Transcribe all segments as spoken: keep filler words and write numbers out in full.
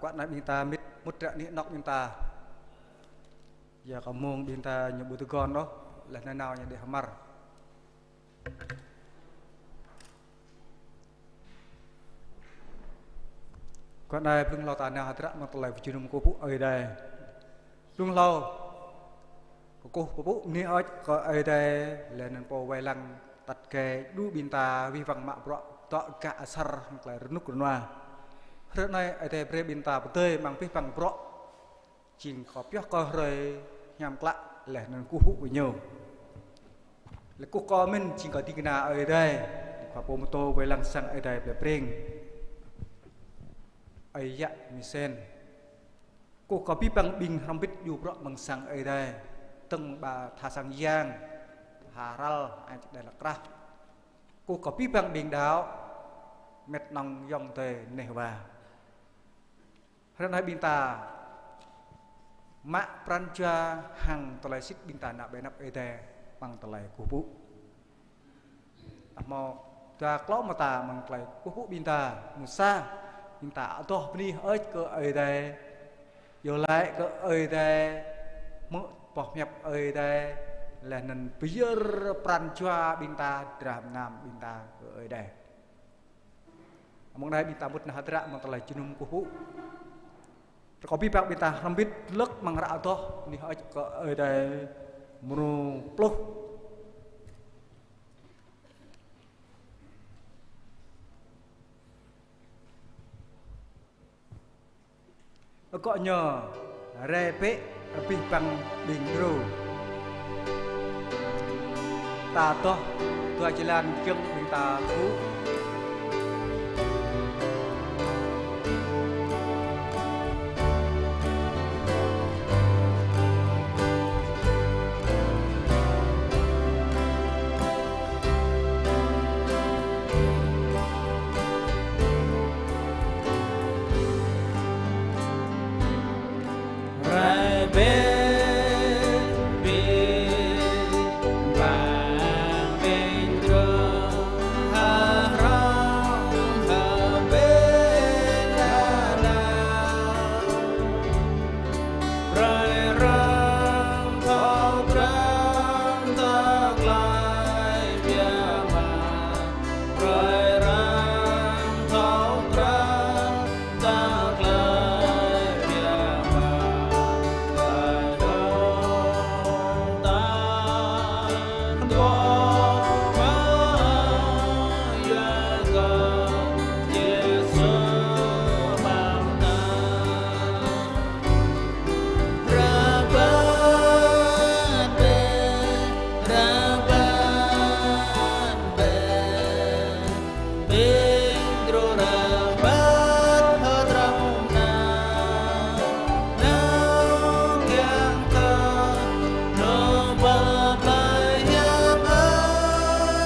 Kơ anai ƀing ta mĭt mŭt ră anih anŏ ƀing ta. Yua kơ mông ƀing ta ñu ƀu tơguan ôh, laih anŭn nao ñu đĭ hơmar. Kơ anai blung hlâo ta nao hơdră amăng tơlơi pơjơnum kơkuh pơpŭ Ơi Adai. Blung hlâo kơkuh pơpŭ bơni hơơč kơ Ơi Adai, laih anŭn pô wai lăng tăt gai đu ƀing ta wih wăng mă bruă dŏ gah asar hăng tơlơi rơnŭk rơnua. Hrơi anai Ơi Adai brơi ƀing ta pơdơi amăng abih bang bruă. Jing kơ pioh kơ hrơi hiam klă laih anŭn kơkuh pơpŭ kơ ñu. Laih kơkuh kơ mĭn jing kơ ding kơna Ơi Adai. Khua pô mơtô wai lăng sang Ơi Adai plei Breng, ơi yă Misen. Kơkuh kơ abih bang ƀing hrŏm hơbĭt djru bruă amăng sang Ơi Adai. Tơ̆ng ba tha sang yang, tha ral, ai tơdai lăk krah. Kơkuh kơ abih bang ƀing đaŏ, mĕt nŏng ayŏng adơi neh wa. Hrơi anai ƀing ta mă pran jua hăng tơlơi sĭt ƀing ta nao ƀơi anăp Ơi Adai amăng tơlơi kơkuh pơpŭ. Tơdah hmâo dua klâo mơta amăng tơlơi kơkuh pơpŭ ƀing ta, mơ̆ng sa, ƀing ta adoh bơni hơơč kơ Ơi Adai, iâu laĭ kơ Ơi Adai, hmư̆ boh hiăp Ơi Adai, laih anŭn pơyơr pran jua ƀing ta, dram gơnam ƀing ta kơ Ơi Adai. Amăng anai ƀing ta mŭt nao hơdră amăng tơlơi jơnum kơkuh pơpŭ. Rơkâo abih bang ƀing ta hrŏm hơbĭt lơ̆k amăng hră adoh bơni hơơč kơ Ơi Adai mrô pluh. Akŏ ñu: Rai bĕ abih bang ƀing djru, ta adoh dua jơlan giŏng ƀing ta tŭ. Rai bĕ abih bang ƀing djru, hơhrŏm hơbĭt lơlăng. Brơi arăng thâo krăn tơlơi biă mă, brơi arăng thâo krăn tơlơi biă mă, tơlơi dŏng ta dŏ mă, yua kơ Yêsu amăng ta. Rơbat bĕ, rơbat bĕ, ƀing djru rơbat hơdrôm nao, nao kiăng kơ nao pơ plơi hiam Ơi.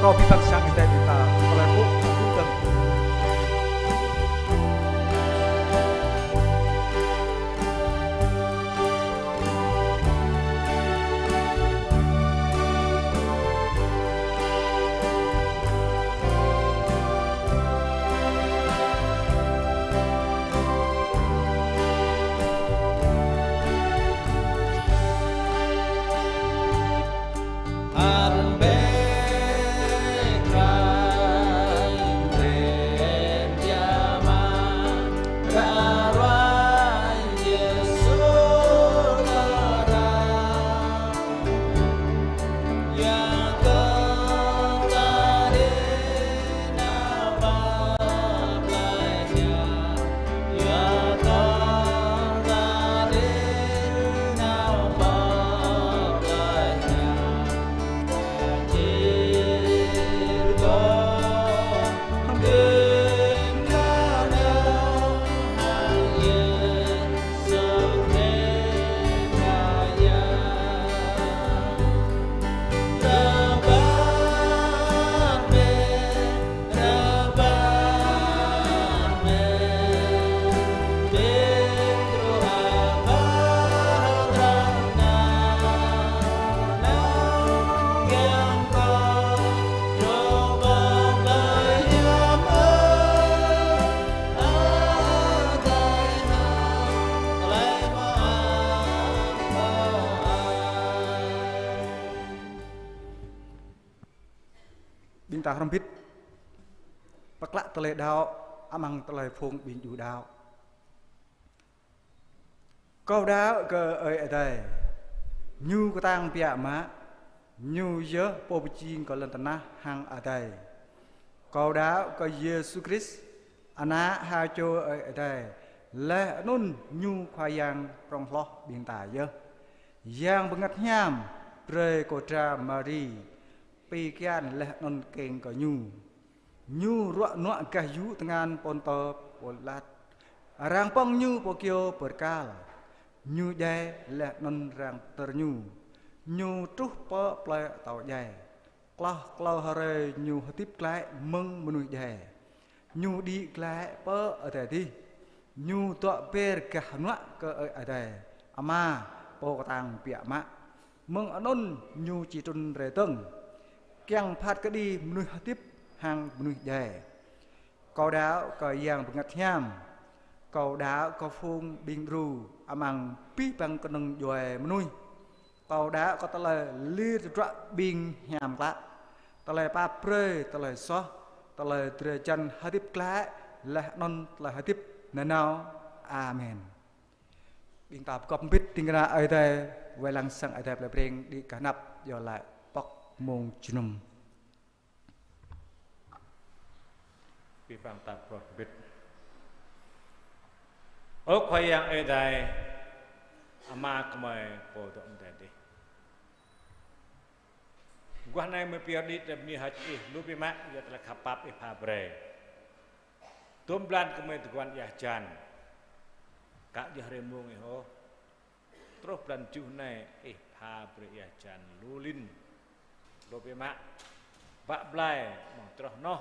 Rơkâo abih bang sang Ơi Adai ƀing ta, tơlơi pơpŭ, tơlơi pơpŭ. ta hrŏm hơbĭt pơklă tơlơi đaŏ amăng tơlơi phung ƀing Yu đaŏ. Kâo đaŏ kơ Ơi Adai, Ñu kơtang biă mă, Ñu yơh Pô pơjing kơ lŏn tơnah hăng adai. Kâo đaŏ kơ Yêsu Krist, Ană ha čô Ơi Adai, laih anŭn Ñu Khua Yang prŏng hloh ƀing ta yơh. Yang Bơngăt Hiam brơi kơ dra Mari pi kian laih anŭn kơ̆ng kơ Ñu. Ñu ruă nuă gah yŭ tơngan Pôntơ Pôlat. Arăng pơ̆ng Ñu pơ kyâo bơrkal. Ñu djai laih anŭn arăng pơtơr Ñu. Ñu truh pơ plơi atâo djai. Klâo klâo hrơi Ñu hơdip glaĭ mơ̆ng mơnuih djai. Ñu đĭ glaĭ pơ adai adih. Ñu dŏ ber gah hơnuă kơ Ơi Adai Ama Pô kơtang biă mă. Mơ̆ng anŭn Ñu či trŭn rai dơ̆ng, kiăng phat kơđi mơnuih hơdip hăng mơnuih djai. Kâo đaŏ kơ Yang Bơngăt Hiam. Kâo đaŏ kơ phung ƀing đru amăng abih bang kơnơ̆ng djuai mơnuih. Kâo đaŏ kơ tơlơi lir tơdruă ƀing hiam klă, tơlơi pap brơi, tơlơi soh, tơlơi drơi jăn hơdip glaĭ, laih anŭn tơlơi hơdip nanao. Amen. Ƀing ta pơgop hơbĭt ding kơna Ơi Adai, wai lăng sang Ơi Adai plei Breng đĭ kơnăp, yua laĭ pŏk mông jơnum. Abih bang ta pơgop hơbĭt. Ơ Khua Yang Ơi Adai, Ama gơmơi Pô dŏ amăng adai adih. Mơguah anai gơmơi pơyơr đĭ tơlơi bơni hơơč Ih, lu biă mă yua tơlơi khăp pap Ih pha brơi. Dôm blan gơmơi tơguan ia hơjan. Ka djơ̆ hrơi mông Ih ôh. Truh blan tơjuh anai Ih pha brơi ia hơjan lu lin. Lu biă mă. Bă blai amăng čroh noh.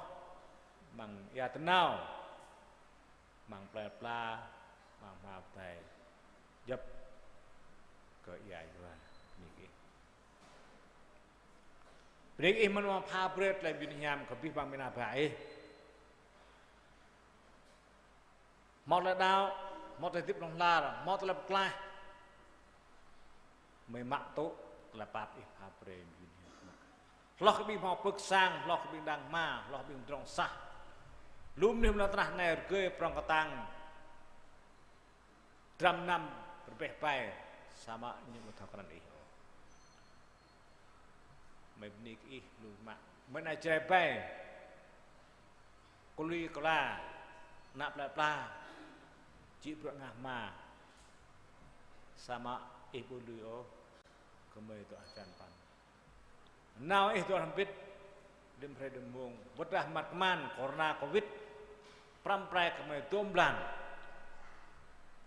Amăng ia tơnao. Amăng plơi pla. Amăng hmao pơdai. Djŏp kơ ia yua. Bơni kơ Ih. Bơni kơ Ih mơ̆n amăng pha brơi tơlơi mơyun hiam kơ abih bang ƀing ană bă Ih. Hmâo tơlơi đaŏ, hmâo tơlơi hơdip hlŏng lar, hmâo tơlơi pơklaih. Gơmơi mă tŭ tơlơi pap Ih pha brơi mơyun hiam. Hloh kơ ƀing hmâo pơ̆k sang, hloh kơ ƀing đang hma, hloh kơ ƀing pơdrŏng sah. Lu mơnuih amăng lŏn tơnah anai rơgơi prŏng kơtang. Dram năm rơbeh bai, samơ̆ ñu ƀu thâo krăn Ih ôh. Gơmơi bơni kơ Ih lu mă. Gơmơi anai Jrai bai. Kơlui kơla, ană plơi pla, či bruă ngă hma. Samơ̆ Ih ƀu lui ôh, gơmơi dŏ hơjan păn. Nao Ih dŏ hrŏm hơbĭt, đĭm hrơi đĭm mông, wơ̆t dah măt kơman, corona, covid, pơrăm pơrai gơmơi dôm blan.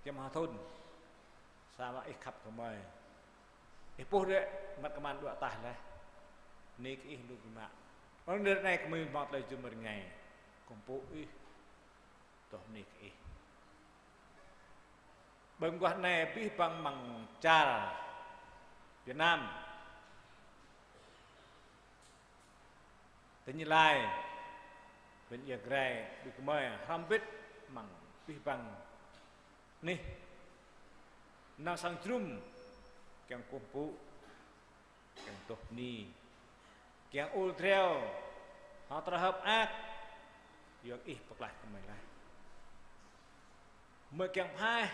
Giăm ha thŭn, samơ̆ Ih khăp gơmơi. Ih puh đĕ, măt kơman đuaĭ ataih laih. Bơni kơ Ih lu biă mă. Anŭn ră anai gơmơi hmâo tơlơi jum rơngai. Kơkuh pơpŭ Ih. Tơdah bơni kơ Ih. Ƀơi mơguah anai abih bang amăng čar Việt Nam, tỉnh Gia Lai, huyện Ia Grai, ƀing gơmơi hrŏm hơbĭt amăng abih bang anih. Nao sang jơnum, kiăng kơkuh pơpŭ, kiăng tŏh bơni, kiăng ur driâo, hơdră hơ̆k mơak, yua Ih pơklaih gơmơi laih. Gơmơi kiăng pơhaih,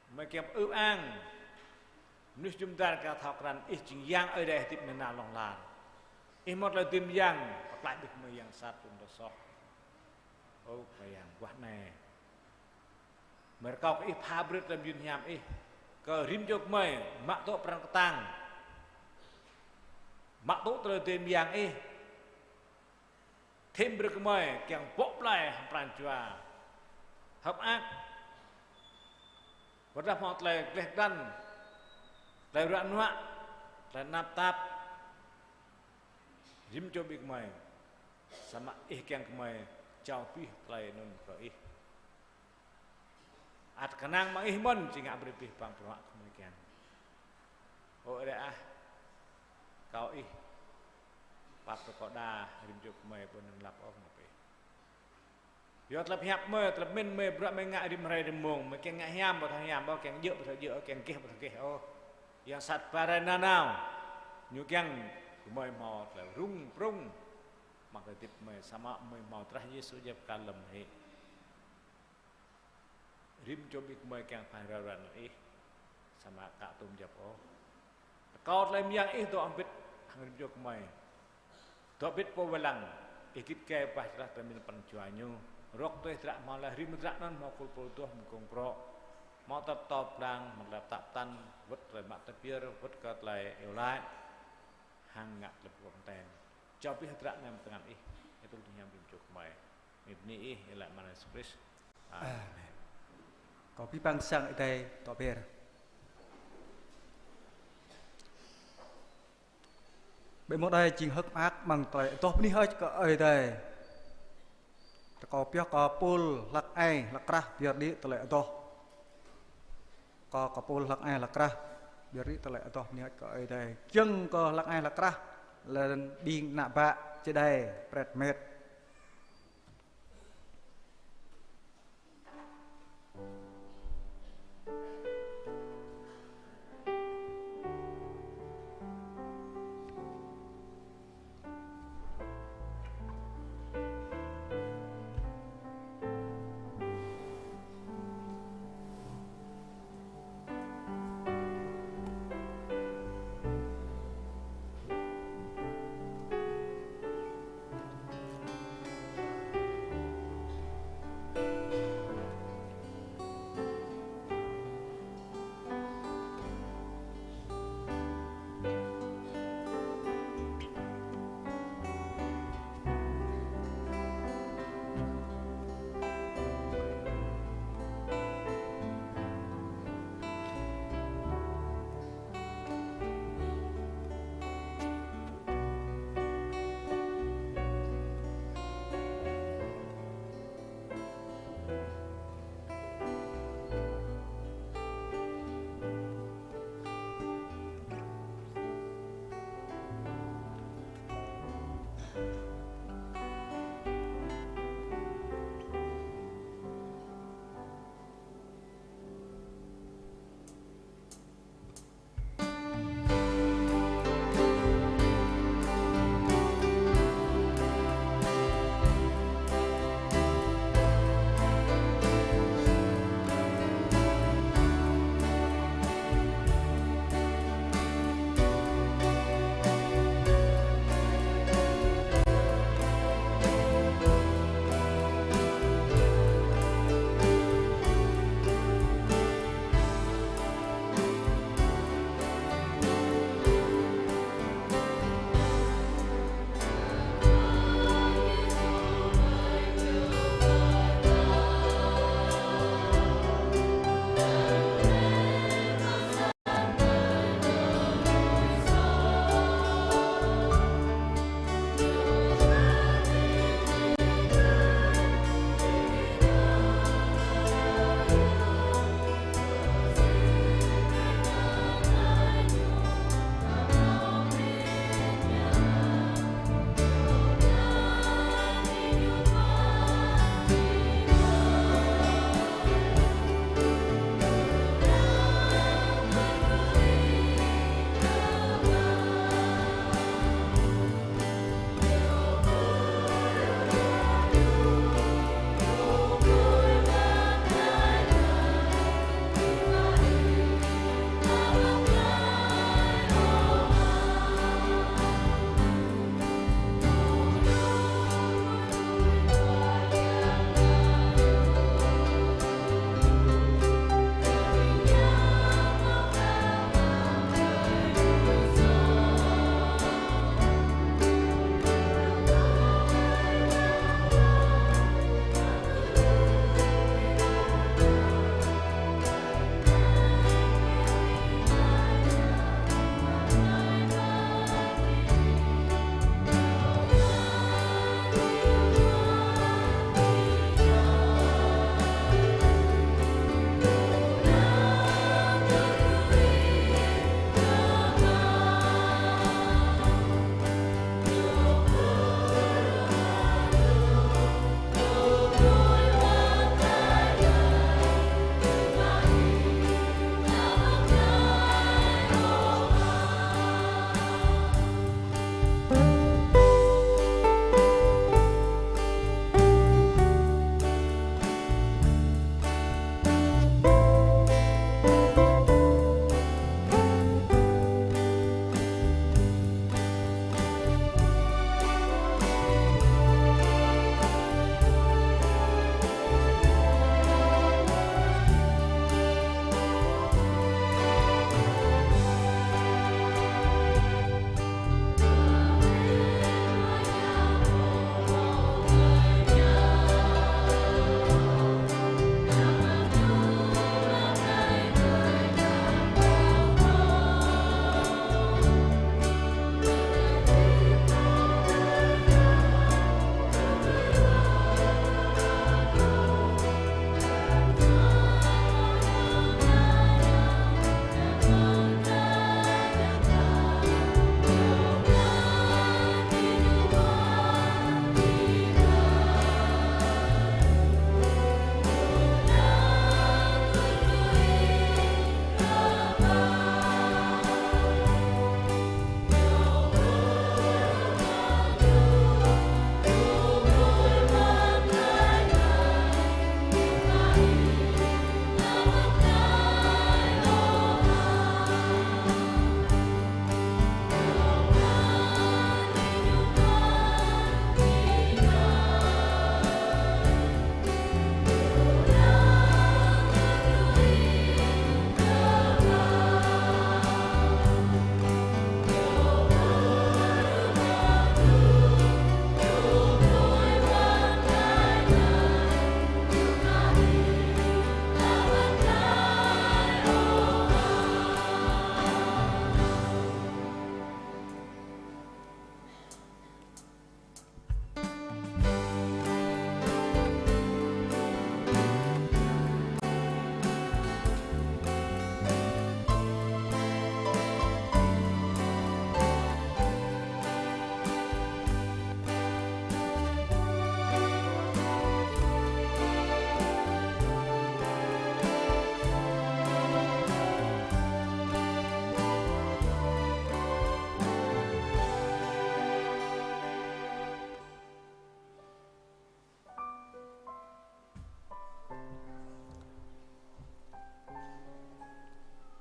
gơmơi kiăng pơư ang, mơnuih jum dar kiăng thâo krăn Ih jing Yang Ơi Adai hơdip nanao hlŏng lar. Ih hmâo tơlơi dưi mơyang, pơklaih ƀing gơmơi yang sat tŭ tơlơi soh. Ơ Khua Yang, mơguah anai. Gơmơi rơkâo kơ Ih pha brơi tơlơi mơyun hiam Ih kơ rĭm čô gơmơi, mă tŭ pran kơtang, mă tŭ tơlơi dưi mơyang Ih. Thêm brơi gơmơi kiăng bŏ blai hăng pran jua hơ̆k mơak. Wơ̆t dah hmâo tơlơi gleh glan, tơlơi ruă nuă, tơlơi tơnap tap, rĭm čô ƀing gơmơi, samơ̆ Ih kiăng gơmơi jao abih tơlơi anŭn kơ Ih. Ăt kơnang mơ̆ng Ih mơ̆n či ngă brơi abih bang bruă kơ gơmơi kiăng. Ơ Ơi Adai ah, rơkâo Ih pap brơi kơ đa rĭm čô gơmơi ƀu anŭn lăp ôh mơ̆ng Ih. Yua tơlơi pơhiăp gơmơi, tơlơi pơmĭn gơmơi, bruă gơmơi ngă rĭm hrơi rĭm mông, gơmơi kiăng ngă hiam ƀu thâo hiam ôh, kiăng djơ̆ ƀu thâo djơ̆ ôh, kiăng gêh ƀu thâo gêh ôh. Yang sat ba rai nanao, ñu kiăng gơmơi hmâo tơlơi rŭng prŭng. Mă kơ hơdip gơmơi, samơ̆ gơmơi hmâo drah Yêsu djăp kơ lơ̆m hĭ. Rĭm čô ƀing gơmơi kiăng pha rao ran Ih, samơ̆ ka tŭ djăp ôh. Rơkâo tơlơi mơyang Ih dŏ hơbĭt hăng rĭm čô gơmơi. Dŏ hơbĭt pô wai lăng, Ih git gai bah čơlah tơlơi mĭn pran jua ñu. Rŏk tui hơdră hmâo laih, rĭm hơdră anŭn hmâo khul pô tuh mơ̆ng gông brŏ. Hmâo tơlơi pơtô pơblang, hmâo tơlơi pơtă pơtăn, wơ̆t tơlơi mă tơbiă, wơ̆t kơ tơlơi iâu laĭ. Hăng ngă tơlơi pơkŏn ten. Čơpih hơdră anai mơ̆ng tơngan Ih, Ih tŭ tơña ƀing čô gơmơi. Mơ̆ng bơni Ih, Ih laĭ mơ̆ng Yêsu Krist. Amen. Amen. Kâo abih bang sang Ơi Adai dŏ be̱r. Ƀơi mông anai jing hơ̆k mơak mơ̆ng tơlơi adoh bơni hơơč kơ Ơi Adai. Rơkâo pioh kơ pôl hlăk ai hlăk krah pơyơr đĭ tơlơi adoh. Kâo kơ pôl hlăk ai hlăk krah pơyơr đĭ tơlơi adoh bơni hơơč kơ Ơi Adai. Giŏng kơ hlăk ai hlăk krah, lĕ ƀing ană bă čơđai pret met.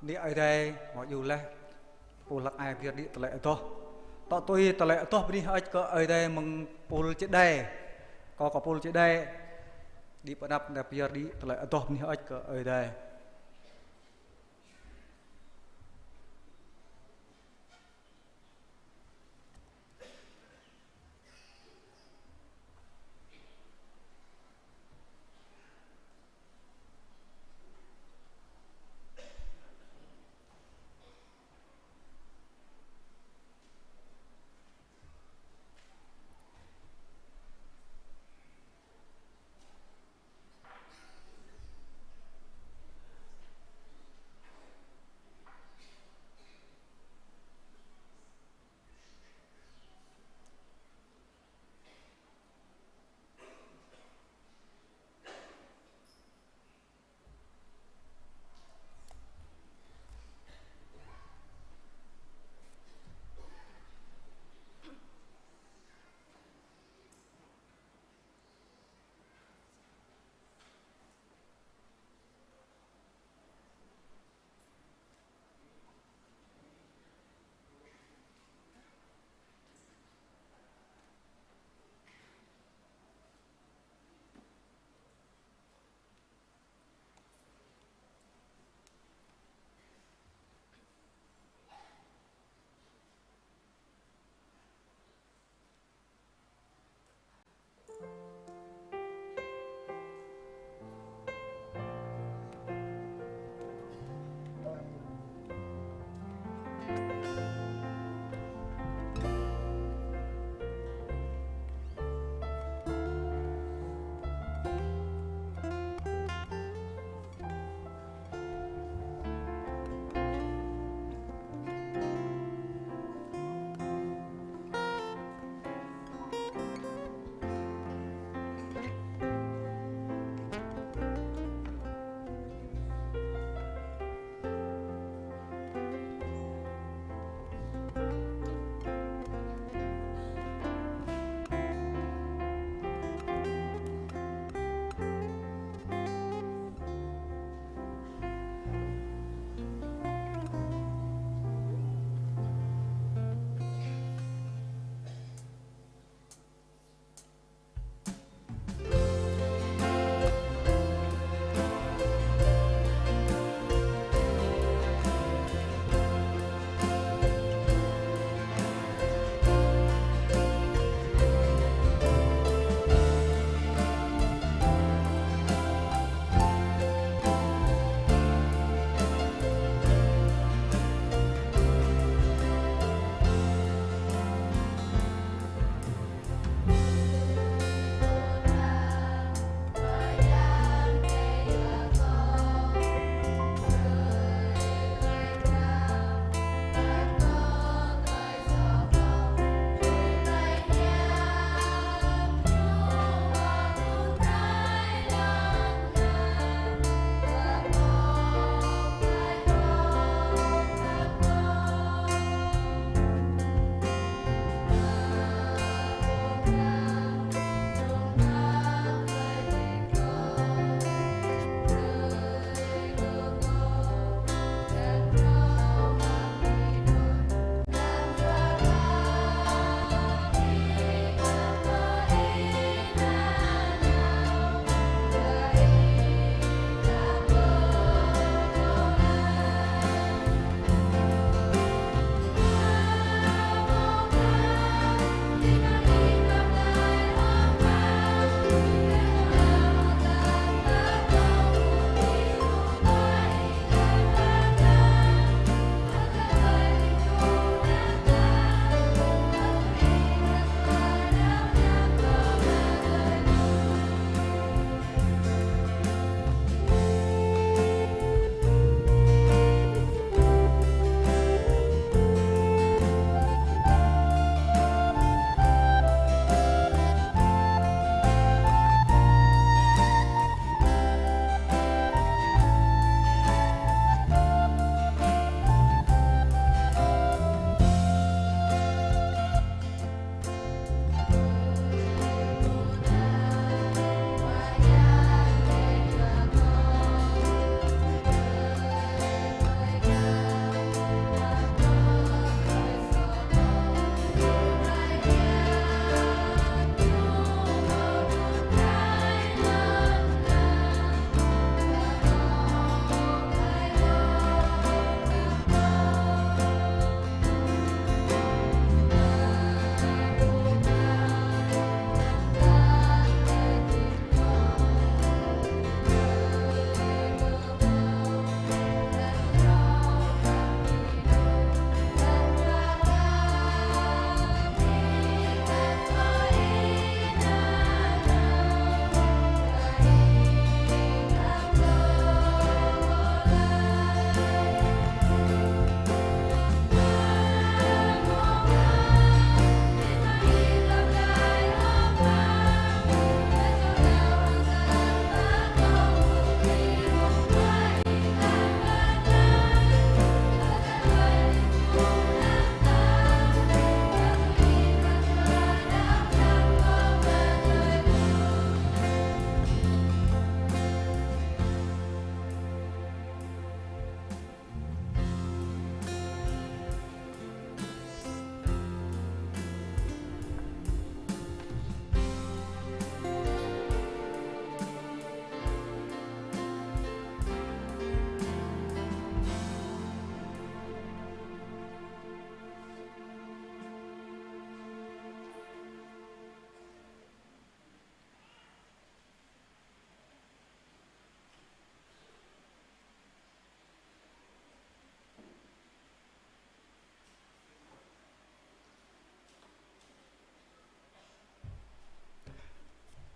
Bơni Ơi Adai, mơ̆ yua laih, pul hlăk ai pơyơr đĭ tơlơi adoh. Tŏ tui tơlơi adoh bơni hơơč kơ Ơi Adai mơ̆ng pul čơđai. Kâo kơ pul čơđai, đĭ pơ anăp anai pơyơr đĭ tơlơi adoh bơni hơơč kơ Ơi Adai.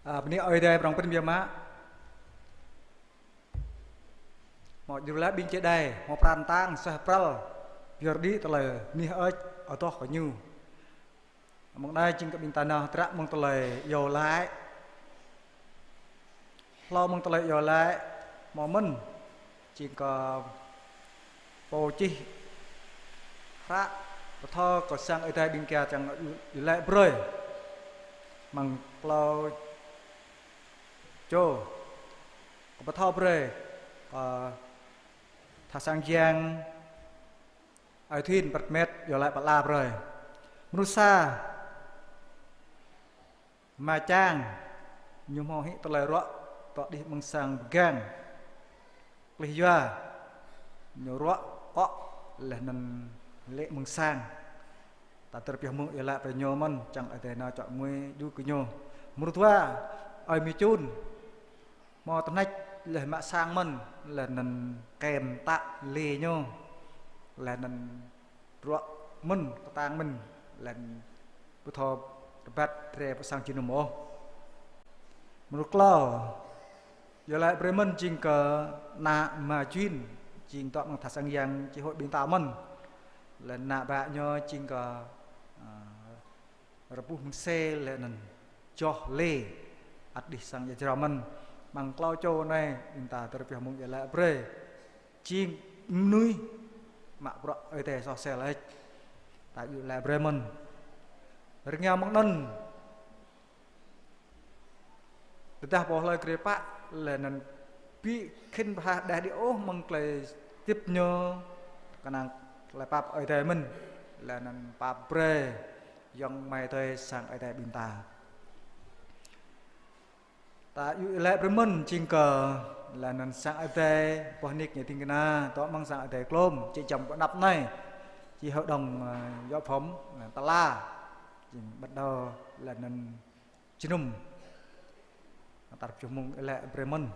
Ơ, bơni Ơi Adai prŏng prin biă mă. Hmâo djru laĭ ƀing čơđai, hmâo pran tang, suaih pral, pioh đĭ tơlơi nih ơi adoh kơ ñu. Mơ̆ng anai jing kơ ƀing ta nao hơdră mơ̆ng tơlơi iâu laĭ. Hlâo mơ̆ng tơlơi iâu laĭ, hmâo mơ̆n jing kơ pô čih hră pơthâo kơ sang Ơi Adai ƀing ta čang iâu laĭ brơi. Mơ̆ng klâo čô kơ pơthâo brơi kơ tha sang yang Ơi Thuyên pơrơmet iâu laĭ pơala brơi. Mrô sa, Ma Čang, ñu hmâo hĭ tơlơi ruă, tŏ đih mơ̆ng sang pơgang. Klih yua, ñu ruă kŏ laih anŭn lê̆ mơ̆ng sang. Ta tơr pioh mơ̆ng iâu laĭ brơi ñu mơ̆n, čang Ơi Adai nao čŏk ngui djru kơ ñu. Mrô dua, Ơi Mi Čun, hmâo tơhneč laih mă sang mơ̆n, laih anŭn kem tă lê ñu, laih anŭn ruă mơ̆n, kơtang mơ̆n, laih anŭn pơthâo rơbat rai pơ sang jơnum ôh. Mrô klâo, iâu laĭ brơi mơ̆n jing kơ ană Ma Juin, jing tŏ mơ̆ng tha sang yang Chi Hội ƀing ta mơ̆n. Laih anŭn ană bă ñu jing kơ, ơ, rơbuh mơ̆ng xe laih anŭn joh lê, ăt đih sang ia jrao mơ̆n. Mơ̆ng klâo čô anai, ƀing ta tơr pioh mơ̆ng iâu laĭ brơi. Jing mơnuih mă bruă Ơi Adai soh sel hơ̆č. Ta iâu laĭ brơi mơ̆n. Rơngiao mơ̆ng anŭn, tơdah pô hlơi grê pă, laih anŭn ƀu khĭn pơhaih đeh đĭ ôh mơ̆ng tơlơi hơdip ñu, kơnang tơlơi pap Ơi Adai mơ̆n, laih anŭn pap brơi ayŏng amai adơi sang Ơi Adai ƀing ta. Ta iâu laĭ brơi mơ̆n jing kơ laih anŭn sang Ơi Adai boh nik ñu ding kơna, tŏ mơ̆ng sang Ơi Adai Klôm, či jăm pơ anăp anai, či hội đồng, ơ, giáo phẩm, ơ, tơla, jing bắt đầu laih anŭn jơnum. Ta tơr pioh mơ̆ng iâu laĭ brơi mơ̆n.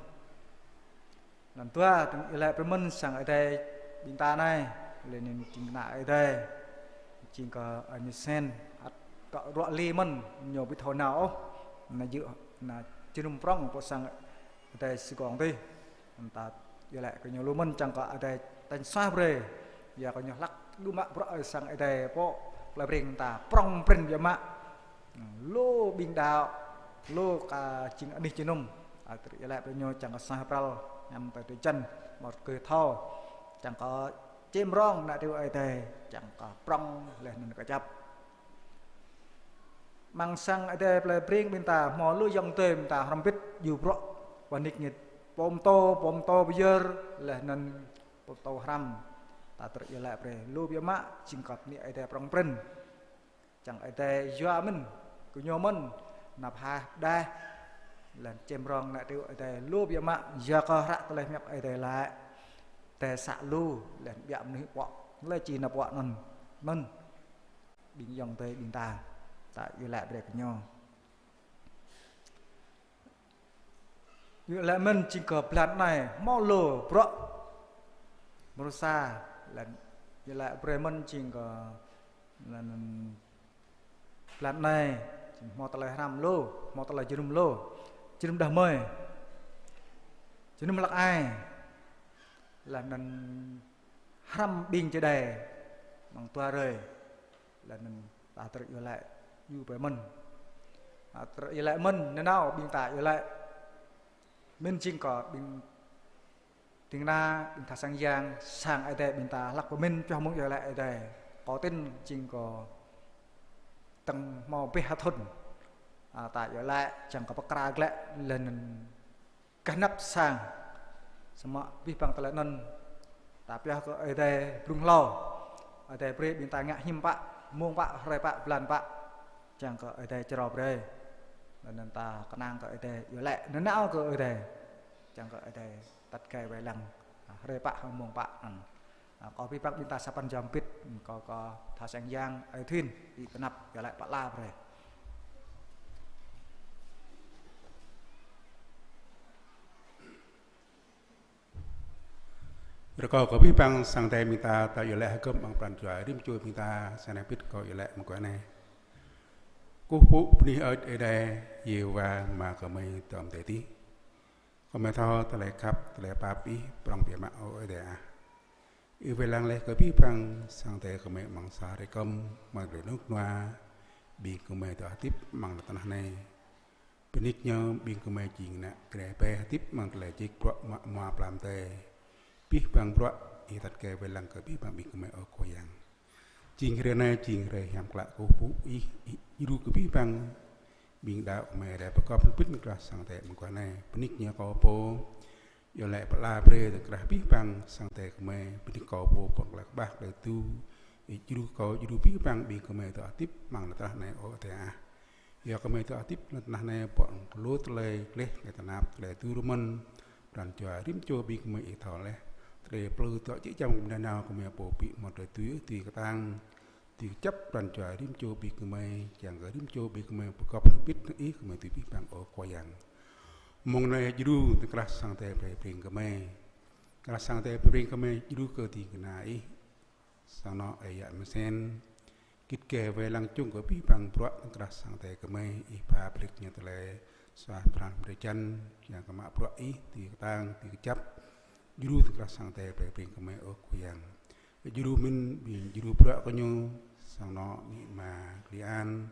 Anŭn dua, tơ̆ng iâu laĭ brơi mơ̆n sang Ơi Adai ƀing ta anai, laih anŭn jing kơna Ơi Adai, jing kơ Ơi Mi Sen, ăt kơ ruă lê mơ̆n, ñu ƀu thâo nao ôh, anŭn yơh, anŭn jơnum prŏng pơ sang Ơi Adai Sài Gòn tih. Anŭn ta iâu laĭ kơ ñu lu mơ̆n čang kơ Ơi Adai tañ suaih brơi, yua kơ ñu hlăk đu mă bruă sang Ơi Adai pơ plei Breng ta prŏng prin biă mă. Lu ƀing đaŏ, lu kơ jing anih jơnum. Ơ, tơr iâu laĭ brơi ñu čang kơ suaih pral, ñăm tơ tơ jăn, mơ̆ kơ thâo, čang kơ čem rong ană triu Ơi Adai, čang kơ prŏng laih anŭn kơjăp. Mơ̆ng sang Ơi Adai plei Breng ƀing ta, hmâo lu ayŏng adơi ƀing ta hrŏm hơbĭt djru bruă, boh nik ñu pơtô, pơtô pơyơr, laih anŭn pơtô hrăm. Ta tơr iâu laĭ brơi, lu biă mă, jing kơ bơni Ơi Adai prŏng prin. Čang Ơi Adai yua mơ̆n, kơ ñu mơ̆n, anăp hah đah, laih čem rong ană triu Ơi Adai lu biă mă, yua kơ hră tơlơi hiăp Ơi Adai laĭ. Tơlơi să lu, laih biă mơnuih pŏk, laih či nao pŏk anŭn, anŭn. Ƀing ayŏng adơi ƀing ta, ta iâu laĭ brơi kơ ñu. Iâu laĭ mơ̆n jing kơ blan anai, hmâo lu bruă. Mrô sa, laih iâu laĭ brơi mơ̆n jing kơ, laih anŭn blan anai, jing hmâo tơlơi hrăm lu, hmâo tơlơi jơnum lu. Jơnum đah kơmơi. Jơnum hlăk ai. Laih anŭn hrăm ƀing čơđai mơ̆ng dua hrơi. Laih anŭn ta tơr iâu laĭ djru brơi mơ̆n. Ta tơr iâu laĭ mơ̆n, nanao ƀing ta iâu laĭ. Mĭn jing kơ ƀing ding kơna, ƀing tha sang yang, sang Ơi Adai ƀing ta hlăk pơmĭn pioh mơ̆ng iâu laĭ Ơi Adai. Kâo tin jing kơ tơ̆ng hmâo ƀĕ ha thŭn. Ơ, ta iâu laĭ, čang kơ pơkra glaĭ, laih anŭn gah anăp sang. Samơ̆ abih bang tơlơi anŭn ta pioh kơ Ơi Adai blung hlâo. Ơi Adai brơi ƀing ta ngă hiư̆m pă, mông pă, hrơi pă, blan pă. Čang kơ Ơi Adai čơrâo brơi. Laih anŭn ta kơnang kơ Ơi Adai, iâu laĭ nanao kơ Ơi Adai. Čang kơ Ơi Adai tăt gai wai lăng, hrơi pă hăng mông pă anŭn. Ơ, kâo abih bang ƀing ta sa păn jam bit, kâo kơ tha sang yang Ơi Thuyên, ih pơanăp, iâu laĭ pơala brơi. Rơkâo kơ abih bang sang Ơi Adai ƀing ta, ta iâu laĭ hơgŏm amăng pran jua rĭm čô ƀing ta, sa anai bit kâo iâu laĭ mơguah anai. Kơkuh pơpŭ bơni hơơč Ơi Adai, Yêhôwa Ama gơmơi tơm tơdơi. Gơmơi thâo tơlơi khăp, tơlơi pap Ih prŏng biă mă, ơ Ơi Adai ah. Ih wai lăng laih kơ abih bang sang Ơi Adai gơmơi amăng sa hrơi kơm, amăng tơlơi rơnŭk rơnua ƀing gơmơi dŏ hơdip amăng lŏn tơnah anai. Bơni kơ ñu, ƀing gơmơi jing ană Ơi Adai hơdip amăng tơlơi jik bruă mă hmua pơlam tơi. Abih bang bruă Ih tăt kơ wai lăng kơ abih bang ƀing gơmơi, ơ Khua Yang. Jing hrơi anai jing hrơi hiam klă kơkuh pơpŭ Ih, Ih djru kơ abih bang ƀing đaŏ gơmơi rai pơgop hơbĭt tơkrah sang Ơi Adai mơguah anai. Bơni kơ ñu kâo pô, iâu laĭ pơala brơi tơkrah abih bang sang Ơi Adai gơmơi, bơni kâo pô pơ̆ng tơlơi kơƀah tơlơi tŭ, Ih djru kâo djru abih bang ƀing gơmơi dŏ hơdip amăng lŏn tơnah anai, ơ Ơi Adai ah. Yua gơmơi dŏ hơdip lŏn tơnah anai pơ̆ng lu tơlơi gleh, tơlơi tơnap, tơlơi tŭ rơmơ̆n, pran jua rĭm čô ƀing gơmơi Ih thâo laih. Tơlơi plư dŏ jĕ jăm gơmơi nanao gơmơi pô ƀu hmâo tơlơi dưi, dưi kơtang, dưi kơjăp pran jua rĭm čô ƀing gơmơi, kiăng kơ rĭm čô ƀing gơmơi pơgop hơbĭt hăng Ih gơmơi dưi abih bang, ơ Khua Yang. Mông anai djru tơkrah sang Ơi Adai brơi brơi gơmơi. Tơkrah sang Ơi Adai brơi brơi gơmơi djru kơ ding kơna Ih. Sang anŏ ơi yă Mơsen, git gai wai lăng čung kơ abih bang bruă tơkrah sang Ơi Adai gơmơi, Ih pha brơi kơ ñu tơlơi suaih pran drơi jăn, kiăng kơ mă bruă Ih dưi kơtang, dưi kơjăp, djru tơkrah sang Ơi Adai brơi brơi gơmơi, ơ Khua Yang. Djru mơ̆n ƀing djru bruă kơ ñu, sang anŏ amĭ ama Kli An,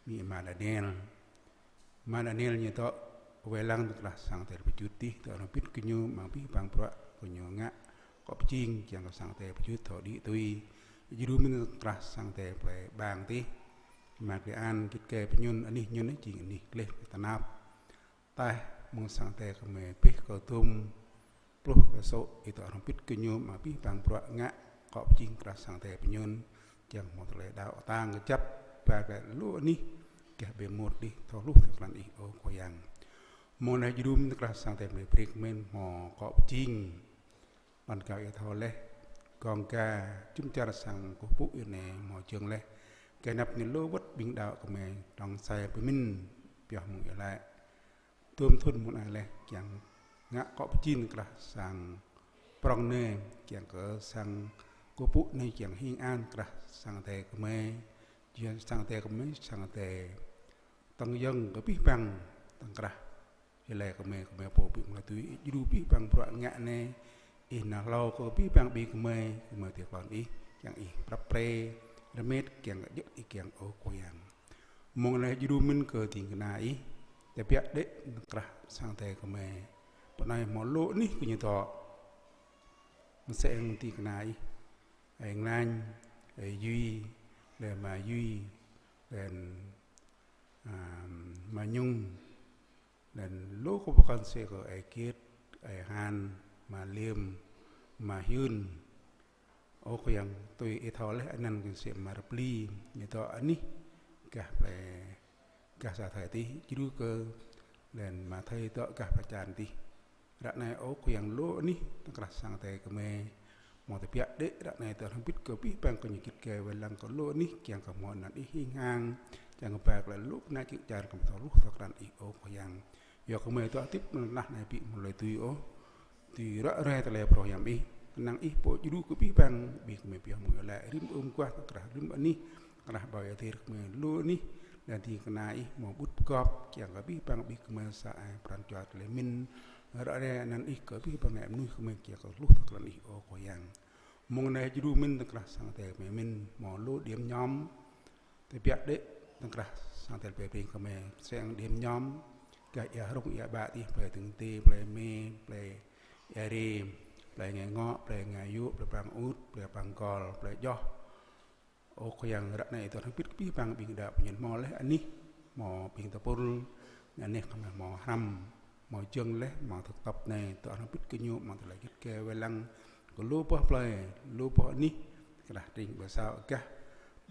amĭ ama Daniel. Ama Daniel ñu dŏ wai lăng tơkrah sang Ơi Adai pơjut dih, dŏ hrŏm hơbĭt kơ ñu amăng abih bang bruă kơ ñu ngă akŏ pơjing, kiăng kơ sang Ơi Adai pơjut thâo đĭ tui. Djru mơ̆n tơkrah sang Ơi Adai plei ƀang dih. Ama Kli An git gai pơñun, anih ñun jing anih gleh tơnap. Taih mơ̆ng sang Ơi Adai gơmơi pĕh kơ dôm, pluh kơ sô̆, Ih dŏ hrŏm hơbĭt kơ ñu amăng abih bang bruă ngă akŏ pơjing tơkrah sang Ơi Adai pơñun, kiăng hmâo tơlơi đaŏ kơtang kơjăp, ba glaĭ lu anih, gah ƀơi mŭt dih thâo hluh thâo krăn Ih, ơ Khua Yang. Mông anai djru mơ̆n tơkrah sang Ơi Adai brơi brơi mơ̆n hmâo akŏ pơjing. Ƀăn gao Ih thâo laih, gong ga jum dar sang kơkuh pơpŭ Ih anai hmâo jơ̆ng laih. Gah anăp anai lu wơ̆t ƀing đaŏ gơmơi dŏng sai pơmĭn pioh mơ̆ng iâu laĭ. Dôm thŭn mơ̆ng anai laih kiăng ngă akŏ pơjing tơkrah sang prŏng anai, kiăng kơ sang kơkuh pơpŭ anai kiăng hing ang tơkrah sang Ơi Adai gơmơi, jing sang Ơi Adai gơmơi, sang Ơi Adai tơ̆ng yơ̆ng kơ abih bang tơkrah. Yua laĭ gơmơi, gơmơi pô ƀu hmâo tơlơi dưi, Ih djru abih bang bruă ngă anai, Ih nao hlâo kơ abih bang ƀing gơmơi, gơmơi tui tơlơi Ih, kiăng Ih prăp pre, rơmet, kiăng kơ djơ̆ Ih kiăng, ơ Khua Yang. Mông anai djru mơ̆n kơ ding kơna Ih, tơbiă đĕ tơkrah sang Ơi Adai gơmơi. Pơ anai hmâo lu anih kơ ñu dŏ. Mơsĕ hăng ding kơna Ih, ơi Nglan, ơi Yui, laih ama Yui, laih, à, ama Nhung, laih lu kơ pơkŏn mơsĕ kơ ơi Kiet, ơi Han, ama Liêm, ama Hyun. Ơ Khua Yang, tui Ih thâo laih anăn kơ mơsĕ ama Rơpli, ñu dŏ anih gah plei, gah sa Thai dih, djru kơ, laih ama Thai dŏ gah Pla Čan dih. Ră anai, ơ Khua Yang, lu anih tơkrah sang Ơi Adai gơmơi hmâo tơbiă đĕ, ră anai dŏ hrŏm hơbĭt kơ abih bang kơ ñu git gai wai lăng kơ lu anih, kiăng kơ hmâo anăn Ih hing ang, kiăng kơ ba glaĭ lu kơnăl čư̆ čan kơ hmâo thâo hluh thâo krăn Ih, ơ Khua Yang. Yua kơ gơmơi dŏ hơdip amăng lŏn tơnah anai ƀu hmâo tơlơi dưi ôh, dưi ră ruai tơlơi phrâo hiam Ih. Kơnang Ih pô djru kơ abih bang, ƀing gơmơi pioh mơ̆ng iâu laĭ rĭm ưm guah tơkrah rĭm anih, tơkrah ƀơi adai gơmơi lu anih, laih ding kơna Ih hmâo ƀut pơgop, kiăng kơ abih bang ƀing gơmơi sa ai pran jua tơlơi mĭn, ră ruai anăn Ih kơ abih bang ană mơnuih gơmơi kiăng kơ hluh thâo krăn Ih, ơ Khua Yang. Mông anai djru mĭn tơkrah sang Ơi Adai gơmơi mĭn hmâo lu điểm nhóm, tơbiă đĕ tơkrah sang Ơi Adai brơi brơi gơmơi, mơsĕ hăng điểm nhóm gah ia Hrung ia Ƀă dih, plei Dơ̆ng Tê, plei Mê, plei Ia Rê, plei Ngai Ngŏ, plei Ngai Yŭ, plei Păng Ŭt, plei Păng Gol, plei Djoh. Ơ Khua Yang, ră anai dŏ hrŏm hơbĭt kơ abih bang ƀing đaŏ pơñen hmâo laih anih, hmâo ƀing tơpul, anih gơmơi hmâo hrăm, hmâo jơ̆ng laih, hmâo thực tập anai, dŏ hrŏm hơbĭt kơ ñu, hmâo tơlơi git gai wai lăng kơ lu boh plei, lu boh anih, tơkrah tring ƀơi sao gah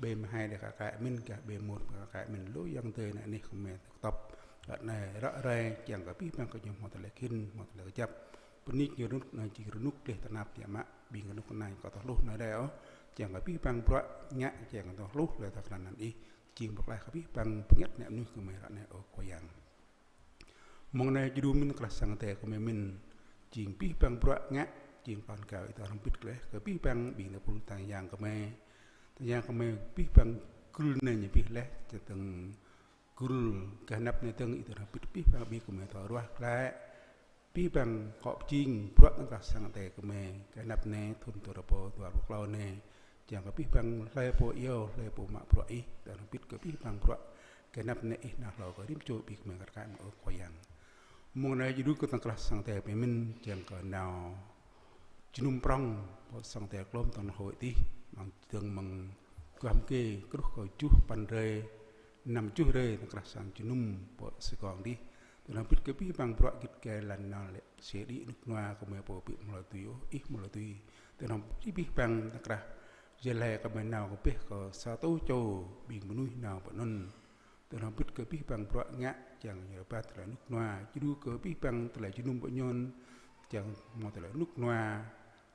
ƀơi mơhai đe kơ kai mĭn, gah ƀơi mŭt kơ kai mĭn, lu ayŏng adơi ană anih gơmơi thực tập. Ră anai ră ruai kiăng kơ abih bang kơ ñu hmâo tơlơi khĭn, hmâo tơlơi kơjăp. Bơni kơ ñu rơnŭk anai jing rơnŭk gleh tơnap biă mă, ƀing rơnŭk anai kâo thâo hluh anai rai ôh, kiăng kơ abih bang bruă ngă kiăng kơ thâo hluh tơlơi thâo krăn anăn Ih, jing pơklaih kơ abih bang bơngăt ană mơnuih gơmơi ră anai, ơ Khua Yang. Mông anai djru mĭn tơkrah sang Ơi Adai gơmơi mĭn, jing abih bang bruă ngă, jing pran kâo Ih dŏ hrŏm hơbĭt laih kơ abih bang ƀing tơpul tơngan yang gơmơi. Tơngan yang gơmơi abih bang gưl anai ñu abih laih, čơdơ̆ng gul gah anăp anai dơ̆ng, Ih tơlơi hơbĭt abih bang ƀing gơmơi thâo ruah glaĭ abih bang akŏ pơjing bruă tơkrah sang Adai gơmơi gah anăp anai thŭn dua rơbâo dua pluh klâo anai. Kiăng kơ abih bang hlơi pô iâu, hlơi pô mă bruă Ih, tơlơi hơbĭt kơ abih bang bruă gah anăp anai Ih nao hlâo kơ rĭm čô ƀing gơmơi kar kaĭ mơ̆ng ôh Khua Yang. Mông anai djru kơ tơkrah sang Adai pơmĭn, kiăng kơ nao jơnum prŏng pơ sang Adai klôm tơnah hôi tih, mơ̆ng dơ̆ng mơ̆ng guah mơkê kruh kơ tơjuh păn hrơi, năm tơjuh hrơi tơkrah sang jơnum pơ Sài Gòn dih. Tơlơi hơbĭt kơ abih bang bruă git gai lăng nao lĕ, sĭ đĭ rơnŭk rơnua gơmơi pô ƀu mơ̆ lŏ tui ôh, Ih mơ̆ lŏ tui. Tơlơi hơbĭt abih bang tơkrah jơlan gơmơi nao kơ pĕ kơ sa rơtuh čô ƀing mơnuih nao pơ anŭn. Tơlơi hơbĭt kơ abih bang bruă ngă, kiăng ñu rơbat tơlơi rơnŭk rơnua, djru kơ abih bang tơlơi jơnum pơ anŭn, kiăng hmâo tơlơi rơnŭk rơnua,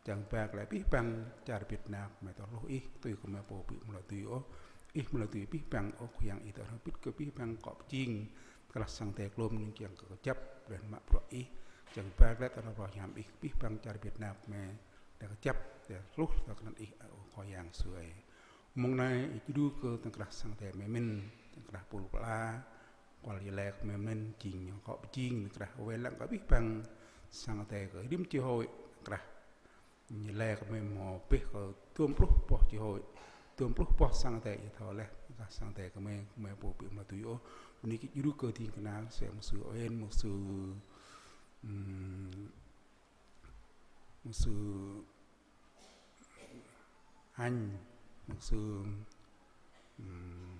kiăng ba glaĭ abih bang čar Việt Nam gơmơi thâo hluh Ih, tui gơmơi pô ƀu mơ̆ lŏ tui ôh, Ih mơ̆ lŏ tui abih bang ôh Khua Yang. Ih tơlơi hơbĭt kơ abih bang akŏ pơjing tơkrah sang Adai klôm anŭn kiăng kơ kơjăp laih mă bruă Ih, kiăng ba glaĭ tơlơi roh hiam Ih abih bang čar Việt Nam gơmơi, tơlơi kơjăp, tơlơi hluh tơlơi kơnăl Ih, ơ Khua Yang sui. Mông anai djru kơ tơkrah sang Adai pơmĭn, tơkrah pul pla, kual jơlan gơmơi pơmĭn, jing ñu akŏ pơjing tơkrah wai lăng kơ abih bang sang Adai kơ rĭm čô hôi tơkrah. Jơlan gơmơi hmâo pĕ kơ dua pluh boh čô hôi, dua pluh boh sang Adai, Ih thâo laih, tơkrah sang Adai gơmơi, gơmơi pô ƀu mơ̆ lŏ tui ôh. Bơni kơ djru kơ ding kơna, mục sư Oen, mục sư, ừm, mục sư Anh, mục sư, ừm,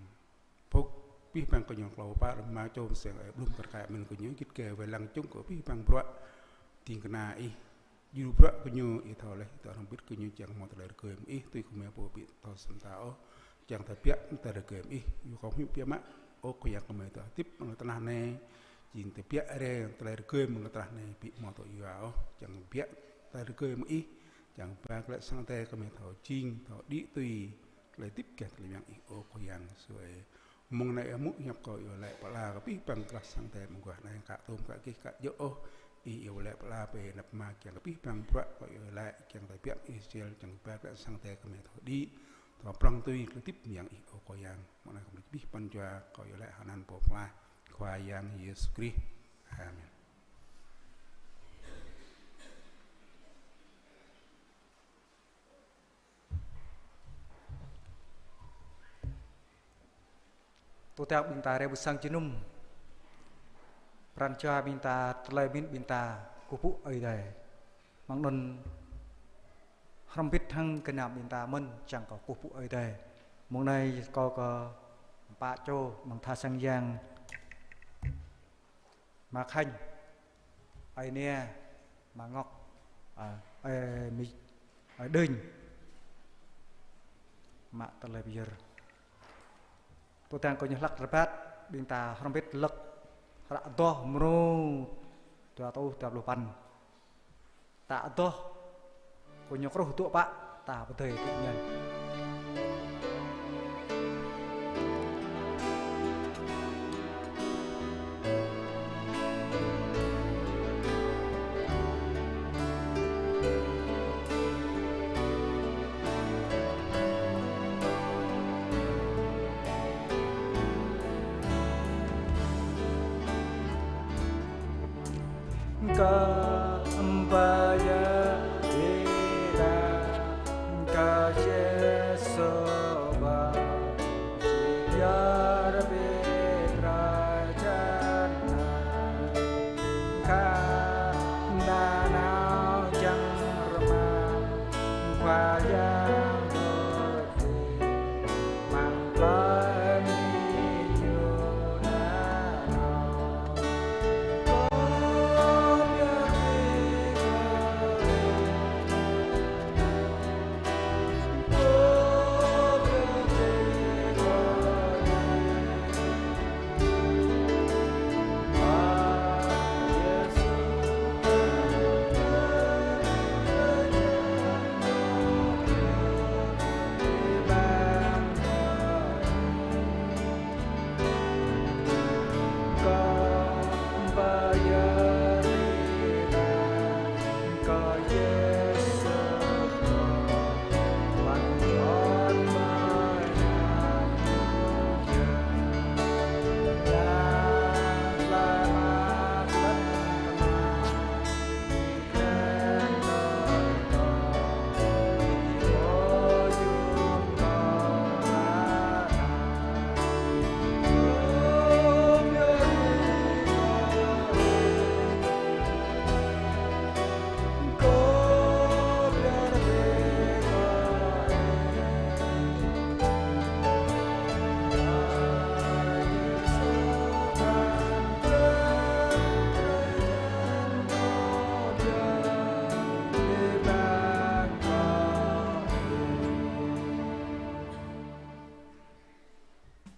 Phúc, abih bang gơñu klâo pă rơma čô mơsêng ơi, blung kar kaĭ mơ̆n gơñu git gai wai lăng čung kơ abih bang bruă ding kơna Ih. Djru bruă gơñu Ih thâo laih, tơlơi hơbĭt gơñu kiăng hmâo tơlơi rơgơi mơ̆ng Ih, tui gơmơi pô ƀu thâo sơm ta ôh, kiăng tơbiă tơlơi rơgơi mơ̆ng Ih, yua kơ hmâo biă mă, ơ Khua Yang gơmơi, tơlơi hơdip mơ̆ng lŏn tơnah anai, jing tơbiă rai tơlơi rơgơi mơ̆ng lŏn tơnah anai ƀu hmâo tŭ yua ôh, kiăng biă tơlơi rơgơi mơ̆ng Ih, kiăng ba glaĭ sang Adai gơmơi thâo jing, thâo đĭ tui tơlơi hơdip gah tơlơi mơyang Ih, ơ Khua Yang sui. Mông anai ơ mŭk hiăp kâo iâu laĭ pơala kơ abih bang tơkrah sang Adai mơguah anai, ka tôm ka gih ka djơ̆ ôh, Ih iâu laĭ pơala pơ anăp Ama, kiăng kơ abih bang bruă kâo iâu laĭ kiăng tơbiă Israel, kiăng ba glaĭ sang Adai gơmơi thâo đĭ, thâo prŏng tui tơlơi hơdip mơyang Ih, ơ Khua Yang. Mông anai kơ abih bang jua kâo iâu laĭ hơnăn Pô Pơklaih, Khua Yang Yêsu Krist. Amen. Tơdang ƀing ta rai ƀơi sang jơnum, pran jua ƀing ta, tơlơi pơmĭn ƀing ta kơkuh pơpŭ Ơi Adai. Mơ̆ng anŭn hrŏm hơbĭt hăng gơnam ƀing ta mơ̆n kiăng kơ kơkuh pơpŭ Ơi Adai. Mông anai kâo kơ pă čô mơ̆ng tha sang yang, Ama Khanh, ơi Nia, Ama Ngọc, ơ, ơi Mi, ơi Đinh, mă tơlơi pơyơr. Tơdang gơñu hlăk rơbat, ƀing ta hrŏm hơbĭt lơ̆k hră Adoh mrô dua rơtuh dua pluh păn. Ta adoh, gơñu kruh dŏ pă, ta pơdơi dŏ ñen. Kơ ƀơi ƀiă kơ Yêsu ba, yar Pêtrôs čan na, kơ nanao čang rơma, Khua Yang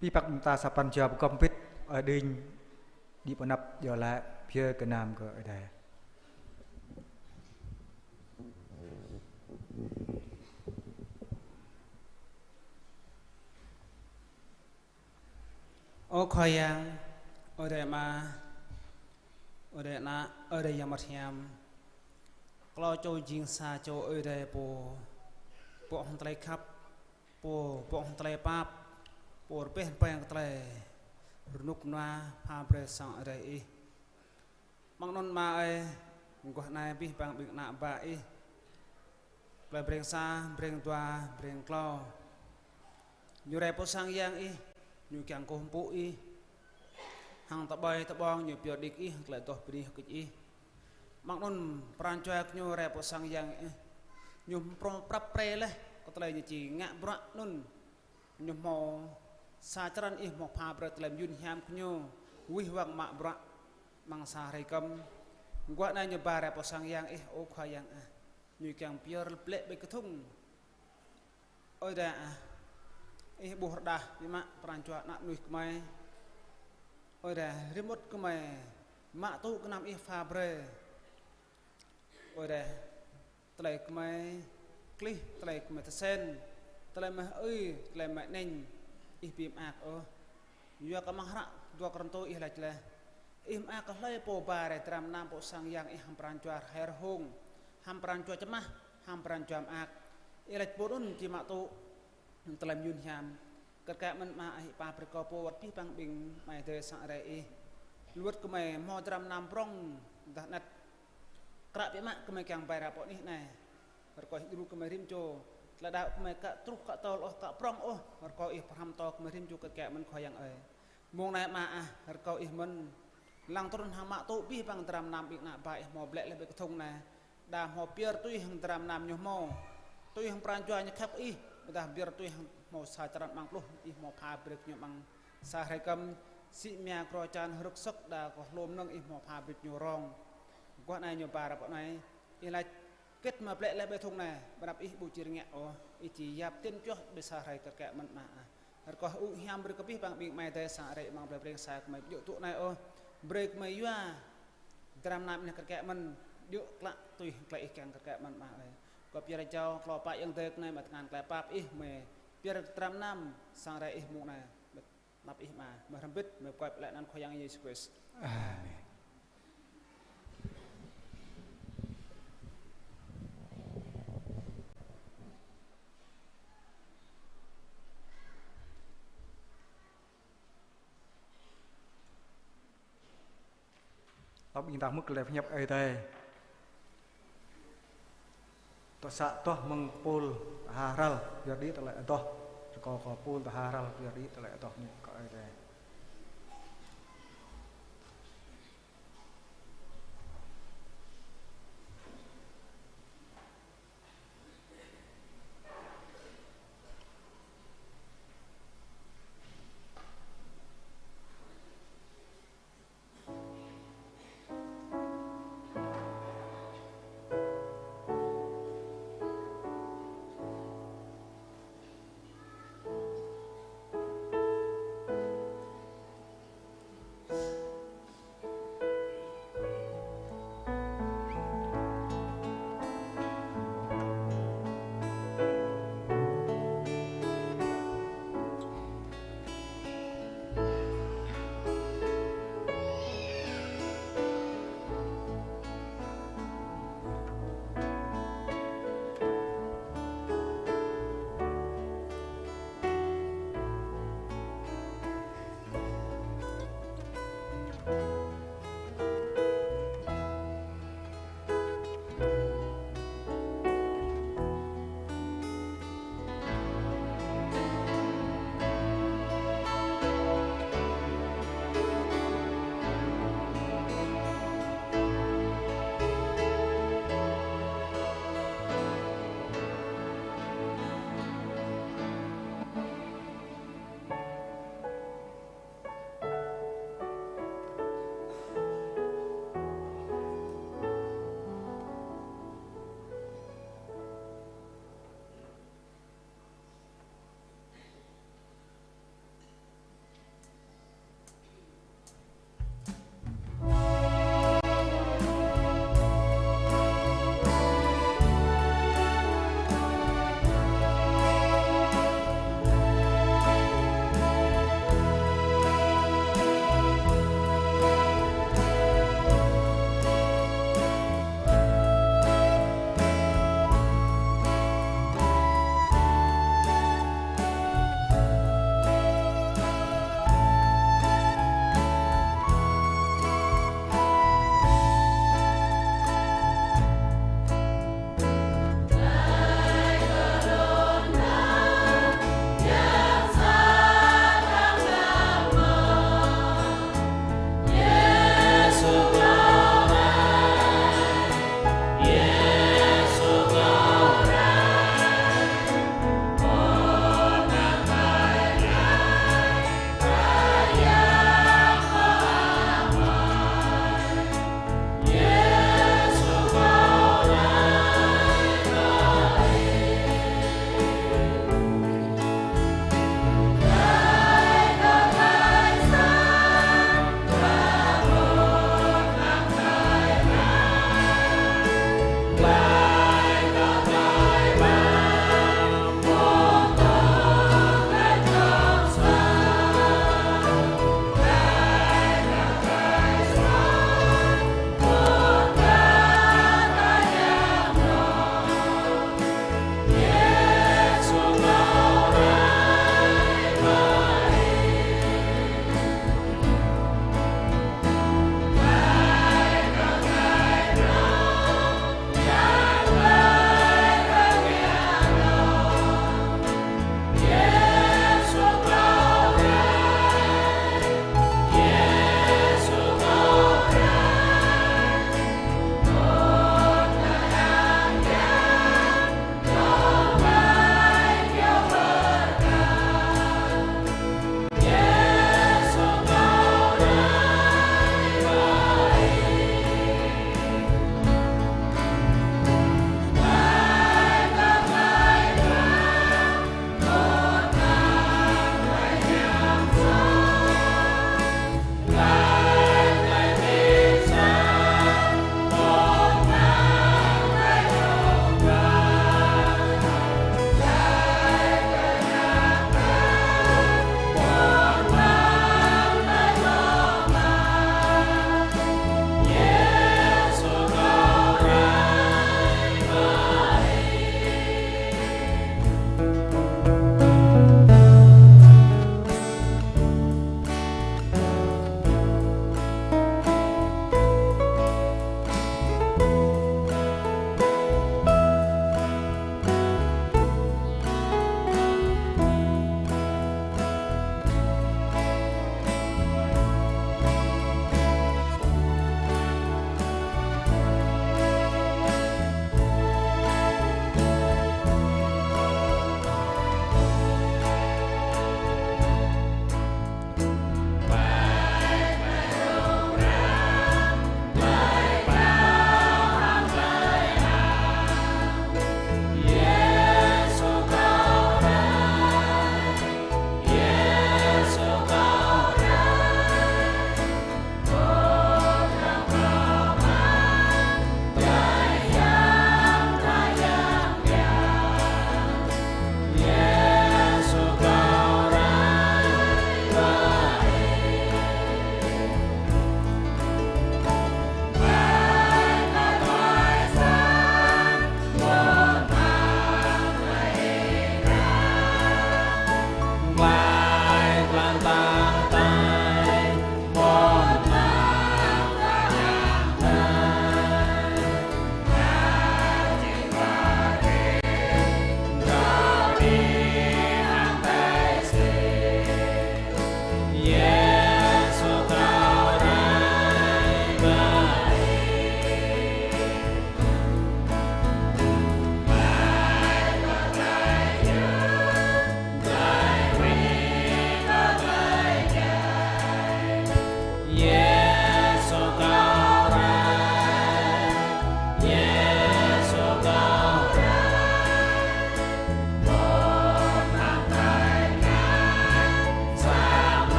Abih bang ta sa pran jua pơgop hơbĭt, ơi ading, đĭ pơ anăp djơ̆ laĭ, pơyơr gơnam kơ Ơi Adai. Ơ Khua Yang, Ơi Adai Ama, Ơi Adai Ană, Ơi Adai Yang Bơngăt Hiam. Klâo čô jing sa čô Ơi Adai pô, pô hăng tơlơi khăp, pô, pô hăng tơlơi pap, pô rơbeh rơbang kơ tơlơi rơnŭk rơnua pha brơi sang Ơi Adai Ih. Mơ̆ng anŭn Ama ơi, mơguah anai abih bang ƀing ană bă Ih, tơlơi Breng sa, Breng dua, Breng klâo. Ñu rai pơ sang Yang Ih, ñu kiăng kơkuh pơpŭ Ih. Hăng tơƀơi tơƀơ̆ng ñu pioh đĭ kơ Ih, tơlơi adoh bơni hơgĕt Ih. Mơ̆ng anŭn pran jua kơ ñu rai pơ sang Yang Ih, ñu prŏng prăp pre laih kơ tơlơi ñu či ngă bruă anŭn. Ñu hmâo sa črăn Ih hmâo pha brơi tơlơi mơyŭn hiam kơ ñu, wih wăng mă bruă amăng sa hrơi kơm. Mơguah anai ñu ba rai pơ sang Yang Ih, ơ Khua Yang ah. Ñu kiăng pơyơr blĕ ƀơi kơthŭng. Ơi Adai ah, Ih ƀuh rơđah biă mă pran jua ană mơnuih gơmơi. Ơi Adai, rĭm wơ̆t gơmơi mă tŭ gơnam Ih pha brơi. Ơi Adai, tơlơi gơmơi klih, tơlơi gơmơi tơsen, tơlơi gơmơi hơưi, tơlơi gơmơi aneng, Ih ƀu mơak ôh. Yua kơ amăng hră dua Kôrintô Ih laĭ laih: Ih mơak kơ hlơi pô ba rai dram gơnam pơ sang Yang Ih hăng pran jua rơhai rơhông, hăng pran jua čơmah, hăng pran jua mơak. Ih laĭ pô anŭn či mă tŭ tơlơi mơyŭn hiam. Kơt kaĭ mơ̆n Ama ah, Ih pap brơi kơ pô wơ̆t abih bang ƀing amai adơi sang Ơi Adai Ih. Lu wơ̆t gơmơi hmâo dram gơnam prŏng dah anet. Krăp biă mă gơmơi kiăng ƀai rai pơ anih anai. Rơkâo Ih djru gơmơi rĭm čô. Tơlơi đaŏ gơmơi ka truh ka tơl ôh, ka prŏng ôh. Rơkâo Ih pơhrăm tŏ gơmơi rĭm čô kơt kaĭ mơ̆n Khua Yang ơi. Mông anai Ama ah, rơkâo Ih mơ̆n lăng trŭn hăng mă tŭ abih bang dram gơnam ƀing ană bă Ih hmâo blĕ laih ƀơi kơthŭng anai. Đa hmâo pơyơr tui hăng dram gơnam ñu hmâo, tui hăng pran jua ñu khăp Ih, ƀôdah pơyơr tui hăng hmâo sa črăn amăng pluh Ih hmâo pha brơi kơ ñu amăng sa hrơi kơm, sĭ mia krô čan hrŭk sŏk đa kơ hlô mơnơ̆ng Ih hmâo pha brơi kơ ñu rong. Mơguah anai ñu ba rai pơ anai, Ih laĭ kơt mă blĕ laih ƀơi kơthŭng anai, ƀơi anăp Ih ƀu či rơngiă ôh, Ih či yap tian čuah ƀơi sa hrơi kơt kaĭ mơ̆n Ama ah. Rơkâo Ih hiam brơi kơ abih bang ƀing amai adơi sang Ơi Adai Ih amăng plei Breng sa gơmơi ƀu djơ̆ tŭ anai ôh. Brơi gơmơi yua dram gơnam anai kơt kaĭ mơ̆n, djơ̆ klă tui hăng tơlơi Ih kiăng kơt kaĭ mơ̆n Ama ơi. Kâo pơyơr jao klâo pă ayŏng adơi kơ anai mă tơngan tơlơi pap Ih, mơi pơyơr dram gơnam sang Ơi Adai Ih mông anai. Anăp Ih Ama, mơi hrŏm hơbĭt, mơi pơkŏp lĕ anăn Khua Yang Yêsu Krist. Amen. Tŏ ƀing ta hmư̆ tơlơi pơhiăp Ơi Adai. Tŏ sa tŏ mơ̆ng Pôl tơha hrăl, pơyơr đĭ tơlơi adoh. Rơkâo kơ Pôl tơha hrăl pơyơr đĭ tơlơi adoh ñu kơ Ơi Adai.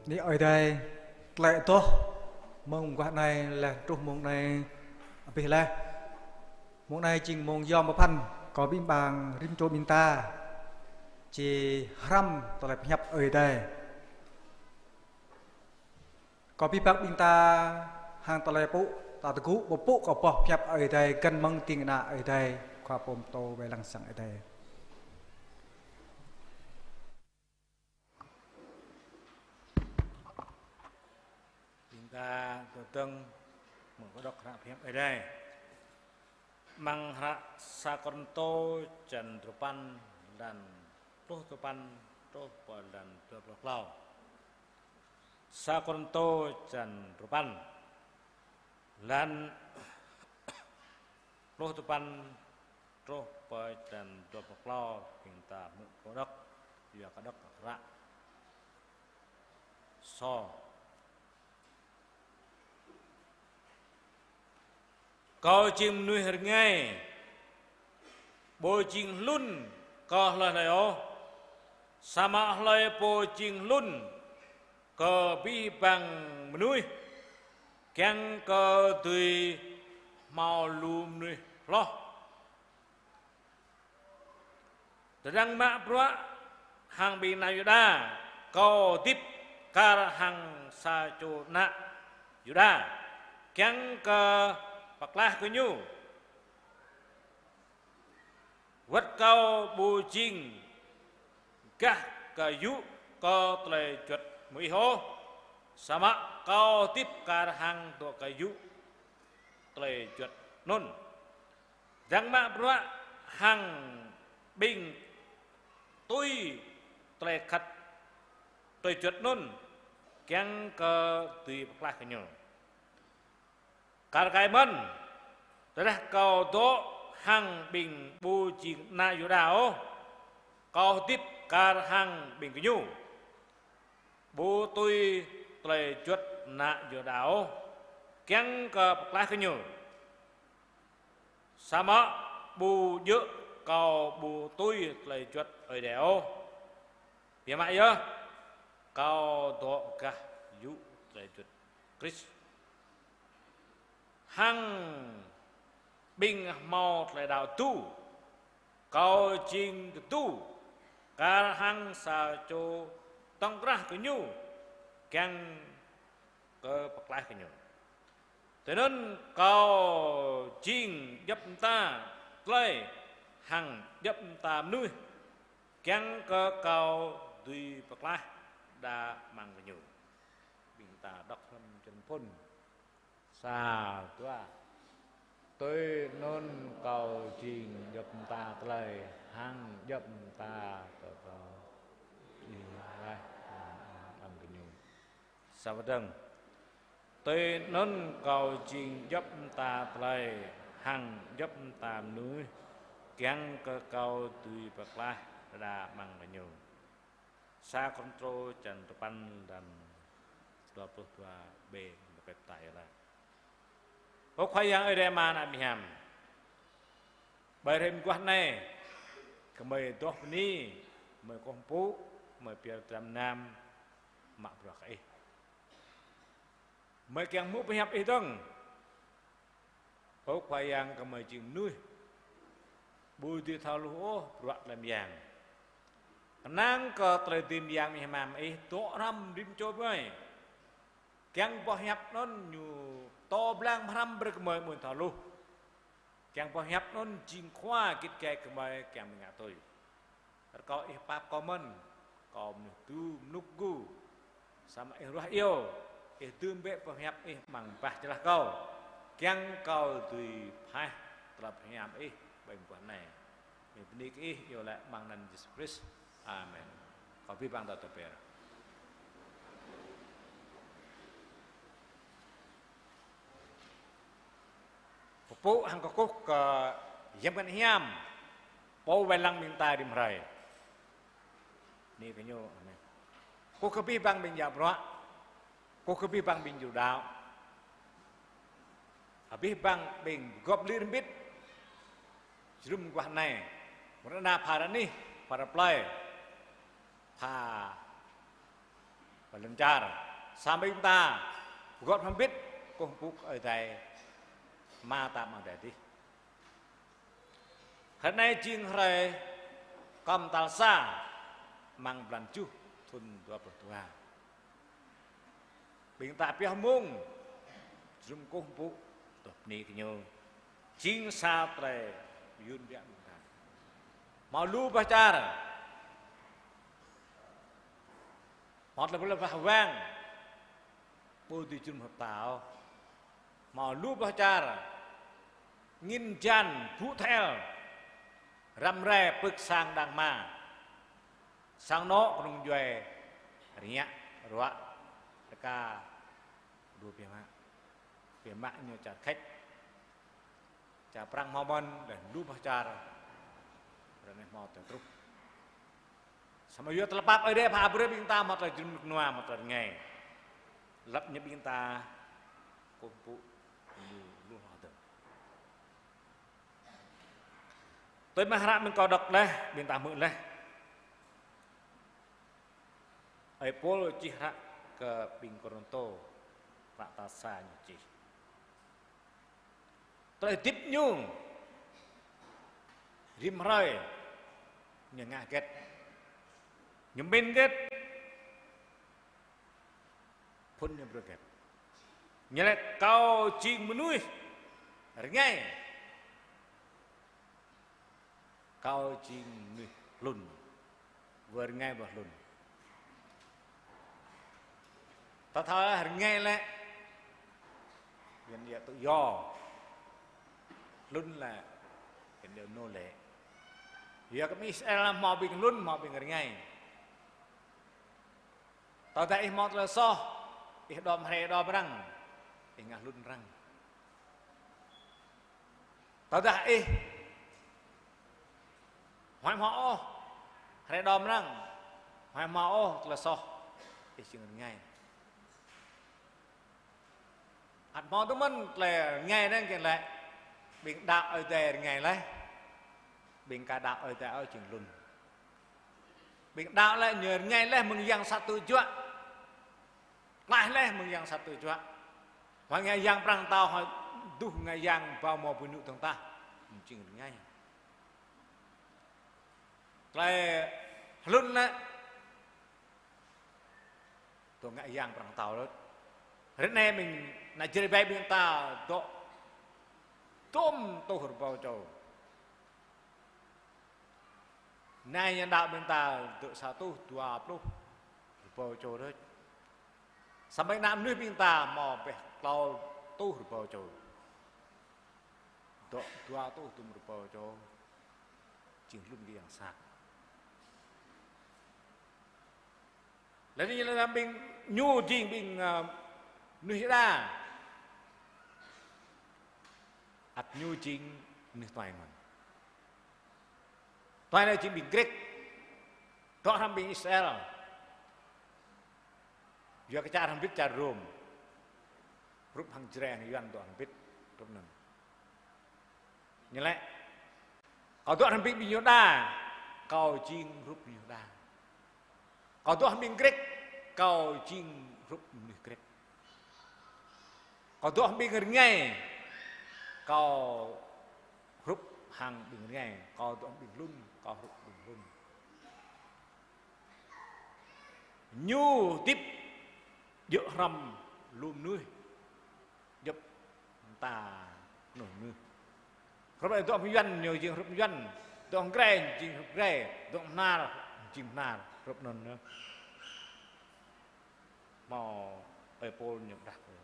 Bơni Ơi Adai, tơlơi adoh mơ̆ng mơguah anai laih truh mông anai abih laih. Mông anai jing mông yom pơphan, kâo abih bang rĭm čô ƀing ta či hrăm tơlơi pơhiăp Ơi Adai. Kâo abih bang ƀing ta hăng tơlơi pơpŭ, ta tơgŭ pơpŭ kơ boh pơhiăp Ơi Adai găn mơ̆ng ding kơna Ơi Adai, Khua pô pơtô wai lăng sang Ơi Adai. Ƀing ta tơdơ̆ng mơ̆ng kơ đŏk hră pơhiăp Ơi Adai. Amăng hră sa Kôrintô črăn duapăn, lăn pluh duapăn truh pơ lăn dua pluh klâo. Sa Kôrintô črăn duapăn, lăn pluh duapăn truh pơ črăn dua pluh klâo, ƀing ta hmư̆ kơ đŏk, yua kơ đŏk hră sô. Kâo jing mơnuih rơngai, ƀu jing hlŭn kơ hlơi hlơi ôh, samơ̆ hlơi pô jing hlŭn kơ abih bang mơnuih, kiăng kơ dưi hmâo lu mơnuih hloh. Tơdang mă bruă hăng ƀing ană Yuđa, kâo hơdip kar hăng sa čô ană Yuđa, kiăng kơ pơklaih gơñu. Wơ̆t kâo ƀu jing gah kơ yŭ kơ tơlơi juăt mơnuih ôh, samơ̆ kâo hơdip kar hăng dŏ kơ yŭ tơlơi juăt anŭn. Tơdang mă bruă hăng ƀing tui tơlơi khăt tơlơi juăt anŭn, kiăng kơ dưi pơklaih gơñu. Kar kaĭ mơ̆n, tơdah kâo dŏ hăng ƀing ƀu jing ană Yuđa ôh, kâo hơdip kar hăng ƀing gơñu ƀu tui tơlơi juăt ană Yuđa ôh, kiăng kơ pơklaih gơñu. Samơ̆ ƀu djơ̆ kâo ƀu tui tơlơi juăt Ơi Adai ôh. Biă mă yơh, kâo dŏ gah yŭ tơlơi juăt Krist. Hăng ƀing hmâo tơlơi đaŏ tơdu, kâo jing tơdu kar hăng sa čô tŏng krah gơñu, kiăng kơ pơklaih gơñu. Tui anŭn kâo jing djŏp mơta tơlơi hăng djŏp mơta mơnuih, kiăng kơ kâo dưi pơklaih đa amăng gơñu. Ƀing ta đŏk hrŏm čơrơm phŭn. Sa, dua. Tui anŭn kâo jing djŏp mơta tơlơi hăng djŏp mơta tơtô. Ih, laih, amăng gơñu. Sa pơdơ̆ng. Tui anŭn kâo jing djŏp mơta tơlơi hăng djŏp mơta mơnuih, kiăng kơ kâo dưi pơklaih đa amăng gơñu. Sa Kôrintô črăn duapăn, lăn dua pluh dua b, pĕp tai lah. Ơ Khua Yang Ơi Adai Ama ană ƀing hiam. Ƀơi hrơi mơguah anai, gơmơi adoh bơni, gơmơi kơkuh pơpŭ, gơmơi pơyơr tơlơi mơnam, mă bruă kơ Ih. Gơmơi kiăng hmư̆ pơhiăp Ih dơ̆ng. Ơ Khua Yang, gơmơi jing mơnuih ƀu dưi thâo hluh ôh bruă tơlơi mơyang. Kơnang kơ tơlơi dưi mơyang mơ̆ng hơmam Ih dŏ hrŏm rĭm čô gơmơi. Kiăng boh hiăp anŭn ñu pơtô blang hrăm brơi gơmơi mơ̆n thâo hluh. Kiăng boh hiăp anŭn jing khua git gai gơmơi kiăng ƀing ngă tui. Rơkâo Ih pap kâo mơ̆n, kâo mơnuih tŭ mơnŭk gu. Samơ̆ Ih ruah iâu, Ih dưm bĕ boh hiăp Ih amăng bah jơlah kâo. Kiăng kâo dưi pơhaih tơlơi pơhiam Ih ƀơi mơguah anai. Mơi bơni kơ Ih iâu laĭ amăng anăn Yêsu Krist. Amen. Kâo abih bang ta tơpĕr. Pơpŭ hăng kơkuh kơ Yang Bơngăt Hiam, Pô wai lăng ƀing ta rĭm hrơi. Bơni kơ Ñu. Amen. Kơkuh kơ abih bang ƀing djă bruă. Kơkuh kơ abih bang ƀing djru đaŏ. Abih bang ƀing pơgop lir hơbĭt jơnum mơguah anai. Mơ̆ng ră anai pha ră anih, pha ră plơi, pha Lŏn čar, samơ̆ ƀing ta, gŏp hrŏm hơbĭt, kơkuh pơpŭ kơ Ơi Adai, Ama ta amăng adai adih. Hrơi anai jing hrơi kơm tal sa, amăng blan tơjuh, thun dua pluh dua. Ƀing ta pioh mông, jơnum kơkuh pơpŭ, tơlơi bơni kơ Ñu. Jing sa tơlơi mơyŭn biă ƀing ta. Hmâo lu boh čar. Hmâo tơlơi pơlih wah wang. Ƀu dưi jơnum hơ̆k ta ôh. Hmâo lu boh čar. Angin jan, bŭ thel. Răm rai, pơ̆k sang đang hma. Sang anŏ kơnung djuai, rơngiă, ruă, rơka, dua biă mă. Biă mă ñu čar Khač. Čar Prăng hmâo mơ̆n, laih lu boh čar. Ră anai hmâo tơlơi truh. Samơ̆ yua tơlơi pap Ơi Adai pha brơi ƀing ta hmâo tơlơi jơnum rơnua, hmâo tơlơi rơngai. Lăp ñu ƀing ta kơkuh pơpŭ lu, lu hloh dơ̆ng. Tui mơ̆ng hră mơ̆ng kâo đŏk laih, ƀing ta hmư̆ laih. Ơi Pôl čih hră kơ ƀing Kôrintô, hră tal sa ñu čih. Tơlơi hơdip ñu, rĭm hrơi, ñu ngă hơget? Ñu pơmĭn hơget? Phŭn ñu brơi hơget? Ñu laĭ: Kâo jing mơnuih rơngai. Kâo jing mơnuih hlŭn. Wơ̆t rơngai wơ̆t hlŭn. Ta thâo rơngai lĕ, Yuan djă tự do. Hlŭn lĕ, Yuan djă nô lệ. Yua kơ ƀing Israel hmâo ƀing hlŭn, hmâo ƀing rơngai. Tơdah ih hmâo tơlơi soh, ih đom hrơi đom arăng, ih ngă hlŭn arăng. Tơdah ih huăi hmâo ôh hrơi đom arăng, huăi hmâo ôh tơlơi soh, ih jing rơngai. Ăt hmâo tơmơ̆n tơlơi rơngai anŭn kiăng laĭ, ƀing đaŏ Ơi Adai rơngai laih, ƀing ka đaŏ Ơi Adai ôh jing hlŭn. Ƀing đaŏ lĕ ñu rơngai laih mơ̆ng yang sat tui juă. Klaih laih mơ̆ng yang sat tui juă. Huăi ngă yang prăng tao, huăi duh ngă yang ƀâo mơ̆ ƀu ñu tơ̆ng tah. Jing rơngai. Tơlơi hlŭn lĕ dŏ ngă yang prăng tao lĕ. Ră anai ƀing ană Jrai ƀing ta dŏ tôm tuh rơbâo čô. Anai ñu đaŏ ƀing ta dŏ sa rơtuh dua pluh rơbâo čô đôč. Samơ̆ ană mơnuih ƀing ta hmâo ƀĕ klâo rơtuh rơbâo čô. Dŏ dua rơtuh tôm rơbâo čô. Jing hlŭn kơ yang sat. Laih anŭn ñu laĭ ƀing ñu jing ƀing, ơ, mơnuih đa. Ăt ñu jing mơnuih tuai mơ̆n. Tuai anai jing ƀing Grĕk. Dŏ hrŏm ƀing Israel. Yua kơ čar hrŏm hơbĭt čar Rôm. Hrup hăng Jrai hăng Yuan dŏ hrŏm hơbĭt hrup anŭn. Ñu laĭ: Kâo dŏ hrŏm ƀing, ƀing Yuđa, kâo jing hrup ƀing Yuđa. Kâo dŏ hrŏm ƀing Grĕk, kâo jing hrup mơnuih Grĕk. Kâo dŏ hrŏm ƀing rơngai, kâo hrup hăng ƀing rơngai. Kâo dŏ hrŏm ƀing hlŭn, kâo hrup ƀing hlŭn. Ñu hơdip djơ̆ hrŏm lu mơnuih. Djŏp mơta kơnuih mơnuih. Hrup anai dŏ ƀing Yuan ñu jing hrup Yuan, dŏ ƀing Jrai jing hrup Jrai, dŏ ƀing Bahnar jing Bahnar, hrup anŭn yơh. Hmâo ơi Pôl ñu pơdah kơ.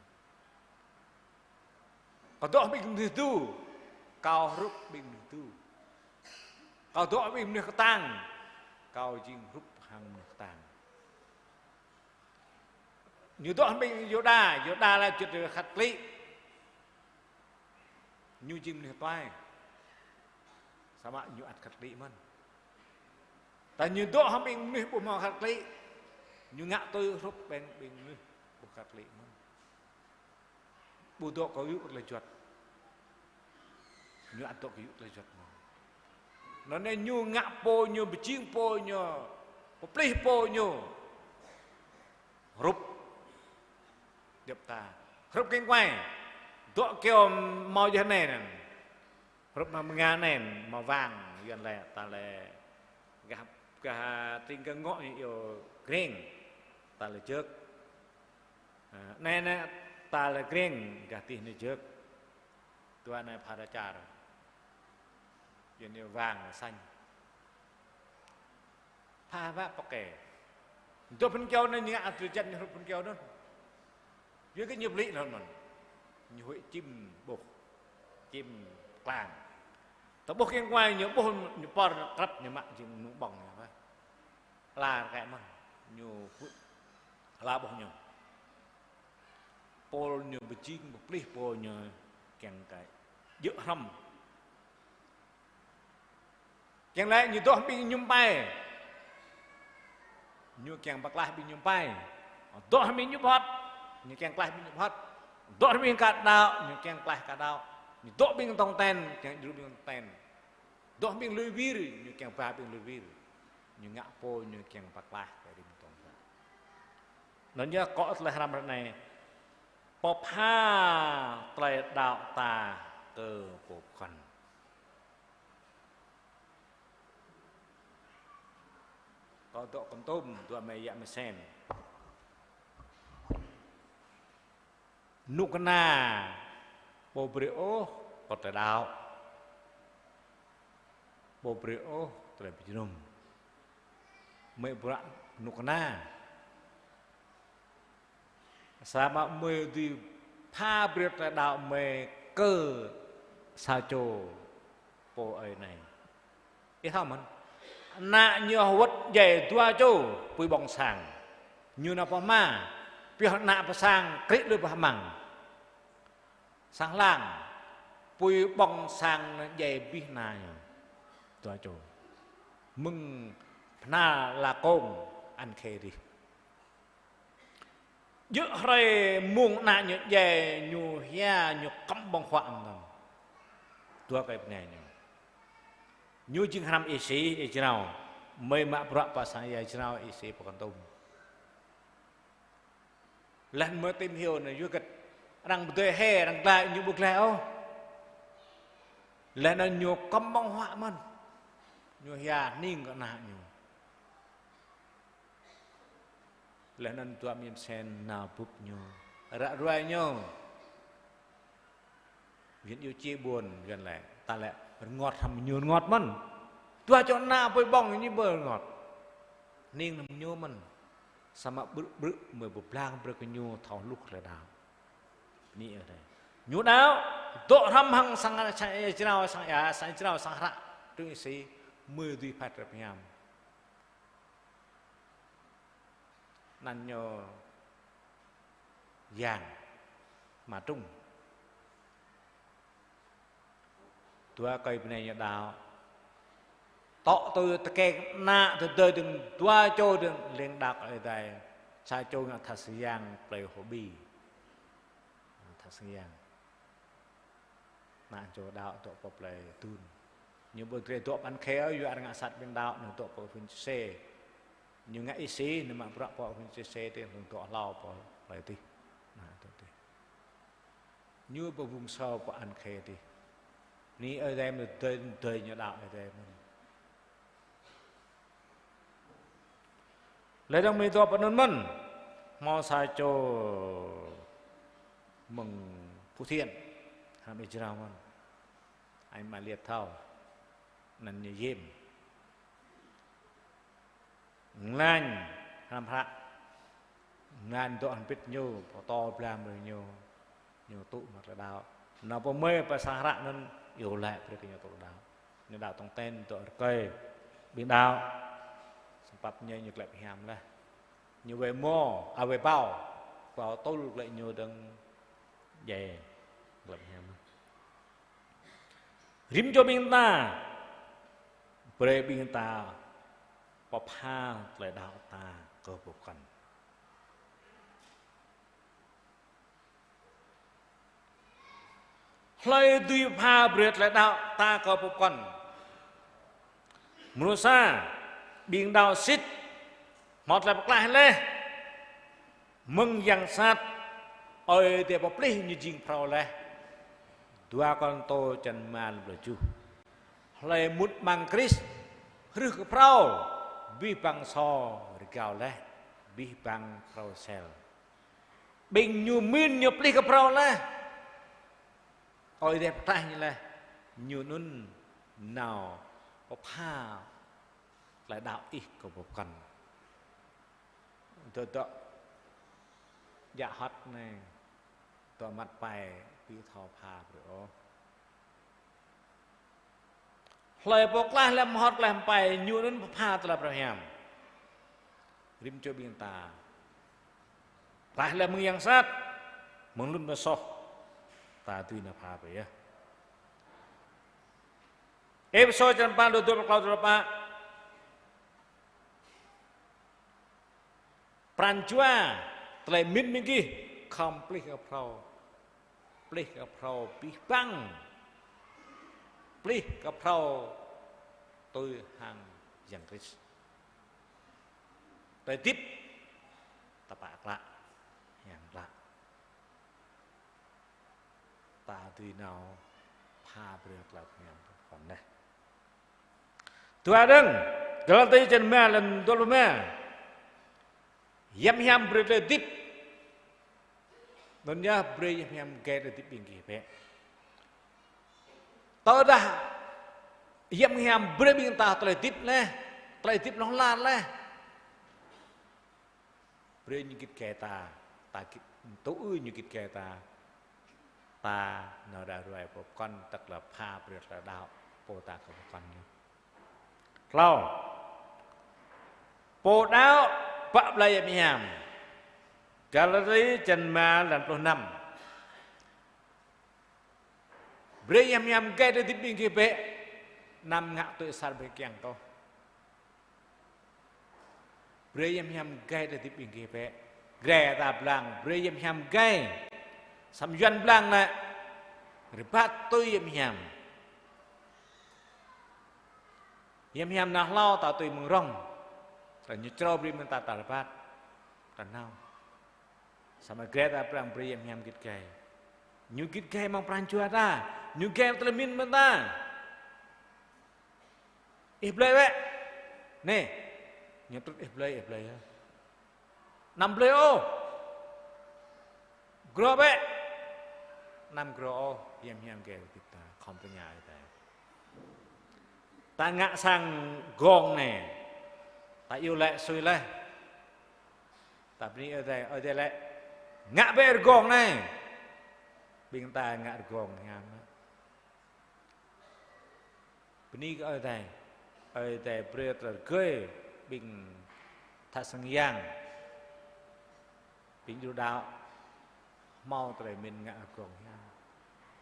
Kâo dŏ ƀing mơnuih tu, kâo hrup ƀing mơnuih tu. Kâo dŏ ƀing mơnuih kơtang, kâo jing hrup hăng mơnuih kơtang. Ñu dŏ ƀing Yuđa, Yuđa lĕ juăt Katôlik. Ñu jing mơnuih tuai. Samơ̆ ñu ăt Katôlik mơ̆n. Tơdah ñu dŏ hăng ƀing mơnuih ƀu hmâo Katôlik, ñu ngă tui hrup ƀing, ƀing mơnuih ƀu Katôlik mơ̆n. Ƀu dŏ kơ yŭ tơlơi juăt. Ñu ăt dŏ kơ yŭ tơlơi juăt mơ̆n. Anŭn anai ñu ngă pô ñu, pơjing pô ñu, pơplih pô ñu. Hrup Djŏp ta. Hrup kiăng kuai. Dŏ kyâo hmâo djơ̆ anai anŭn. Hrup hmâo mơnga anai, hmâo wang, Yuan laĭ, ta laĭ gah, gah tring gah ngŏ ñu iâu greng. Ta laĭ jơk. Ơ, anai anai ta laĭ greng, gah tih anai jơk. Dua anai pha ra čar. Yuan iâu wang, xanh. Pha wă pơkê. Dŏ phun kyâo anai ñu ngă drơi jăn ñu hrup phun kyâo anŭn. Yua kơ ñu blĭ anŭn mơ̆n. Ñu huĭ čim ƀuh. Čim klang. Ta ƀuh kiăng kuai ñu ƀuh ñu pơr ñu krăp ñu mă jing nung ƀơ̆ng ñu wă. Hla rơkơi mơ̆n. Ñu huĭ. Hla ƀuh ñu. Pôl ñu pơjing pơplih pô ñu kiăng kơ djơ̆ hrŏm. Kiăng laĭ ñu dŏ ƀing mơñum pai. Ñu kiăng pơklaih ƀing mơñum pai. Dŏ ƀing mơñum pơhơt. Ñu kiăng klaih ƀing mơñum pơhơt. Dŏ ƀing kơ đaŏ. Ñu kiăng klaih kơ đaŏ. Ñu dŏ ƀing tong ten. Kiăng djru ƀing tong ten. Dŏ ƀing lui wir. Ñu kiăng ba ƀing lui wir. Ñu ngă pô ñu kiăng pơklaih kơ ƀing tong ten. Anŭn yơh kâo tơlơi hrăm ră anai. Pơpha tơlơi đaŏ ta kơ pô pơkŏn. Kâo dŏ Kon Tum, dua mơi yă mơi sen. Nŭk kơna, ƀu brơi ôh kơ tơlơi đaŏ. Ƀu brơi ôh tơlơi pơjơnum. Mơi bruă nŭk kơna. Samơ̆ mơi dưi pha brơi tơlơi đaŏ mơi kơ sa čô pô ơi anai. Ih thâo mơ̆n. Ană ñu hơwơ̆t djai dua čô pui ƀơ̆ng sang. Ñu nao pơ hma, pioh ană pơ sang, krĭ lui pơ hmăng. Sang lăng, pui ƀơ̆ng sang anŭn djai abih ană ñu. Dua čô. Mơ̆ng pơhna lakông ăn khê dih. Djơ̆ hrơi mông ană ñu djai ñu hia ñu kăm ƀơ̆ng huă anŭn. Dua kơi bơnai ñu. Ñu jing hrăm Y Sĩ, Y Jrao. Mơi mă bruă pơ sang Ia Jrao Y Sĩ pơ Kon Tum. Laih anŭn mơi tìm hiểu anŭn yua hơget. Arăng pơdơi hê, arăng glaĭ ñu ƀu glaĭ ôh. Laih anŭn ñu kăm ƀơ̆ng huă mơ̆n. Ñu hia hning kơ ană ñu. Laih anŭn dua mơi sen nao bưp ñu. Ră ruai ñu. Yuan iâu chia buồn, Yuan laĭ, ta laĭ rơngot hrăm ñu rơngot mơ̆n. Dua čô ană pui ƀơ̆ng ñu ƀu rơngot. Hning hrăm ñu mơ̆n. Samơ̆ ƀrư̆ ƀrư̆ mơi pơblang brơi kơ ñu thâo hluh tơlơi đaŏ. Anai yơh. Ñu đaŏ, dŏ hrăm hăng sang, sang Ia Jrao, sang Ia, sang Ia Jrao, sang hră, trưng Y Sĩ, mơi dưi phat tơlơi pơhiam. Anăn ñu Yang Ama Trung. Dua kơi bơnai ñu đaŏ. Tŏ tui tơkeng ană tơdơi dơ̆ng dua čô dơ̆ng leng đaŏ kơ Ơi Adai. Sa čô ngă tha sang yang plei Hô Bi. Tha sang yang. Ană čô đaŏ dŏ pơ plei Dun. Ñu ƀu drơi dŏ pơ An Khê ôh, yua arăng ngă sat ƀing đaŏ, ñu dŏ pơ Vinh Sê. Ñu ngă Y Sĩ, ñu mă bruă pơ Vinh Sê dih, ñu dŏ hlâo pơ plei dih. Ană dŏ dih. Ñu pơ Vùng Sâu pơ An Khê dih. Anai Ơi Adai mơ̆n, tơdơi, tơdơi ñu đaŏ Ơi Adai mơ̆n. Laih dơ̆ng mơi dŏ pơ anŭn mơ̆n, hmâo sa čô mơ̆ng Phú Thiện, hrăm Ia Jrao mơ̆n. Anh Mã Liệt thâo, anăn ñu Yêm. Nglañ hrăm hră, nglañ dŏ hơbĭt ñu, pơtô blang brơi ñu. Ñu tŭ mă tơlơi đaŏ. Nao pơ mơi pơ sang hră anŭn iâu laĭ brơi kơ ñu tŭ đaŏ. Ñu đaŏ tong ten dŏ rơkơi. Ƀing đaŏ. Samơ̆ pap ñu ñu glaĭ pơhiam laih. Ñu wai mô, a wai bao. Bao tŭl glaĭ ñu dơ̆ng djai glaĭ pơhiam. Rĭm čô ƀing ta. Brơi ƀing ta pơpha tơlơi đaŏ ta kơ pơkŏn. Hlơi dưi pha brơi tơlơi đaŏ ta kơ pơkŏn. Mrô sa, ƀing đaŏ sĭt, hmâo tơlơi pơklaih laih, mơ̆ng yang sat, Ơi Adai pơplih ñu jing phrâo laih. Dua Kôrintô črăn rơma lăm pluh tơjuh. Hlơi mŭt amăng Krist, hrih kơ phrâo, abih bang sô rơgao laih, abih bang phrâo sel. Ƀing ñu mĭn ñu plih kơ phrâo laih. Ơi Adai pơklaih ñu laih. Ñu anŭn nao pơpha tơlơi đaŏ ih kơ pơkŏn. Dŏ dŏ djă hŏt anai, dŏ măt pai ƀu thâo pha brơi ôh. Hlơi pô klaih lăm hŏt klaih pai, ñu anŭn pơpha tơlơi pơhiam. Rĭm čô ƀing ta klaih lăm mơ̆ng yang sat, mơ̆ng lŭn mơsoh, ta dưi nao pha brơi yơh. Êphêsô črăn pă, dua pluh klâo, dua pluh pă. Pran jua tơlơi mĭn ƀing gih khŏm plih kơ phrâo. Plih kơ phrâo abih bang. Plih kơ phrâo tui hăng Yang Krist. Tơlơi hơdip tơpă klă, hiam klă. Ta dưi nao pha brơi tơlơi pơhiam kơ pơkŏn anai. Dua dơ̆ng, Galati črăn rơma, lăm dua pluh rơma. Hiam hiam brơi tơlơi hơdip. Anŭn yơh brơi hiam hiam gai tơlơi hơdip ƀing gih bĕ. Tơdah hiam hiam brơi ƀing ta tơlơi hơdip laih, tơlơi hơdip hlŏng lar laih. Brơi ñu git gai ta, ta git, tŭ ư ñu git gai ta. Ta nao đa ruai pơkŏn tơl pha brơi tơlơi đaŏ pô ta kơ pơkŏn ñu. Klâo. Pô đaŏ pă blai hiam hiam. Galati črăn rơma, lăm pluh năm. Brơi hiam hiam gai tơlơi hơdip ƀing gih bĕ. Anăm ngă tui asar ƀing kiăng tôh. Brơi hiam hiam gai tơlơi hơdip ƀing gih bĕ. Gai ta blang, brơi hiam hiam gai. Samơ̆ Yuan blang lĕ, rơbat tui hiam hiam. Hiam hiam nao hlâo ta tui mơ̆ng rŏng. Ta ñu črâo brơi mơ̆ng ta, ta rơbat. Ta nao. Samơ̆ gai ta blang brơi hiam hiam git gai. Ñu git gai mơ̆ng pran jua ta. Ñu gai tơlơi mĭn mơ̆ng ta. Ih blơi bĕ. Anai, ñu trŭt ih blơi, ih blơi yơh. Anăm blơi ôh. Grŏ bĕ. Anăm grŏ ôh, hiam hiam gai hơdip ta, khŏm tơña Ơi Adai. Ta ngă sang rơgong anai. Ta iâu laĭ sui laih. Ta bơni Ơi Adai, Ơi Adai laĭ: Ngă bĕ rơgong anai. Ƀing ta ngă rơgong hiam. Bơni kơ Ơi Adai. Ơi Adai brơi tơlơi rơgơi ƀing tha sang yang, ƀing djru đaŏ, hmâo tơlơi mĭn ngă rơgong hiam.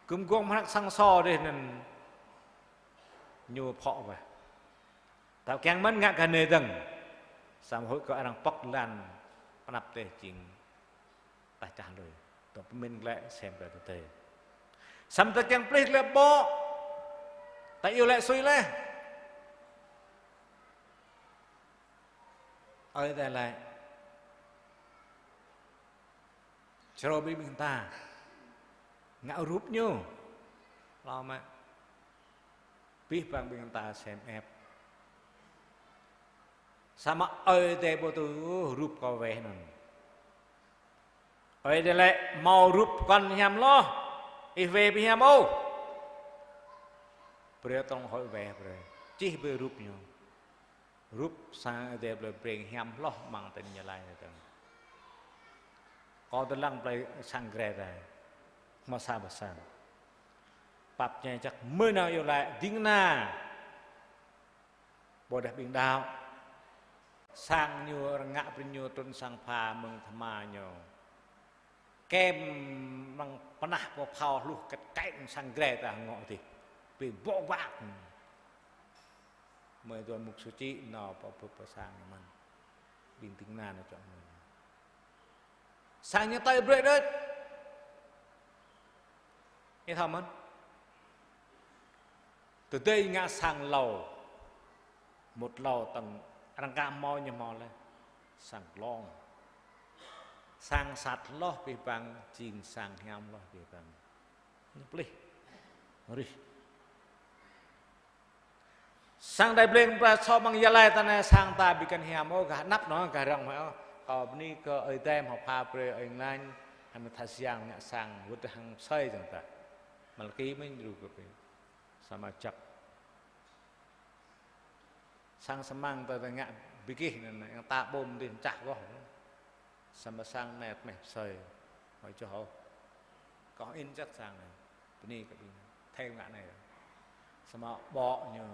Gum gong mơ̆ng sang sô dih anŭn ñu phŏ wah. Ta kiăng mơ̆n ngă kơ anai dơ̆ng. Samơ̆ huĭ kơ arăng pŏk lăn pơnăp teh jing ta čah lui. Tơ̆ pơmĭn glaĭ sem glaĭ tơdơi. Samơ̆ ta kiăng plih glaĭ ƀô̆. Ta iâu laĭ sui laih. Ơi Adai laĭ: Črâo brơi ƀing ta ngă rup ñu. Hlâo mă. Abih bang ƀing ta sem ĕp. Samơ̆ Ơi Adai ƀu tŭ rup kâo weh anŭn. Ơi Adai laĭ: Hmâo rup pơkŏn hiam hloh, ih weh ƀu hiam ôh. Brơi tŏng hơi weh brơi. Čih brơi rup ñu. Rup sang Ơi Adai blơi brơi hiam hloh amăng tơngia lai anai dơ̆ng. Kâo tơlăng blơi sang Grê rai. Hmâo sa bơsang. Pap ñai čăk mơ̆ nao iâu laĭ ding kơna. Ƀôdah ƀing đaŏ. Sang ñu rơngă brơi ñu trŭn sang pha mơ̆ng tơma ñu. Kem mơ̆ng pơnah pô phao hluh kĕt kĕt sang Grê ta ngŏ dih. Ƀing ƀô̆ wak. Mơi tuan mục sư čĭ nao pơ pơ pơ sang ñu mơ̆n. Ƀing ding kơna nao čŏk mơ̆n. Sang ñu tơi brơi đôč. Ih thâo mơ̆n. Tơdơi ngă sang lâo. Một lâo tơ̆ng arăng ka hmâo ñu hmâo laih. Sang glông. Sang sat hloh abih bang, jing sang hiam hloh abih bang. Ñu plih. Rih. Sang đai bleng pra sô amăng Gia Lai ta anai, sang ta ƀu kăn hiam ôh, gah anăp anŭn gah rŏng mơ̆ ôh. Kâo bơni kơ Ơi Adai hmâo pha brơi Ơi Nglan, hăng Mơtha Siang ngă sang wơ̆t hăng pơsơi jing ta. Malaki mơ̆n djru kơ ƀing. Samơ̆ jak. Sang Samăng ta, ta ngă ƀu gih anŭn, anŭn ta ƀôm dih čah goh. Samơ̆ sang anai tơmeh pơsơi. Hmâo čoh ôh. Kâo in čăt sang anai. Bơni kơ ƀing thâo ngă anai. Samơ̆ ƀô̆ ñu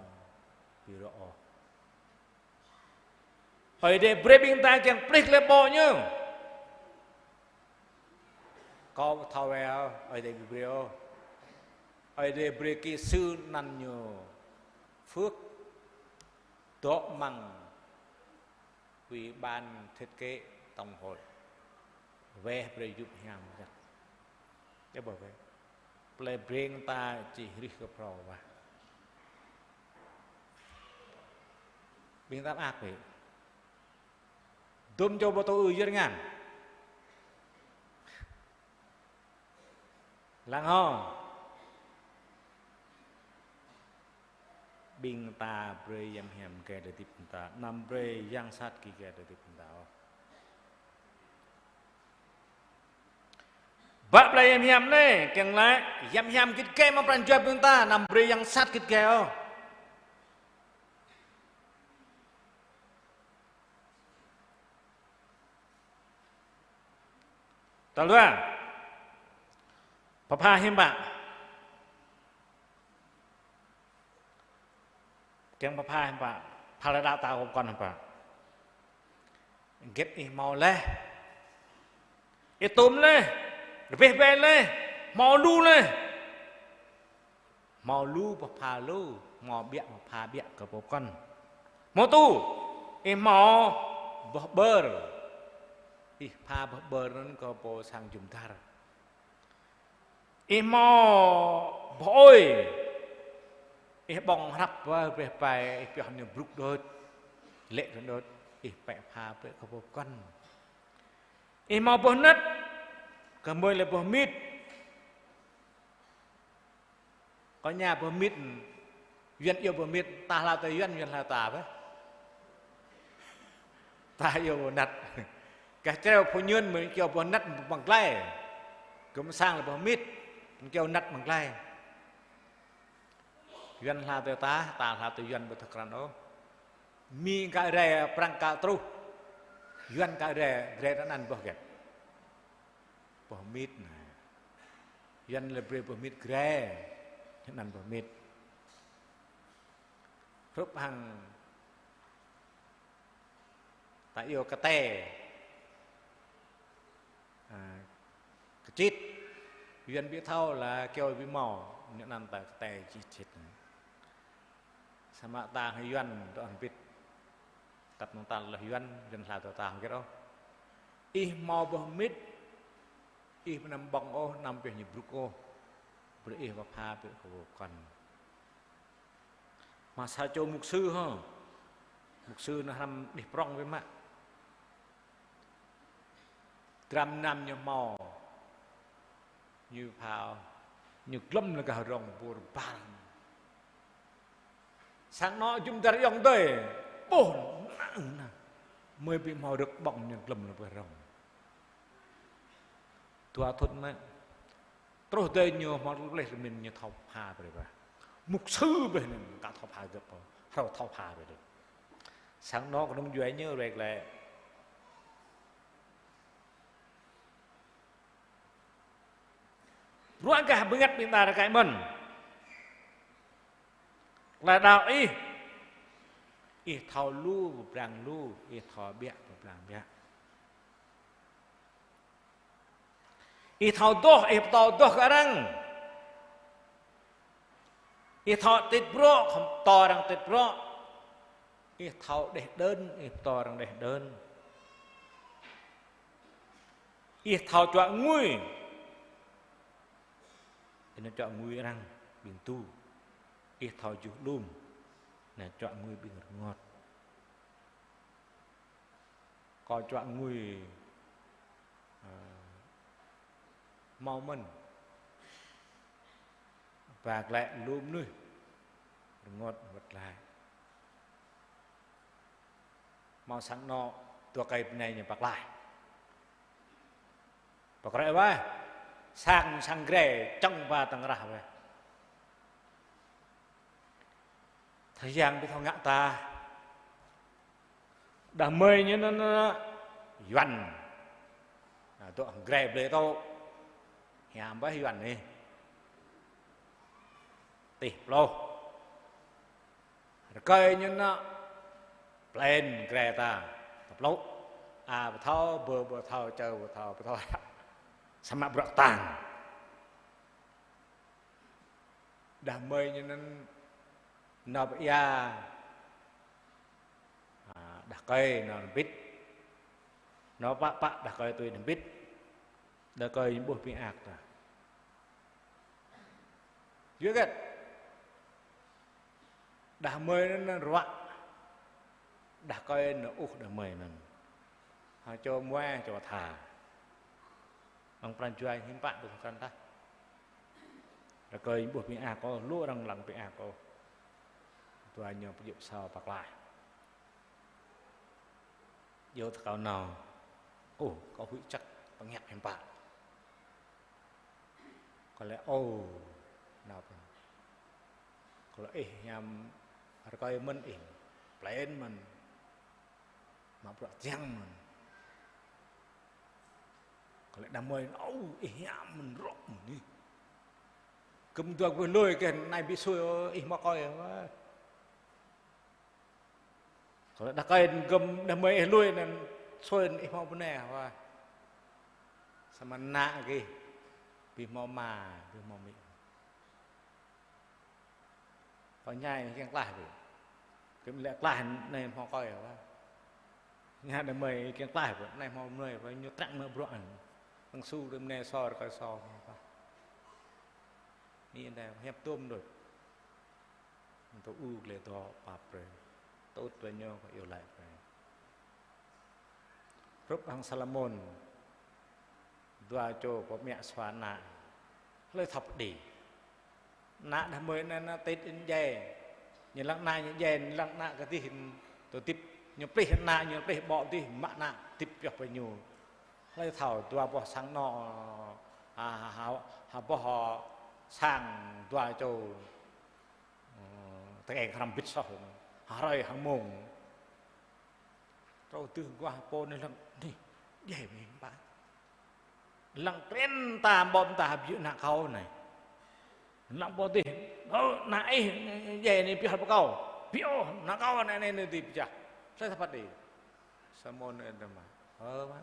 ƀu rŏ ôh. Ơi Adai brơi ƀing ta kiăng plih lĕ ƀô̆ ñu. Kâo ƀu thâo wơ̆t ôh, Ơi Adai ƀu brơi ôh. Ơi Adai brơi kỹ sư anăn ñu Phước dŏ amăng Ủy ban Thiết kế Tổng hội. Weh brơi yŭp hiam jăk. Yơh ƀơ weh. Plei Breng ta či rih kơ phrâo wah. Ƀing ta ăt weh. Dŭm čô pô tŭ ư yơr ngăn. Lăng hŏ. Ƀing ta brơi yăm hiam kơ tơlơi hơdip ta. Anăm brơi yang sat kơ tơlơi hơdip ta ôh. Bă plei yăm hiam anai, kiăng laĭ, yăm hiam git gai amăng pran jua ƀing ta, anăm brơi yang sat git gai ôh. Tal dua. Pơpha hiam pă. Kiăng pơpha hiam pă. Pha lĕ đaŏ ta kơ pơkŏn hiam pă. Hơget ih hmâo laih. Ih tŭm laih. Rơbeh bĕ laih. Hmâo lu laih. Hmâo lu pơpha lu, hmâo ƀiă pơpha ƀiă kơ pô pơkŏn. Hmâo tŭ, ih hmâo boh ƀơr. Ih pha boh ƀơr anŭn kơ pô sang jum dar. Ih hmâo boh ơi. Ih ƀơ̆ng hrăp wa rơbeh pai, ih pioh ñu brŭk đôč. Lĕ đôč, ih pĕ pha pĕ kơ pô pơkŏn. Ih hmâo boh năt, kơ mơi lĕ boh mit. Kơ ñu boh mit, Yuan iâu boh mit, ta hlâo tui Yuan, Yuan hlâo ta bĕ. Ta iâu boh năt. Gah čreo phu Yuan mơ̆ iâu boh năt amăng glai. Gơ̆ mơ̆ sang lĕ boh mit, iâu năt amăng glai. Yuan hlâo tui ta, ta hlâo tui Yuan ƀu thâo krăn ôh. Mi kă rai, Prăng kă truh. Yuan kă rai, rai anăn boh hơget. Boh mit anai. Yuan lĕ brơi boh mit gre. Anăn boh mit. Hrup hăng ta iâu kơtê. A, kơčit. Yuan ƀu thâo lĕ kơyâo ƀu hmâo. Ñu anăn ta kơtê čit čit. Samơ̆ ta hăng Yuan dŏ hơbĭt. Tăp nŏng ta lĕ Yuan, Yuan hlâo tui ta hơget ôh. Ih hmâo boh mit, ih ƀu anăm ƀơ̆ng ôh, anăm pioh ñu brŭk ôh. Brơi ih pơpha pĕ kơ pô pơkŏn. Mă sa čô mục sư hŏ. Mục sư anŭn hrăm đih prŏng biă mă. Dram mơnam ñu hmâo. Ñu pha, ñu glŏm lĕ gah rŏng ƀôr ƀar. Sang anŏ jum dar ayŏng adơi. Ƀôh, nă, nă. Mơi ƀu hmâo rơ̆k ƀơ̆ng ñu glŏm lĕ gah rŏng. Dua thŭn mă. Truh adơi ñu hmâo leh rơmĭn ñu thâo pha brơi wa. Mục sư bĕ anŭn, ka thâo pha gơ̆p ôh. Hrâo thâo pha brơi đôč. Sang anŏ kơnung djuai ñu rek lĕ. Bruă gah bơngăt ƀing ta rơkơi mơ̆n. Tơlơi đaŏ ih. Ih thâo lu pơblang lu, ih thâo ƀiă pơblang ƀiă. Ih thâo adoh, ih pơtô adoh kơ arăng. Ih thâo tit bruă, khŏm pơtô arăng tit bruă. Ih thâo đeh đơn, ih pơtô arăng đeh đơn. Ih thâo čuă ngui. Ih anăm čuă ngui arăng ƀing tu. Ih thâo juh lum. Anăm čuă ngui ƀing rơngot. Kâo čuă ngui Ơ, hmâo mơ̆n. Ba glaĭ lu mơnuih rơngot wơ̆t glaĭ. Hmâo sang anŏ dua rơkơi bơnai ñu pơklaih. Pơkrĕ wơ̆t. Sang, sang grê čŏng ba tơ̆ng rah wơ̆t. Thâo Yang ƀu thâo ngă ta. Đah mơi ñu anŭn, anŭn Yuan. Anŭn dŏ hăng grê blơi tŏ. Hiam bah Yuan anai. Tih pluh. Rơkơi ñu anŭn plên grê ta. Tơplŭ. A ƀu thâo, B ƀu thâo, C ƀu thâo, ƀu thâo. Samơ̆ bruă kơtang. Đah mơi ñu anŭn nao pơ ia. A, đah rơkơi nao rơmbit. Nao pă pă đah rơkơi tui rơmbit. Đah rơkơi ñu ƀuh ƀing ak ta. Yua hơget? Đah mơi anŭn ruă. Đah rơkơi anŭn ƀuh đah mơi anŭn. Hăng čô muai, čô tha. Amăng pran jua hiư̆m pă ƀu thâo krăn tah. Rơkơi ƀuh ƀing ak ôh, lu arăng lăng ƀing ak ôh. Dua ñu pơdjơ̆ pơsao pơklaih. Yua tơ kâo nao. Ôh, kâo huĭ čăk, pơngiăp hiư̆m pă. Kâo laĭ, ôh, nao pơ. Kâo laĭ, ih hiam rơkơi mơ̆n ih, plên mơ̆n. Mă bruă kơtang mơ̆n. Kâo laĭ đah mơi, ôh, ih hiam mơ̆n rŏ mơ̆n ih. Gơ̆m dua gơ̆ lui kơ anai ƀu sui ôh, ih hmâo rơkơi ôh. Kâo laĭ đah rơkơi gơ̆m đah mơi ih lui anŭn sui ih hmâo bơnai wơ̆t. Samơ̆ ană gih ƀu hmâo ama, ƀu hmâo amĭ. Kâo ñai kiăng klaih ƀu. Kơ mĭn lĕ klaih anai hmâo rơkơi wơ̆t. Ñai đah mơi kiăng klaih ƀu, anai hmâo bơnai wơ̆t, ñu trăng mă bruă anŭn. Tăng su kơ mơnai so rơkơi so hmâo wơ̆t. Anai anai hiăp tôm đôč. Tơ u glai dŏ pap brơi. Tơ ŭt brơi ñu kơ iâu laĭ brơi. Hrup hăng Salômôn, dua čô pô mă sua ană. Hlơi thâo pơđi. Ană đah mơi anŭn, anŭn tĭt in djai. Ñu lăng ană ñu djai, ñu lăng ană kơdih tơ tĭp. Ñu plih ană, ñu plih ƀô̆ dih, mă ană tĭp pioh pơ ñu. Hlơi thâo dua boh sang anŏ, ha, ha, ha, ha boh sang dua čô. Ơ, tơkeng hrăm bĭt soh, hrơi hăng mông. Truh tơguah pô anai lăng, anai, djai mơ̆n ƀă. Lăng kren ta ƀô̆ ta hơbĭ ană kâo anai. Lăng pô dih, ơ, ană ih djai anai pioh pơ kâo. Pioh, ană kâo anai, anai, anai dih pơčah. Hlơi thâo pơđi. Salômôn anai tơma. Ơ, mă.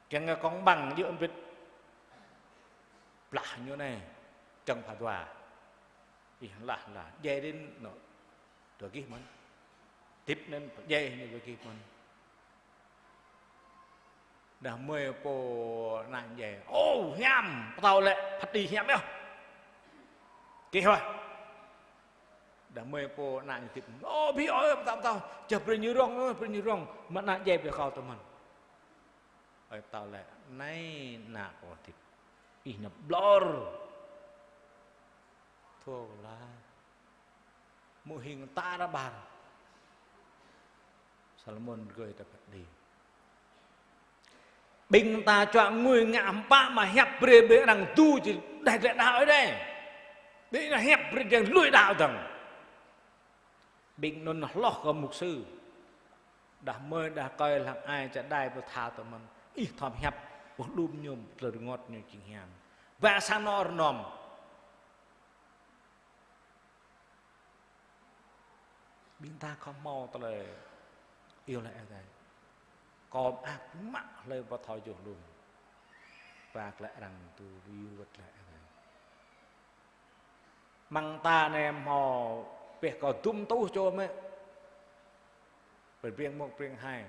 Kiăng kơ công bằng djơ̆ mbĭt. Blah ñu anai, čang pha dua. Ih lah, lah, djai anŭn, anŏ, dua gih mơ̆n. Tĭp anŭn, djai anŭn dua gih mơ̆n. Đah mơi pô ană djai. Ô, hiam, pơtao lĕ, phat đi hiam yơh. Gih wơ̆t. Đah mơi pô ană ñu tĭp. Ô, ƀu ơi, pơtao, pơtao. Čah brơi ñu rŏng, ơ, brơi ñu rŏng. Mă ană djai brơi kâo tơ mơ̆n. Ơi pơtao laĭ, anai ană kâo tĭp. Ih anăp ƀlŏr. Thâo lah. Mơ̆ hing ta ra ƀar. Salômôn rơgơi ta phat đi. Ƀing ta čuă ngui ngă hơpă mă hiăp brơi ƀing arăng tu či đah glaĭ đaŏ ơi đeh. Ƀing arăng hiăp brơi arăng lui đaŏ dơ̆ng. Ƀing anŭn hloh kơ mục sư. Đah mơi đah rơkơi lăng ai čơđai pơtha tơ mơ̆n. Ih thom hiăp, ƀuh đưm ñu, tơlơi rơngot ñu jing hiam. Ba sang anŏ rơnŏm. Ƀing ta khŏm hmâo tơlơi iâu laĭ Ơi Adai. Kơ mơak mă hlơi pô thâo juh lung. Ba glaĭ arăng tu ƀu yua wơ̆t glaĭ Ơi Adai. Amăng ta anai hmâo pĕ kơ dŭm tuh čô mơ̆. Pơbriăng mông priăng hai.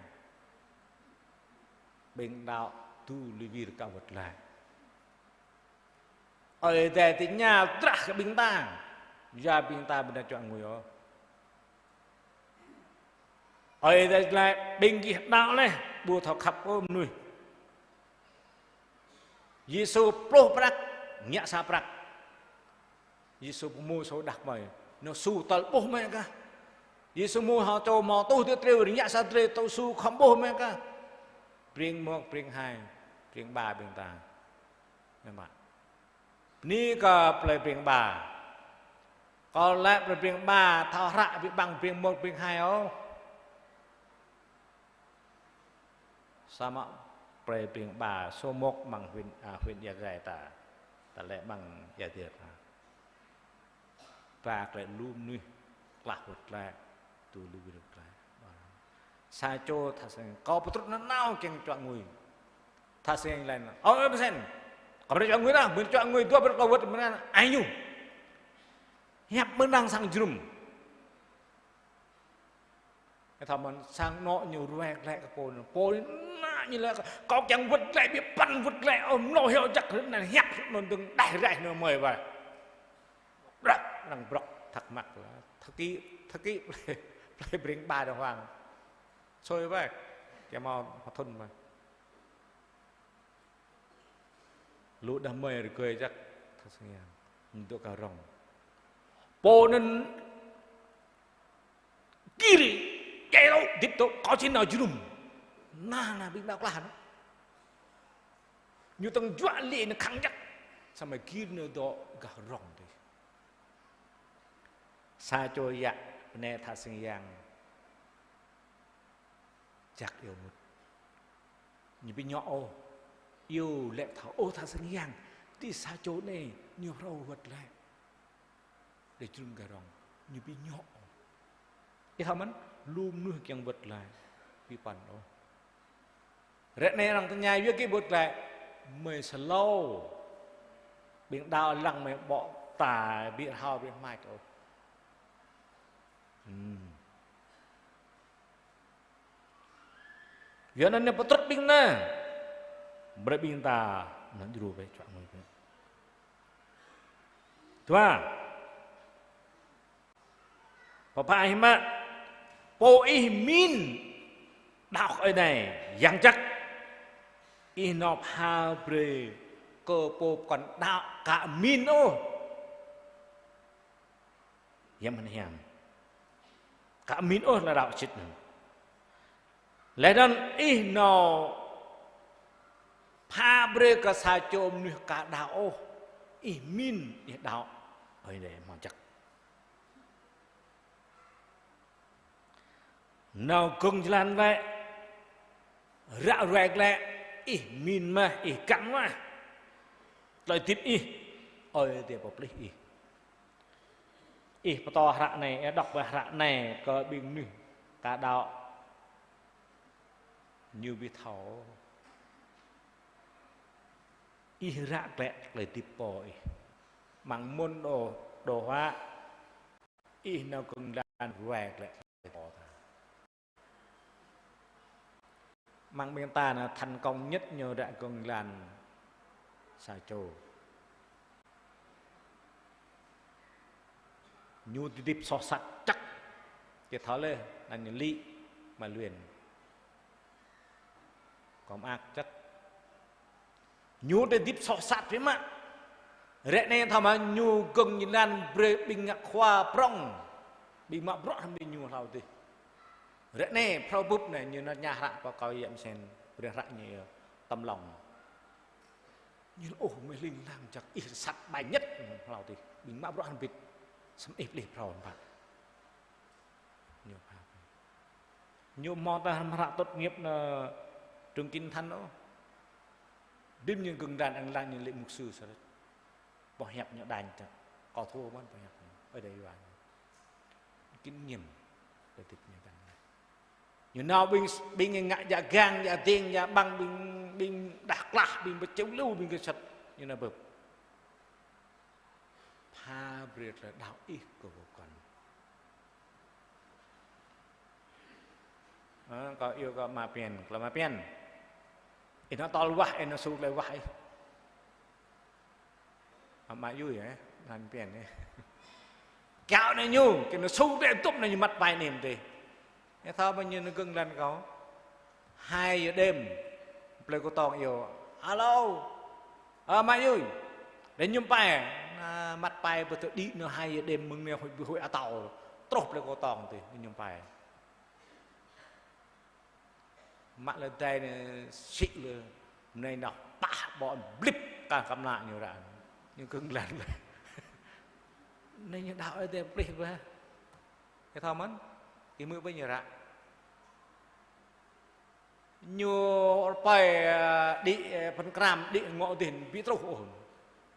Ƀing đaŏ tu lui wir kơ wơ̆t glaĭ. Ơi Adai tơña drah kơ ƀing ta. Yua ƀing ta ƀu nao čuă ngui ôh. Ơi Adai laĭ ƀing gih đaŏ laih, ƀu thâo khăp ôh mơnuih. Yêsu pluh prăk, ngă sa prăk. Yêsu pơmŭ sô đah kơmơi. Nao su tơl ƀuh mơ̆ kah. Yêsu mŭ hao čô hmâo tuh dêh triu, ngă sa triu, tŭ su khŏm ƀuh mơ̆ kah. Breng mŏk, breng hai, breng ba ƀing ta. Nao mă. Bơni kơ plei breng ba. Kâo laĭ plei breng ba thâo hră ƀu ƀăng breng mŏk breng hai ôh. Samơ̆ plei breng ba số một amăng huyện, à, huyện Ia Grai ta. Ta laĭ amăng Ia Grai ta. Ba glaĭ lu mơnuih, klah wơ̆t glaĭ, tui lu wơ̆t glaĭ. Sa čô tha sing, kâo pơtrŭt nanao kiăng čuă ngui. Tha sing laĭ, ơ, ơ, pơsen. Kâo ƀu čuă ngui dah, ƀu čuă ngui, dua ƀrư̆ kâo wơ̆t mơnăn, ai ñu. Hiăp mơnăng sang jơnum. Kơ tha mơ̆n sang anŏ ñu ruai glaĭ kơ pô anŭn. Pô anŭn ñu laĭ kơ, kâo kiăng wơ̆t glaĭ, ƀiă păn wơ̆t glaĭ, ơ, mlâo hyu jak rơ̆t anŭn hiăp anŭn dơ̆ng đaih raih anŭn mơi wai. Brăk, arăng brŏk thắc mắc lah. Thơ ký, thơ ký plei, plei breng ba đàng hoàng. Sôi wai, kiăng hmâo, hmâo thŭn wai. Lu đah kơmơi rơgơi jak tha sing yang. Nŭk kơ rŏng. Pô anŭn gir, djai lu, dĭt dŏ, kâo či nao jơnum. Nah, nah, ƀing đaŏ klah anŭn. Ñu tơ̆ng juă lĕ anŭn khăng jak. Samơ̆ gir anŭn dŏ gah rŏng tih. Sa čô yă bơnai tha sing yang. Jak iâu mŭt. Ñu ƀu djơ̆ ôh. Iâu laĭ thâo ôh tha sing yang. Tih sa čô anai ñu phrâo wơ̆t glaĭ. Đe jơnum gah rŏng. Ñu ƀu djơ̆ ôh. Ih thâo mơ̆n, lu mơnuih kiăng wơ̆t glaĭ. Ƀu păn ôh. Ră anai arăng tơña yua hơget ƀu wơ̆t glaĭ. Mơi slow. Ƀing đaŏ lăng mơi ƀô̆ ta ƀu thâo ƀu hmâo ôh. Hmm. Yua anŭn ñu pơtrŭt ƀing anŭn. Brơi ƀing ta anŭn djru wai čuă ngui. Dua. Pơpha ih mă. Pô ih min đaŏ kơ Ơi Adai yang jăk. Ih nao pha brơi kơ pô pơkŏn đaŏ ka min ôh. Hiam hăn hiam. Ka min ôh lĕ đaŏ sĭt anŭn. Lĕ anŭn ih nao pha brơi kơ sa čô mơnuih ka đaŏ ôh. Ih min, ih đaŏ. Ơi Adai hmâo jăk. Nao gơ̆ng jơlan glaĭ, ră ruai glaĭ, ih min mơ̆n, ih găn mơ̆n. Tơlơi hơdip ih, Ơi Adai pơplih ih. Ih pơtô hră anai, ih đŏk ƀơi hră anai kơ ƀing mơnuih ka đaŏ. Ñu ƀu thâo. Ih ră glaĭ tơlơi hơdip pô ih. Amăng mơ̆n đô, đô huă. Ih nao gơ̆ng jơlan ruai glaĭ tơlơi pô ta. Amăng ƀing ta anŭn thành công nhất ñu ră gơ̆ng jơlan sa čô. Ñu tơlơi hơdip soh sat čăk. Či thâo lĕ, anŭn ñu Lị Mai Luyên. Kơ mơak čăk. Ñu tơlơi hơdip soh sat biă mă. Ră anai thâo mă ñu gơ̆ng jơlan brơi ƀing ngă khua prŏng. Ƀing mă bruă hrăm ƀing ñu hlâo dih. Ră anai phrâo bưp anai ñu nao tơña hră pơ kâo yă mơsen brơi hră ñu yơh tâm lòng. Ñu laĭ ôh mơi hling hlang jak ih sat ƀai nhất hlâo dih. Ƀing mă bruă hrăm bĭt. Samơ̆ ih plih phrâo hơmâo. Ñu pha. Ñu hmâo tơlơi hră tốt nghiệp anŭn trường Kinh Thánh ôh. Đĭm ñu gơ̆ng jơlan arăng laĭ ñu lĕ mục sư sơrĕt. Boh hiăp ñu đañ tơ̆. Kâo thâo mơ̆n boh hiăp ñu. Ơi Adai yua ñu. Kinh nghiệm. Tơlơi hơdip ñu găn laih. Ñu nao ƀing, ƀing ngă djă gang, djă ding, djă ƀăng, ƀing, ƀing đah klah, ƀing pơčŭ lu, ƀing kơsăt. Ñu nao bưp. Pha brơi tơlơi đaŏ ih kơ pơkŏn. Ơ, kâo iâu kơ ama Pian, kơ ama Pian. Ih nao tơl wah, ih nao su tơlơi wah ih. Ama Yui, ơ, ama Pian, ơ. Kiaŏ anai ñu, kơ nao su tơlơi tŭp anai ñu măt pai nem tih. Ih thâo mơ̆n ñu gơ̆ng lăn kâo. Hai giờ đêm, plei Cô Tông iâu: "Alo, ơ Mă Yui, đe mơñum pai?" Na, măt pai ƀu tơ đĭ nơ, hai giờ đêm mơ̆ng anai huĭ, huĭ atâo. Truh plei Cô Tông tih, đe mơñum pai. Mă lơ dai nơ sĭ lơ, mơnai nao pah ƀô̆ blip kah kơmlă ñu ră. Ñu gơ̆ng lăn lơ. Anai ñu đaŏ Ơi Adai plih ƀă. Ih thâo mơ̆n, ih hmư̆ ƀơi ñu ră. Ñu rơpai, ơ, đĭ, ơ, pơkram, đĭ ngŏ dih ƀu truh ôh.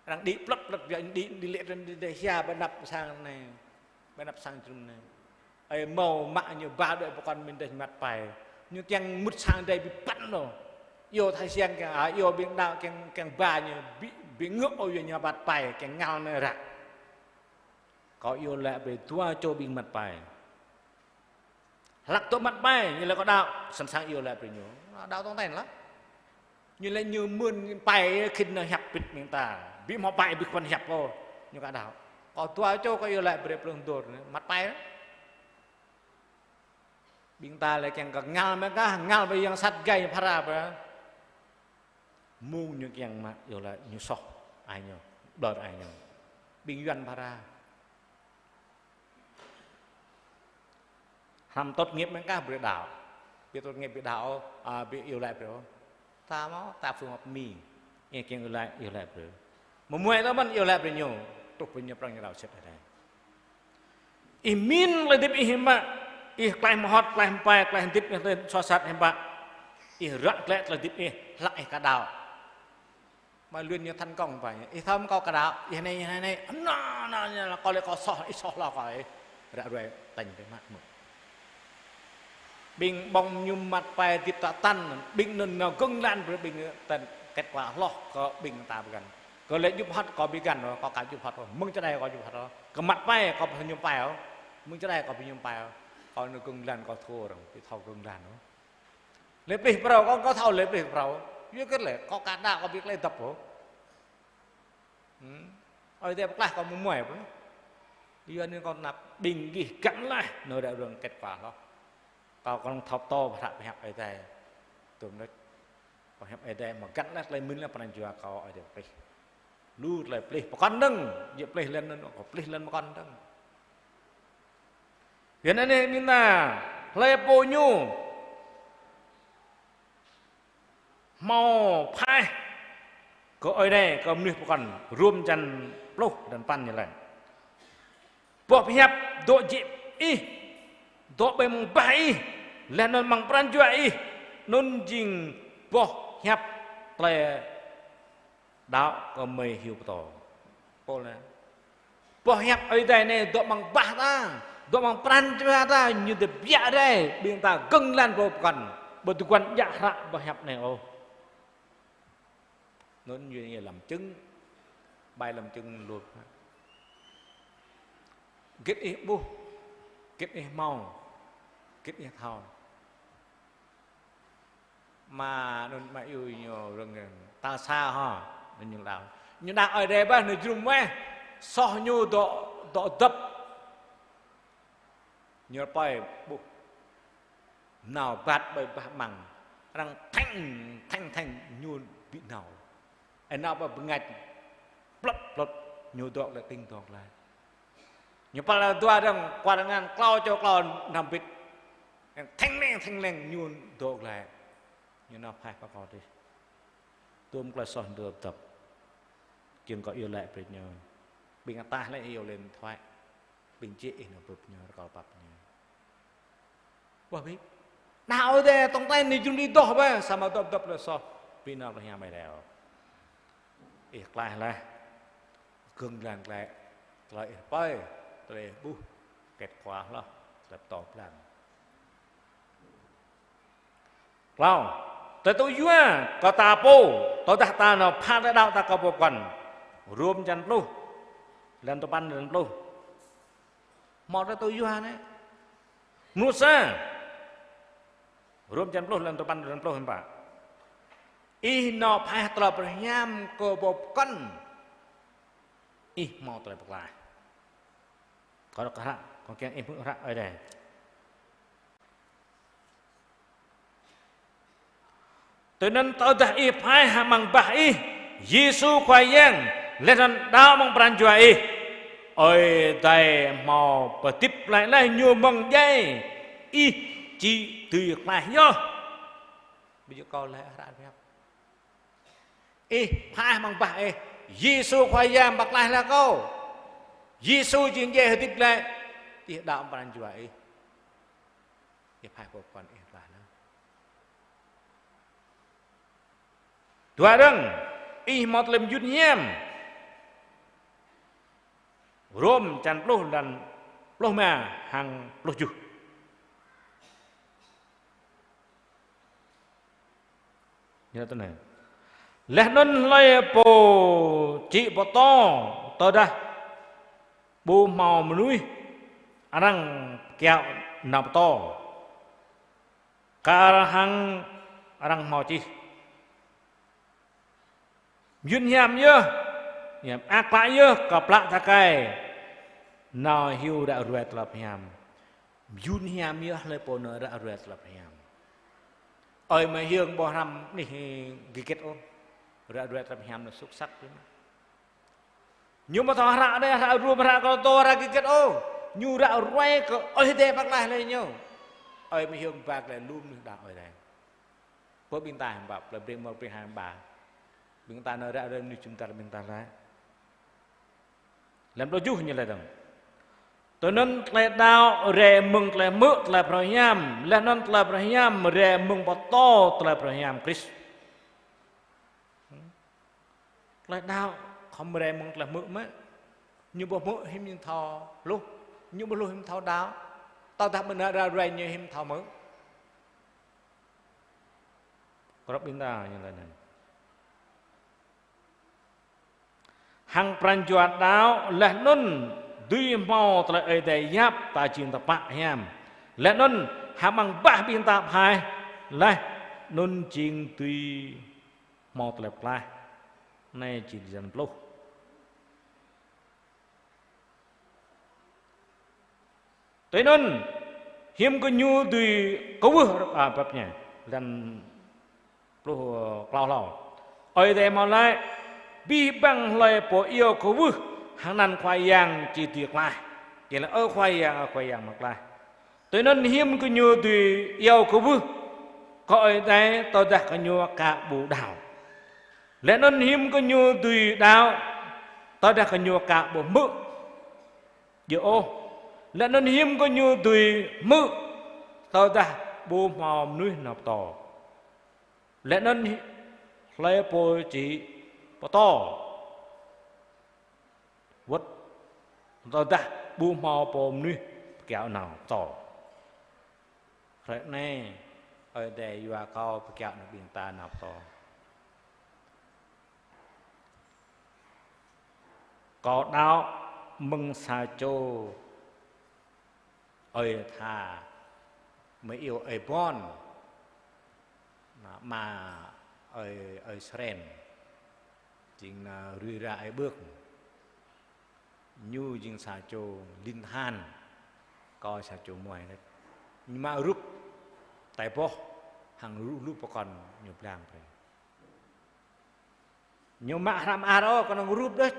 Arăng đĭ plăt plăt, biă đĭ, đĭ lĕ trên đĭ đe hia ƀơi anăp sang anai, ƀơi anăp sang jơnum anai. Ơi mâo mă ñu ba đuaĭ pơkŏn mĭn đeh măt pai. Ñu kiăng mŭt sang đe ƀu păn ôh. Iâu thai siăng kiăng, a, iâu ƀing đaŏ kiăng, kiăng ba ñu ƀu, ƀu ngŏ ôh, iâu ñu măt pai, kiăng ngăl anai ră. Kâo iâu laĭ brơi dua čô ƀing măt pai. Hlăk dŏ măt pai, ñu laĭ kâo đaŏ, sẵn sàng iâu laĭ brơi ñu. Đaŏ tong ten lah. Ñu laĭ ñu mưn pai khĭn nao hiăp bĭt ƀing ta. Ƀu hmâo pai ƀu kơnang hiăp ôh. Ñu kơ đaŏ. Kâo dua čô kâo iâu laĭ brơi plơ̆ng dơr, măt pai. Ƀing ta lĕ kiăng kơ ngăl mơ̆ kah, ngăl ƀơi yang sat gai phara ƀă. Mơ̆ng ñu kiăng mă iâu laĭ ñu soh ai ñu, ƀlŏr ai ñu. Ƀing Yuan phara. Hlăm tốt nghiệp mơ̆ kah brơi đaŏ. Ƀu tốt nghiệp ƀu đaŏ, a, ƀu iâu laĭ brơi. Ta mâo, ta phung họp mi. Ih kiăng iâu laĭ, iâu laĭ brơi. Mơmuai ta mơ̆n iâu laĭ brơi ñu. Truh brơi ñu prăng ñu đaŏ sĭt Ơi Adai. Ih mĭn tơlơi hơdip ih hiư̆m pă. Ih klaih mơhot, klaih mơpai, klaih hơdip ih tơlơi soh sat hiư̆m pă. Ih ră glaĭ tơlơi hơdip ih, hlăk ih ka đaŏ. Mă luyên ñu thành công ƀă. Ih thâo mơ̆ kâo ka đaŏ, ih anai, ih anai, anai. Anai, anai, anai, kâo lĕ kâo soh, ih soh hloh kâo ih. Ră ruai tañ brơi mă mơ̆. Ƀing ƀơ̆ng mơñum măt pai hơdip ta tăn, ƀing anŭn nao gơ̆ng lăn brơi ƀing tăn, kết quả hloh kơ ƀing ta ƀu găn. Kơ lĕ djŭp hăt kâo ƀu găn, kâo ka djŭp hăt, mơ̆ng čơđai kâo djŭp hăt, kơ măt pai kâo ƀu mơñum pai, mơ̆ng čơđai kâo ƀu mơñum pai, kâo nao gơ̆ng lăn kâo thâo arăng, ƀu thâo gơ̆ng lăn. Lĕ plih phrâo, kâo, kâo thâo lĕ plih phrâo. Yua kơ lĕ, kâo ka đaŏ, kâo ƀu klĕ dŏp ôh. Hmm. Ơi Adai pơklaih kâo mơmuai pơ. Yua anŭn kâo tơnap ƀing gih găn laih, nao ră ruai kết quả hloh. Kâo kơnơ̆ng thâo pơtô pơhră pơhiăp Ơi Adai. Tơm đôč. Pơhiăp Ơi Adai mă găn laih tơlơi mĭn laih pran jua kâo Ơi Adai plih. Lu tơlơi plih pơkŏn dơ̆ng, djơ̆ plih lăn anŭn, kâo plih lăn pơkŏn dơ̆ng. Yua anŭn anai ƀing ta, hlơi pô ñu hmâo phaih kơ Ơi Adai, kơ mơnuih pơkŏn, Rôm čăn pluh, dăn păn ñu laĭ. Boh pơhiăp dŏ jĕ ih, dŏ ƀơi mơ̆ng bah ih, laih anŭn amăng pran jua ih, anŭn jing boh hiăp tơlơi đaŏ kơ mơi hyu pơtô. Pô laĭ. Boh hiăp Ơi Adai anai dŏ amăng bah ta, dŏ amăng pran jua ta, ñu tơbiă rai, ƀing ta gơ̆ng lăn pô pơkŏn. Ƀu tơguan djă hră boh hiăp anai ôh. Anŭn ñu, ñu lăm čưng, ƀai lăm čưng lup. Git ih ƀuh, git ih hmâo, git ih thâo. Mă anŭn mă yu ñu rơ̆ng rơ̆ng. Tal sa hŏ, anŭn ñu đaŏ. Ñu đaŏ Ơi Adai ƀă, ñu jrŭm weh. Soh ñu dŏ, dŏ dŏp. Ñu rơpơi ƀuh. Nao ƀat ƀơi bah amăng. Arăng thĕng, thĕng, thĕng, ñu ƀu nao. Ơ nao ƀơi bơngač. Plŏt, plŏt, ñu dŏ glaĭ, tĭng dŏ glaĭ. Ñu păl dua dơ̆ng, kual ngăn klâo čô klâo năm bit. Thĕng lĕng, thĕng lĕng, ñu dŏ glaĭ. Ñu nao phaih pơ kâo dih. Tơm tơlơi soh dŏ dŏp. Kiăng kâo iâu laĭ brơi ñu. Ƀing ataih lĕ iâu lĕ điện thoại. Ƀing čih ih nao bưp ñu, rơkâo pap ñu. Wah, ƀing. Đaŏ Ơi Adai, tong ten ñu jrŭm đĭ dŏ ƀă, samơ̆ dŏp dŏp tơlơi soh. Ƀing nao tơlơi hiam Ơi Adai. Ih klaih laih. Gơ̆ng lăn glaĭ. Tơlơi ih rơpơi, tơlơi ih ƀuh. Kết quả hloh, tơlơi pơtô blang. Klâo. Tơlơi tŭ yua kơ ta pô, tơdah ta nao pha tơlơi đaŏ ta kơ pô pơkŏn. Rôm čăn pluh. Lăn tơpăn lăn pluh. Hmâo tơlơi tŭ yua anai. Mrô sa. Rôm čăn pluh lăn tơpăn lăn pluh hiư̆m pă. Ih nao phaih tơlơi pơhiam kơ pô pơkŏn. Ih hmâo tơlơi pơklaih. Kâo đŏk hră, kâo kiăng ih hmư̆ hră Ơi Adai. Tui anŭn tơdah ih pơhaih hăng amăng bah ih Yêsu Khua Yang, laih anŭn đaŏ amăng pran jua ih, Ơi Adai hmâo pơhơdip glaĭ laih Ñu mơ̆ng djai, ih či dưi klaih yơh. Ƀu djơ̆ kâo laĭ hră pơhiăp. Ih pơhaih amăng bah ih, Yêsu Khua Yang pơklaih laih kâo. Yêsu jing djai hơdip glaĭ. Ih đaŏ amăng pran jua ih, ih pơhaih pô phŭn ih klaih laih. Dua dơ̆ng, ih hmâo tơlơi mơyun hiam. Rôm čăn pluh, lăn pluh rơma hăng pluh tơjuh. Ñu laĭ tui anai: Laih anŭn hlơi pô či pơtô tơdah ƀu hmâo mơnuih arăng kiaŏ nao pơtô, kar hăng arăng hmâo čih. Mơyun hiam yơh, hiam ăt klă yơh kơ plă tơkai nao hyu ră ruai tơlơi pơhiam. Mơyun hiam yơh hlơi pô nao ră ruai tơlơi pơhiam. Ơi Mơi Hiơng ƀu hrăm anih hơget ôh, ră ruai tơlơi pơhiam anŭn sŭk săk biă mă. Ñu ƀu thâo hră anai, hră Rôm, hră Kôrintô, hră hơget ôh. Ñu ră ruai kơ Ơi Adai pơklaih laih ñu. Ơi Mơi Hiơng ba glaĭ lu mơnuih đaŏ Ơi Adai. Pơ ƀing ta hiư̆m pă, plei Breng mơ̆ Breng Hai ba. Ƀing ta nao ră ruai mơnuih jum dar ƀing ta laĭ. Lăm pluh tơjuh ñu laĭ dơ̆ng: Tui anŭn tơlơi đaŏ rai mơ̆ng tơlơi hmư̆ tơlơi pơhiăp, laih anŭn tơlơi pơhiăp rai mơ̆ng pơtô tơlơi pơhiăp Krist. Tơlơi đaŏ khŏm rai mơ̆ng tơlơi hmư̆ mơ̆. Ñu ƀu hmư̆ hiư̆m ñu thâo hluh, ñu ƀu hluh hiư̆m thâo đaŏ. Tơdah ƀu nao ră ruai ñu hiư̆m thâo hmư̆. Kơ rŏk ƀing ta ñu laĭ anai. Hăng pran jua đaŏ laih anŭn dưi hmâo tơlơi Ơi Adai yap ta jing tơpă hiam. Laih anŭn hăng amăng bah ƀing ta pơhaih laih anŭn jing dưi hmâo tơlơi pơklaih. Anai jing lăn pluh. Tui anŭn hiư̆m kơ ñu dưi kwưh, a, pap ñu. Lăn pluh, ơ, klâo hlâo. Ơi Adai hmâo laĭ: Abih bang hlơi pô iâu kwưh hăng anăn Khua Yang či dưi klaih. Kiăng laĭ: Ơ Khua Yang, ơ Khua Yang, hmâo klaih. Tui anŭn hiư̆m kơ ñu dưi iâu kwưh kơ Ơi Adai tơdah kơ ñu ka ƀu đaŏ. Laih anŭn hiư̆m kơ ñu dưi đaŏ tơdah kơ ñu ka ƀu hmư̆. Djơ̆ ôh. Laih anŭn hiư̆m kơ ñu dưi hmư̆ tơdah ƀu hmâo mơnuih nao pơtô. Laih anŭn hlơi pô či pơtô wơ̆t tơdah ƀu hmâo pô mơnuih pơkiaŏ nao pơtô. Hrơi anai, Ơi Adai yua kâo pơkiaŏ nao ƀing ta nao pơtô. Kâo đaŏ mơ̆ng sa čô ơi tha, mơi iâu ơi Bon, ama ơi, ơi Sren, jing ană rui ra ơi Bơk. Ñu jing sa čô linh than, kâo sa čô muai đôč. Ñu mă rup tai boh hăng rup lu pơkŏn ñu blang brơi. Ñu mă hră mơar ôh, kơnơ̆ng rup đôč.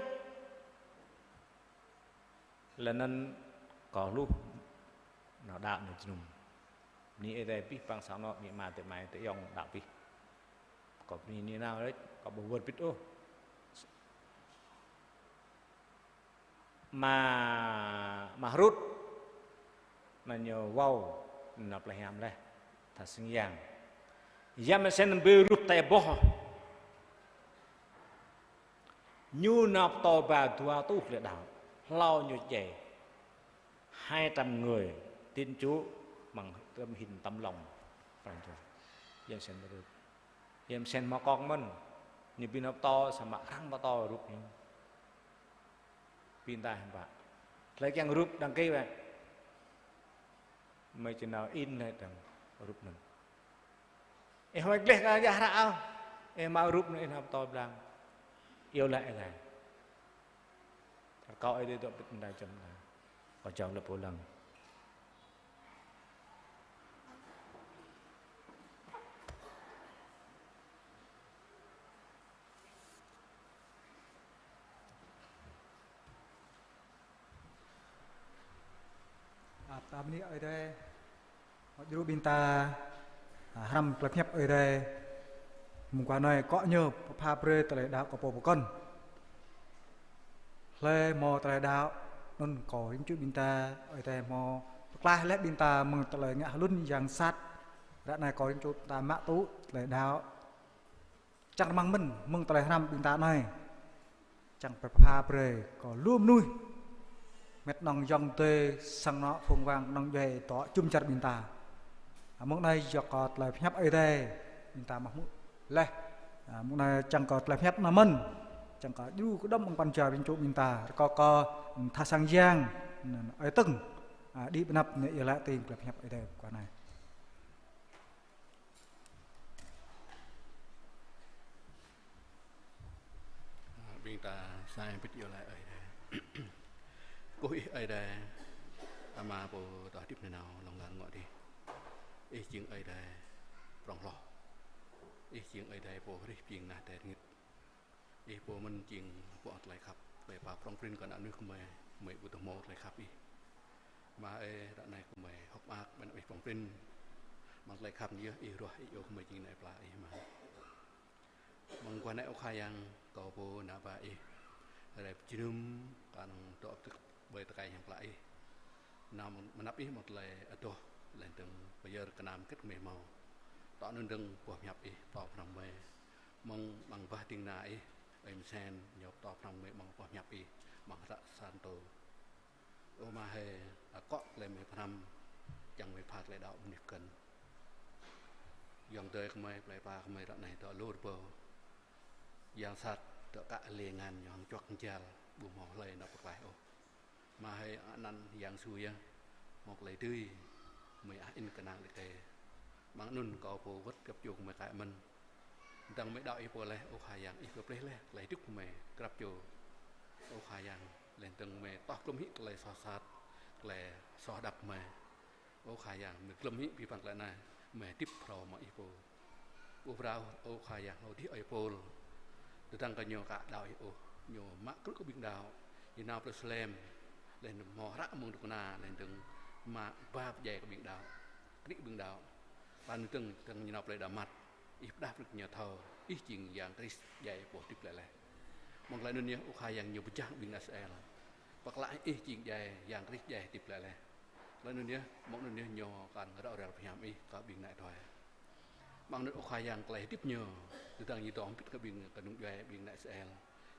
Laih anŭn kâo hluh nao đaŏ nao jơnum. Bơni Ơi Adai abih bang sang anŏ amĭ ama adơi amai adơi ayŏng đaŏ abih. Kâo bơni nanao đôč, kâo ƀu wơr bĭt ôh. Ama, ama Hrut, anŭn ñu wâo, nao plei hiam laih, tha sing yang. Yăm Sen bơ rup tai boh. Ñu nao pơtô ba dua rơtuh lĕ đaŏ. Hlâo ñu djai hai trăm người tín chủ bằng tấm hình tấm lòng. Yăm Sen bơ rup. Yăm Sen hmâo kông mơ̆n. Ñu ƀu nao pơtô, samơ̆ arăng pơtô rup ñu. Ƀing ta hiư̆m pă. Hlơi kiăng rup đăng ký wơ̆t. Mơi či nao in laih dơ̆ng rup anŭn. Ih huai gleh kơ yah hră ôh. Ih mă rup anŭn ih nao pơtô blang. Iâu laĭ ih laĭ. Rơkâo Ơi Adai dŏ pĭt mơ̆ng anai jơ̆m anai. Kâo jao lăp pô lăng. Ta bơni Ơi Adai, hơdjru ƀing ta, a, hrăm tơlơi pơhiăp Ơi Adai. Mơguah anai kâo ñu pơpha brơi tơlơi đaŏ kơ pô pơkŏn. Hlơi hmâo tơlơi đaŏ, anŭn kâo rĭm čô ƀing ta, Ơi Adai hmâo pơklaih laih ƀing ta mơ̆ng tơlơi ngă hlŭn yang sat. Ră anai kâo rĭm čô ƀing ta mă tŭ tơlơi đaŏ. Čang rơmang mơ̆n mơ̆ng tơlơi hrăm ƀing ta anai. Čang pơpha brơi kơ lu mơnuih, mĕt nŏng ayŏng adơi, sang anŏ phung wang kơnơ̆ng djuai dŏ jum dar ƀing ta. A, mơ̆ng anai yua kơ tơlơi pơhiăp Ơi Adai ƀing ta mă hmư̆ laih. A, mơ̆ng anai čang kơ tơlơi pơhiăp anŭn mơ̆n, čang kơ djru kơđŏm amăng pran jua rĭm čô ƀing ta, rơkâo kơ tha sang yang, Ơi Tưng, a, đĭ pơanăp ñu iâu laĭ tĭng tơlơi pơhiăp Ơi Adai mơguah anai. Ƀing ta sai bit iâu laĭ Ơi Adai. Kơkuh Ih Ơi Adai, Ama pô tơlơi hơdip nanao hlŏng lar rơngot adih. Ih jing Ơi Adai prŏng hloh. Ih jing Ơi Adai pô hrih pơjing nah tơlơi rơngit. Ih pô mơ̆n jing pô tơlơi khăp, tơlơi pap prŏng prin kơ ană mơnuih gơmơi, gơmơi ƀu tơhmâo tơlơi khăp Ih. Ama ơi, ră anai gơmơi hơ̆k mơak ƀơi anăp Ih prŏng prin. Amăng tơlơi khăp anai yơh Ih ruah Ih iâu gơmơi jing ană plă Ih Ama. Mơguah anai Ơ Khua Yang, kâo pô ană bă Ih, rai pơjơnum kơ anŏ dŏ tơ̆k ƀơi tơkai hiam klă Ih. Nao mơ̆ng anăp Ih mơ̆ng tơlơi adoh, laih dơ̆ng pơyơr kơnam hơget gơmơi hmâo. Tŏ anŭn dơ̆ng boh pơhiăp Ih pơtô pơhrăm gơmơi. Mơ̆ng amăng bah ding kơna Ih, Ơi Mơsen, ñu pơtô pơhrăm gơmơi amăng boh pơhiăp Ih, amăng hră Santo. Ơ Ama hơi, akŏ tơlơi gơmơi pơhrăm, čang gơmơi pha tơlơi đaŏ mơnuih pơkŏn. Ayŏng adơi gơmơi, plei pla gơmơi ră anai dŏ lu rơbâo. Yang sat dŏ kă lêng ngăn ñu hăng čuăk jal, ƀu hmâo hlơi nao pơklaih ôh. Ama hơi, anăn Yang Yêsu yơh, hmâo tơlơi dưi, gơmơi ah in kơnang đĭ kĕ. Amăng anŭn kâo pô wơ̆t grăp čô gơmơi kơ Ih mơ̆n. Tơdang gơmơi đaŏ Ih pô laih, Ơ Khua Yang, Ih pơplih laih tơlơi hơdip gơmơi grăp čô. Ơ Khua Yang, laih dơ̆ng gơmơi toh glŏm hĭ tơlơi soh sat, tơlơi soh hơđăp gơmơi. Ơ Khua Yang, gơmơi glŏm hĭ abih bang tơlơi anai, gơmơi hơdip phrâo mă Ih pô. Ƀu phrâo, Ơ Khua Yang, hlâo adih ơi Pôl. Tơdang kơ ñu aka đaŏ Ih ôh, ñu mă krư̆ kơ ƀing đaŏ, ñu nao pơ Yêrusalem, laih anŭn hmâo hră mơ̆ng ding kơna, laih dơ̆ng mă ba pơdjai kơ ƀing đaŏ, krư̆ ƀing đaŏ. Laih anŭn dơ̆ng, dơ̆ng ñu nao plơi Đamat, Ih pơdah brơi kơ ñu thâo, Ih jing Yang Krist djai pô hơdip glaĭ laih. Mơ̆ng tơlơi anŭn yơh, Ơ Khua Yang, ñu pơčah ƀing ană Israel. Pơklă Ih jing djai, Yang Krist djai hơdip glaĭ laih. Tơlơi anŭn yơh, mơ̆ng anŭn yơh ñu kăn ră ruai tơlơi pơhiăp Ih kơ ƀing ană đuaĭ. Mơ̆ng anŭn Ơ Khua Yang tơlơi hơdip ñu, tơdang ñu dŏ hrŏm hơbĭt kơ ƀing kơnung djuai, ƀing ană Israel,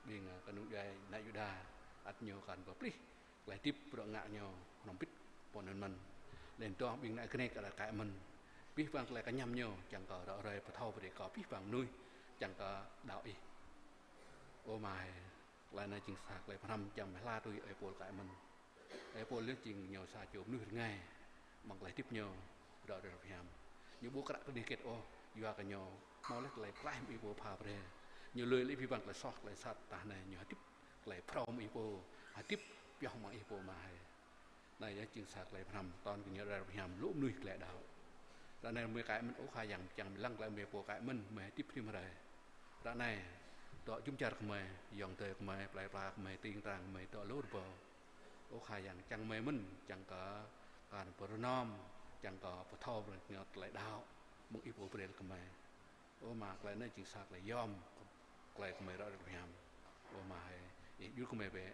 ƀing kơnung djuai ană Yuđa, ăt ñu kăn pơplih tơlơi hơdip bruă ngă ñu hrŏm hơbĭt pơ anŭn mơ̆n. Laih dơ̆ng ƀing ană Grek ăt kơ mơ̆n. Abih bang tơlơi kơñăm ñu, čang kơ ră ruai pơthâo brơi kơ abih bang mơnuih, čang kơ đaŏ Ih. Ơ Ama hơi, tơlơi anai jing sa tơlơi pơhrăm čang mơ̆ hla tui ơi Pôl kơ mơ̆n. Ơi Pôl yơh jing ñu sa čô mơnuih rơngai, amăng tơlơi hơdip ñu, ră ruai tơlơi pơhiăp. Ñu ƀu krăk kơdih hơget ôh, yua kơ ñu hmâo laih tơlơi pơklaih mơ̆ng Ih pô pha brơi. Ñu lui laih abih bang tơlơi soh, tơlơi sat, tơdah anai ñu hơdip tơlơi phrâo mơ̆ng Ih pô, hơdip pioh mơ̆ng Ih pô Ama hơi. Anai yơh jing sa tơlơi pơhrăm, tơl kơ ñu ră ruai tơlơi pơhiăp, lu mơnuih glaĭ đaŏ. Ră anai gơmơi kơ mơ̆n, Ơ Khua Yang, čang mơ̆ lăng tơlơi gơmơi pô kơ mơ̆n, gơmơi hơdip rĭm hrơi. Ră anai, dŏ jum dar gơmơi, ayŏng adơi gơmơi, plei pla gơmơi, tring trang gơmơi, dŏ lu rơbâo. Ơ Khua Yang, čang gơmơi mơ̆n, čang kơ kăn pơrơnŏm, čang kơ pơthâo brơi kơ ñu tơlơi đaŏ mơ̆ng Ih pô brơi kơ gơmơi. Ơ Ama, tơlơi anai jing sa tơlơi yom, tơlơi gơmơi ră ruai tơlơi pơhiăp. Ơ Ama hơi, Ih djru kơ gơmơi bĕ,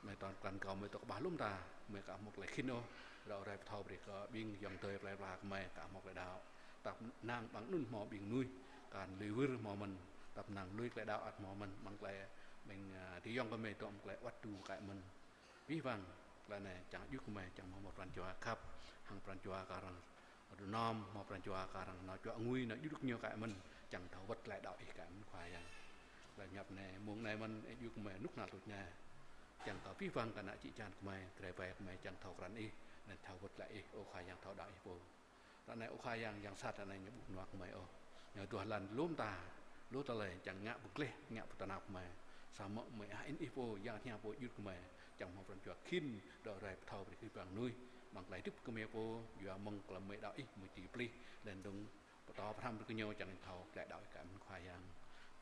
gơmơi tơl kăn kâo gơmơi dŏ kơƀah lŏm ta, gơmơi aka hmâo tơlơi khĭn ôh, ră ruai pơthâo brơi kơ ƀing ayŏng adơi plei pla gơmơi aka hmâo tơlơi đaŏ. Tơpă năng amăng anŭn hmâo ƀing mơnuih kăn lui wir hmâo mơ̆n, tơpă năng lui tơlơi đaŏ ăt hmâo mơ̆n, amăng tơlơi ƀing, a, adơi ayŏng gơmơi dŏ amăng tơlơi awăt tŭ kơ mơ̆n. Abih bang tơlơi anai čang djru kơ gơmơi, čang hmâo pran jua khăp, hăng pran jua kar arăng rơnŏm, hmâo pran jua kar arăng nao čuă ngui, nao djru kơ ñu kơ mơ̆n, čang thâo wơ̆t glaĭ đaŏ Ih kơ mơ̆n Khua Yang. Tơlơi pơhiăp anai, mông anai mơ̆n, Ih djru kơ gơmơi rơnŭk rơnua tuč anai. Čang kơ abih bang kơ ană čư̆ čan gơmơi, tơlơi ƀai gơmơi čang thâo krăn Ih, laih thâo wơ̆t glaĭ Ih, Ơ Khua Yang thâo đaŏ Ih pô. Ră anai Ơ Khua Yang, yang sat ră anai ñu ƀu kơnuă gơmơi ôh. Ñu duah lăng lŏm ta, lu tơlơi čang ngă pơgleh, ngă pơtơnap gơmơi. Samơ̆ gơmơi ah in Ih pô, Yang Hiam pô djru kơ gơmơi, čang hmâo pran jua khĭn, ră ruai pơthâo brơi kơ abih bang mơnuih. Amăng tơlơi hơdip gơmơi pô, yua mơ̆ng tơlơi gơmơi đaŏ Ih, gơmơi či pơplih, laih dơ̆ng pơtô pơhrăm brơi kơ ñu čang thâo glaĭ đaŏ Ih kơ mơ̆n Khua Yang.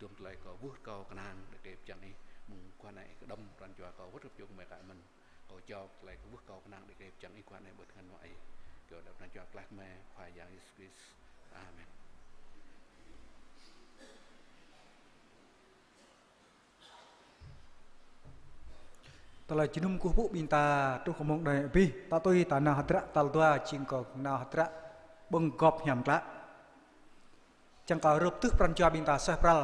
Dôm tơlơi kâo ƀuh kâo kơnang đah kơp čang Ih, mơguah anai Ih kơđŏm pran jua kâo wơ̆t grăp čô gơmơi kơ mơ̆n. Kâo jao tơlơi kơ wơ̆t kâo kơnang đĭ kơdip čang ih guah anai ƀơi tơngan mơ̆ng ih. Kâo đăo kơnang jua klah mơ̆ng Khua Yang Yêsu Krist. Amen. Tơlơi jơnum kơkuh pơpŭ ƀing ta truh kơ mông anai abih, ta tui ta nao hơdră tal dua, jing kơ nao hơdră ƀơ̆ng gŏp hiam klă. Čang kơ rơp tưh pran jua ƀing ta suaih pral.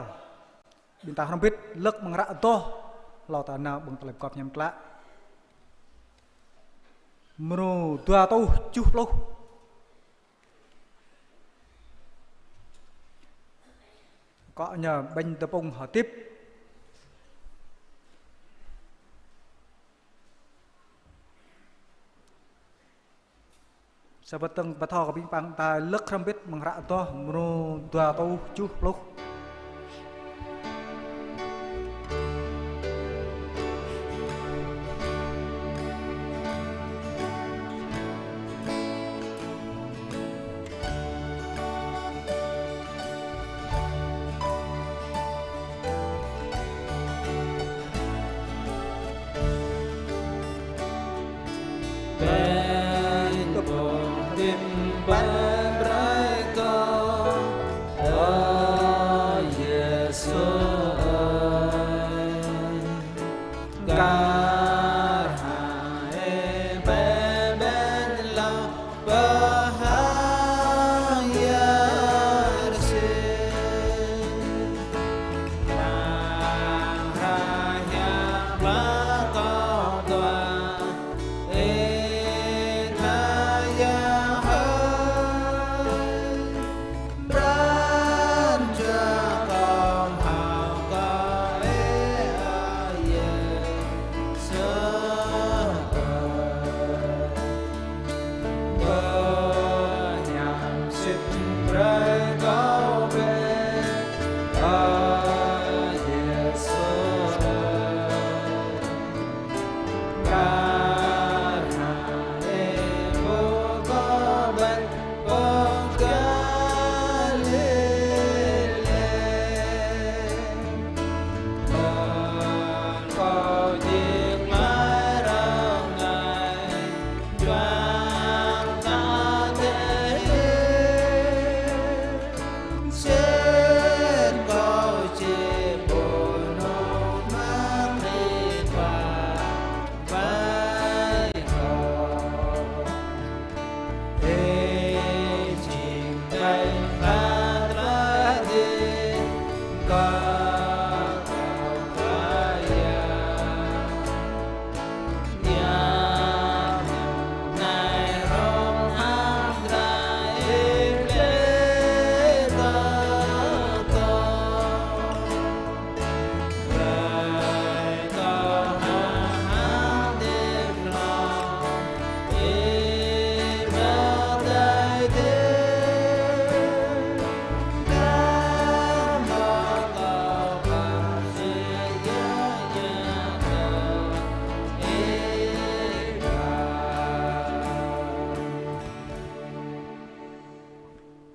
Ƀing ta hrŏm hơbĭt lơ̆k mơ̆ng hră adoh, hlâo ta nao ƀơ̆ng tơlơi gŏp hiam klă. Mrô dua rơtuh tơjuh pluh. Akŏ ñu ƀañ tơpŭng hơdip. Sa bơtơ̆ng pơthâo kơ ƀing păng ta lơ̆k hrŏm hơbĭt mơ̆ng hră adoh mrô dua rơtuh tơjuh pluh.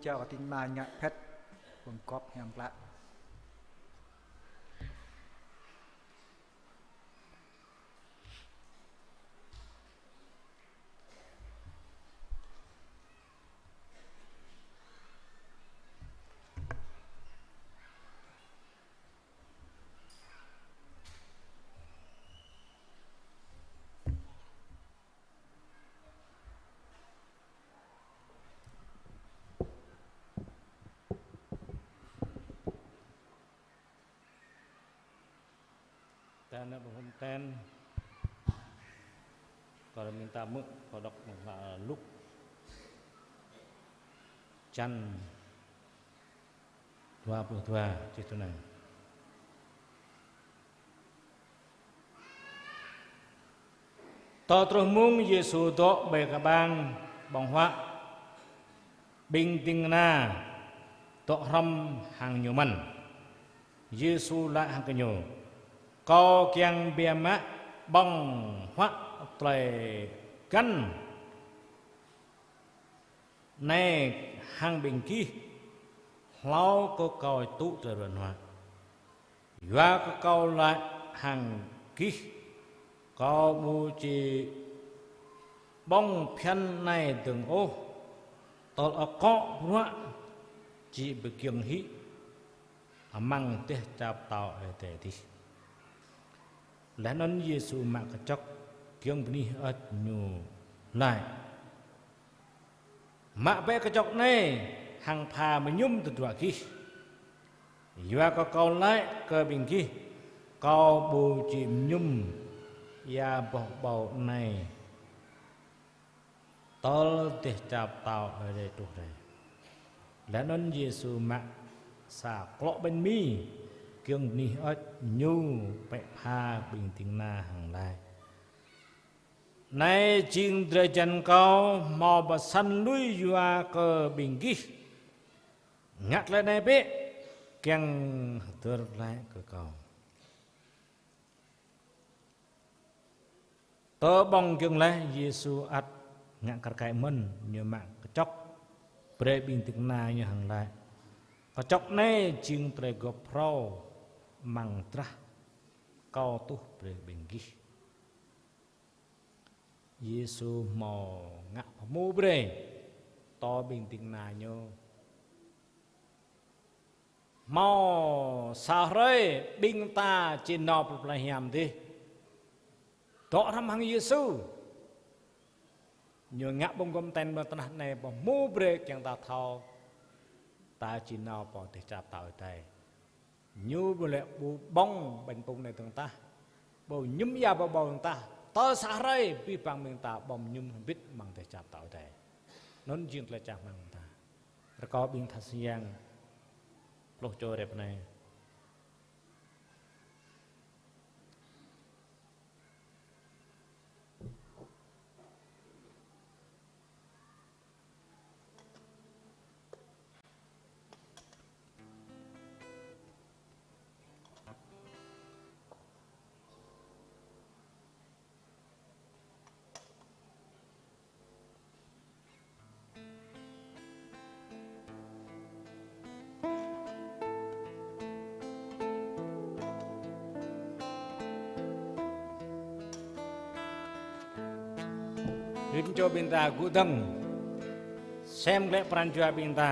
Jao kơ ding kơna ngă phĕt ƀơ̆ng gŏp hiam klă. Ta nao ƀơ̆ng hŏm ten. Kơ mơ̆ng ta mơ̆, kơ đŏk mơ̆ng hlă Luk. Čăn dua pluh dua, čih tui anai. Tơl truh mông Yêsu dŏ ƀơi kơƀang ƀơ̆ng huă, ƀing ding kơna dŏ hrŏm hăng Ñu mơ̆n. Yêsu laĭ hăng gơñu: Kâo kiăng biă mă ƀơ̆ng huă tơlơi găn anai hăng ƀing gih, hlâo kơ Kâo tŭ tơlơi ruă nuă. Yua kơ Kâo laĭ hăng gih, Kâo ƀu či ƀơ̆ng phiăn anai dơ̆ng ôh, tơl akŏ bruă či pơgiŏng hĭ amăng dêh čar pơtao Ơi Adai adih. Laih anŭn Yêsu mă kơčŏk giŏng bơni hơơč, Ñu laĭ: Mă bĕ kơčŏk anai hăng pha mơñum tơdruă gih. Yua kơ Kâo laĭ kơ ƀing gih, Kâo ƀu či mơñum ia boh ƀâo anai tơl dêh čar pơtao Ơi Adai truh rai. Laih anŭn Yêsu mă sa klŏ ƀañ mi, giŏng bơni hơơč, Ñu pĕ pha ƀing ding kơna hăng laĭ: Anai jing drơi jan Kâo hmâo pơsăn lui yua kơ ƀing gih. Ngă tơlơi anai bĕ kiăng hơdơr glaĭ kơ Kâo. Tơ ƀơ̆ng giŏng laih, Yêsu ăt ngă kar kaĭ mơ̆n, Ñu mă kơčŏk brơi ƀing ding kơna Ñu hăng laĭ: Kơčŏk anai jing tơlơi gŏp phrâo amăng drah Kâo tuh brơi ƀing gih. Yêsu hmâo ngă pơhmu brơi tơ ƀing ding kơna Ñu. Hmâo sa hrơi ƀing ta či nao pơ plei hiam adih, dŏ hrŏm hăng Yêsu. Ñu ngă ƀơ̆ng gŏm ten ƀơi tơnah anai pơhmu brơi kiăng ta thâo ta či nao pơ dêh čar pơtao Ơi Adai. Ñu ƀu lĕ ƀu ƀơ̆ng ƀañ pŭng anai dơ̆ng tah, ƀu mơñum ia boh ƀâo dơ̆ng tah, tơ sa hrơi abih bang ƀing ta ƀơ̆ng mơñum hơbĭt amăng dêh čar pơtao Ơi Adai. Anŭn jing tơlơi čang rơmang ta. Rơkâo ƀing tha sing yang pluh čô rĕp anai. Rĭm čô ƀing ta gŭ dơ̆ng, sem glaĭ pran jua ƀing ta.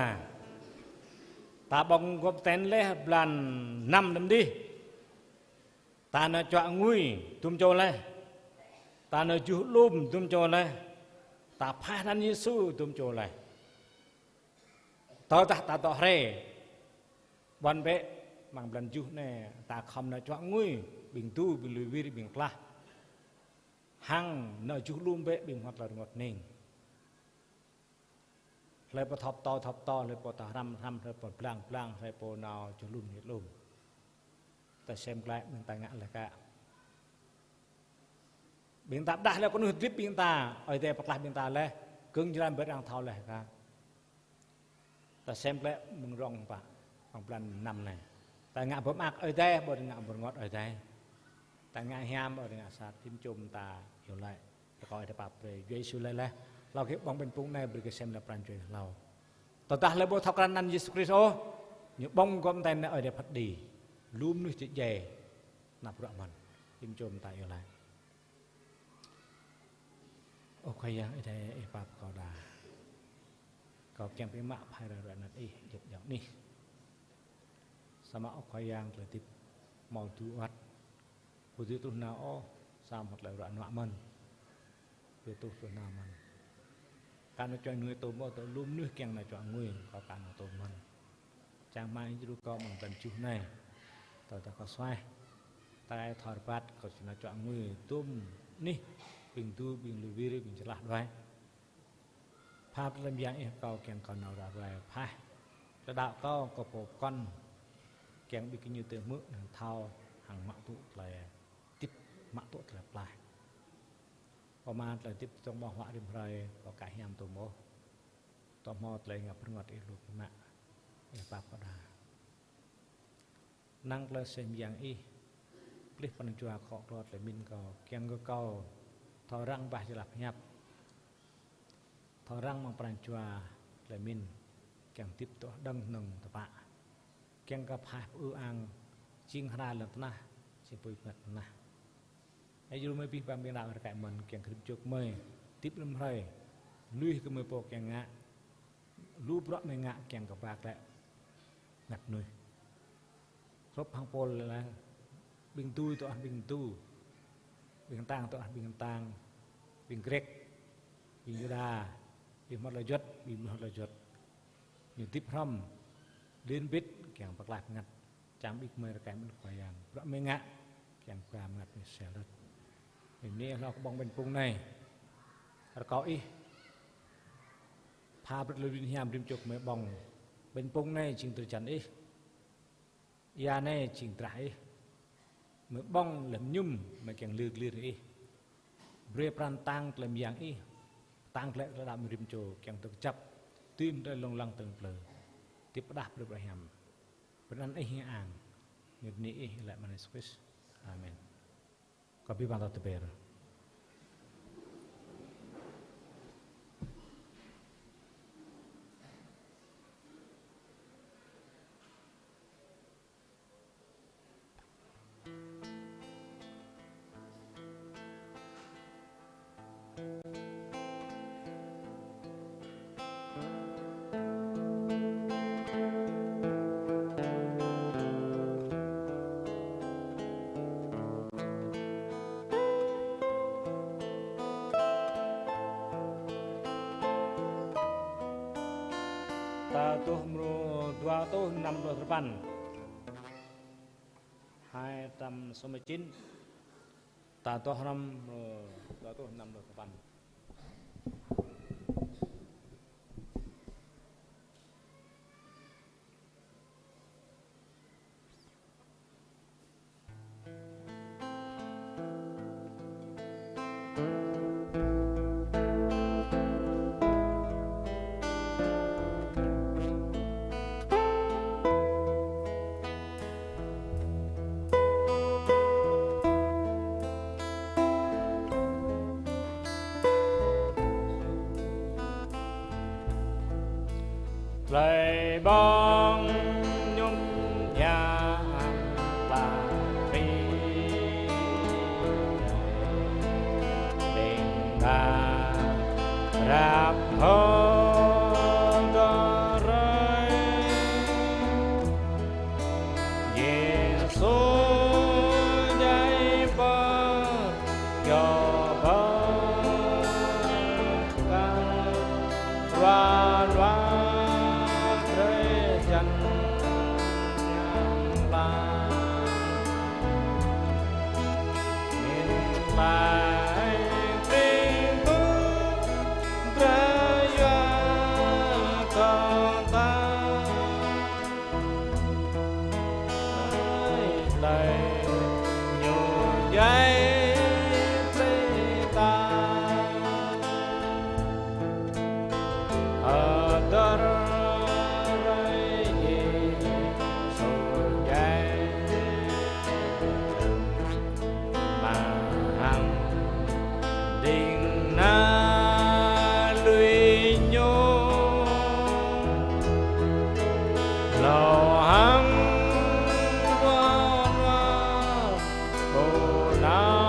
Ta ƀơ̆ng gŏp ten laih blan năm đưm đih. Ta nao čuă ngui dŭm čô laih. Ta nao juh alum dŭm čô laih. Ta phaih anăn Yêsu dŭm čô laih. Tơdah ta dŏ hrĕ, ƀuăn bĕ, amăng blan juh anai, ta khŏm nao čuă ngui ƀing du, ƀing lui wir, ƀing klah. Hăng nao juh alum bĕ ƀing hmâo tơlơi rơngot hning. Hlơi pô thâo pơtô, thâo pơtô, hlơi pô thâo hrăm, hrăm, hlơi pô blang, blang, hlơi pô nao juh alum, juh alum. Ta sem glaĭ, ƀing ta ngă laih kă. Ƀing ta pơdah laih kơnuih hơdip ƀing ta, Ơi Adai pơklaih ƀing ta laih, gơ̆ng jơlan ƀơi arăng thâo laih kă. Ta sem glaĭ mơ̆ng rŏng pă, amăng blan năm anai. Ta ngă pơmơak Ơi Adai, ƀu ngă pơrơngot Ơi Adai. Ta ngă hiam, ƀu ngă sat, rĭm čô ƀing ta iâu laĭ. Rơkâo Ơi Adai pap brơi, Yêsu laĭ laih: Hlâo gih ƀơ̆ng ƀañ pŭng anai, brơi gih sem laih pran jua hlâo. Tơdah hlơi ƀu thâo krăn anăn Yêsu Krist ôh, ñu ƀơ̆ng gŏp ten anai, Ơi Adai phat kơđi. Lu mơnuih či djai anăp bruă mơ̆n. Rĭm čô ƀing ta iâu laĭ. Ơ Khua Yang Ơi Adai, Ih pap kâo đa. Kâo kiăng ƀu mă phai rai bruă anăn Ih, djŏp djŏng anih. Samơ̆ Ơ Khua Yang, tơlơi hơdip hmâo tŭ ăt. Ƀu dưi truh nao ôh, samơ̆ tơlơi ruă nuă mơ̆n. Ƀu truh, truh nao mơ̆n. Kâo nao čuă ngui tôm ôh, tơl lu mơnuih kiăng nao čuă ngui, kâo kâo nao tôm mơ̆n. Čang rơmang Ih djru kâo amăng blan juh anai. Tơdah kâo suaih, tơl thâo rơbat, kâo či nao čuă ngui tôm anih, ƀing du, ƀing lui wir, ƀing čơlah đuaĭ. Pha tơlơi mơyang Ih kâo kiăng kâo nao ră ruai phaih. Tơlơi đaŏ kâo, kâo pô pơkŏn kiăng ƀing gơñu tơ hmư̆ hăng thâo hăng mă tŭ tơlơi hơdip, mă tŭ tơlơi pơklaih. Kâo mă tơlơi hơdip tơdrong ƀơ̆ng huă rĭm hrơi, kâo ka hiam tôm ôh. Tơl hmâo tơlơi ngă pơrơngot Ih lu biă mă, Ih pap kâo đa. Năng tơlơi aseh mơyang Ih, plih pran jua akŏ klâo tơlơi pơmĭn kâo, kiăng kơ kâo thâo răng bah jơlah pơhiăp, thâo răng amăng pran jua tơlơi pơmĭn, kiăng hơdip tŏ hơđơ̆ng hơnơ̆ng tơpă, kiăng kơ phaih pơư ang jing hra lŏn tơnah, jing apui bơngăt tơnah. Ơ, jru mơi abih bang ƀing đaŏ rơkơi mơ̆n kiăng kơ rĭm čô gơmơi hơdip lơ̆m hrơi, lui kơ gơmơi pô kiăng ngă, lu bruă gơmơi ngă kiăng kơ ba klĕ mơngăt mơnuih. Hrup hăng Pôl laĭ: ƀing tui tŏ ƀing tui, ƀing tang tŏ ƀing tang, ƀing Grĕk, ƀing Yuđa, ƀing hmâo tơlơi juăt, ƀing ƀu hmâo tơlơi juăt. Ñu hơdip hrŏm, liên kết kiăng pơklaih mơngăt. Čang ƀing gơmơi rơkơi mơ̆n Khua Yang, bruă gơmơi ngă kiăng pơklaih mơngăt mơnuih sel rơ̆t. Mơ̆ng anai hloh kơ ƀơ̆ng ƀañ pŭng anai, rơkâo Ih pha brơi tơlơi mơyun hiam rĭm čô gơmơi ƀơ̆ng. Ƀañ pŭng anai jing drơi jăn Ih, ia anai jing drah Ih. Gơmơi ƀơ̆ng lơ̆m mơñum, gơmơi kiăng lir lir Ih. Brơi pran tang tơlơi mơyang Ih, tang tơlơi đaŏ mơ̆ng rĭm čô kiăng tơkơjăp, tui mơ̆ng tơlơi lông lăng tơ̆ng plư. Hơdip pơđah brơi bruă hiam. Pơanăn Ih hing ang. Ñu bơni Ih lĕ mơ̆ng Yêsu Krist. Amen. Kâo ƀuh ƀing ta tơber. Ta tuh mrô dua rơtuh năm pluh dơpăn. Hai trăm sáu mươi chín. Ta tuh hrŏm mrô dua rơtuh năm pluh dơpăn. Tơlơi ƀơ̆ng mơñum hiam klă Krist, ƀing ta rap hơdơr rai. Yêsu djai pơ Yua pơkă rua rua drơi jăn hiam klă. Mĭn klă Krist pơtrut drơi yua kơ ta. Tơlơi Ñu djai brơi ta hơdơr rai Yêsu djai. Mă hăng đing nă lui Ñu, hlâo hăng rua rua pô nao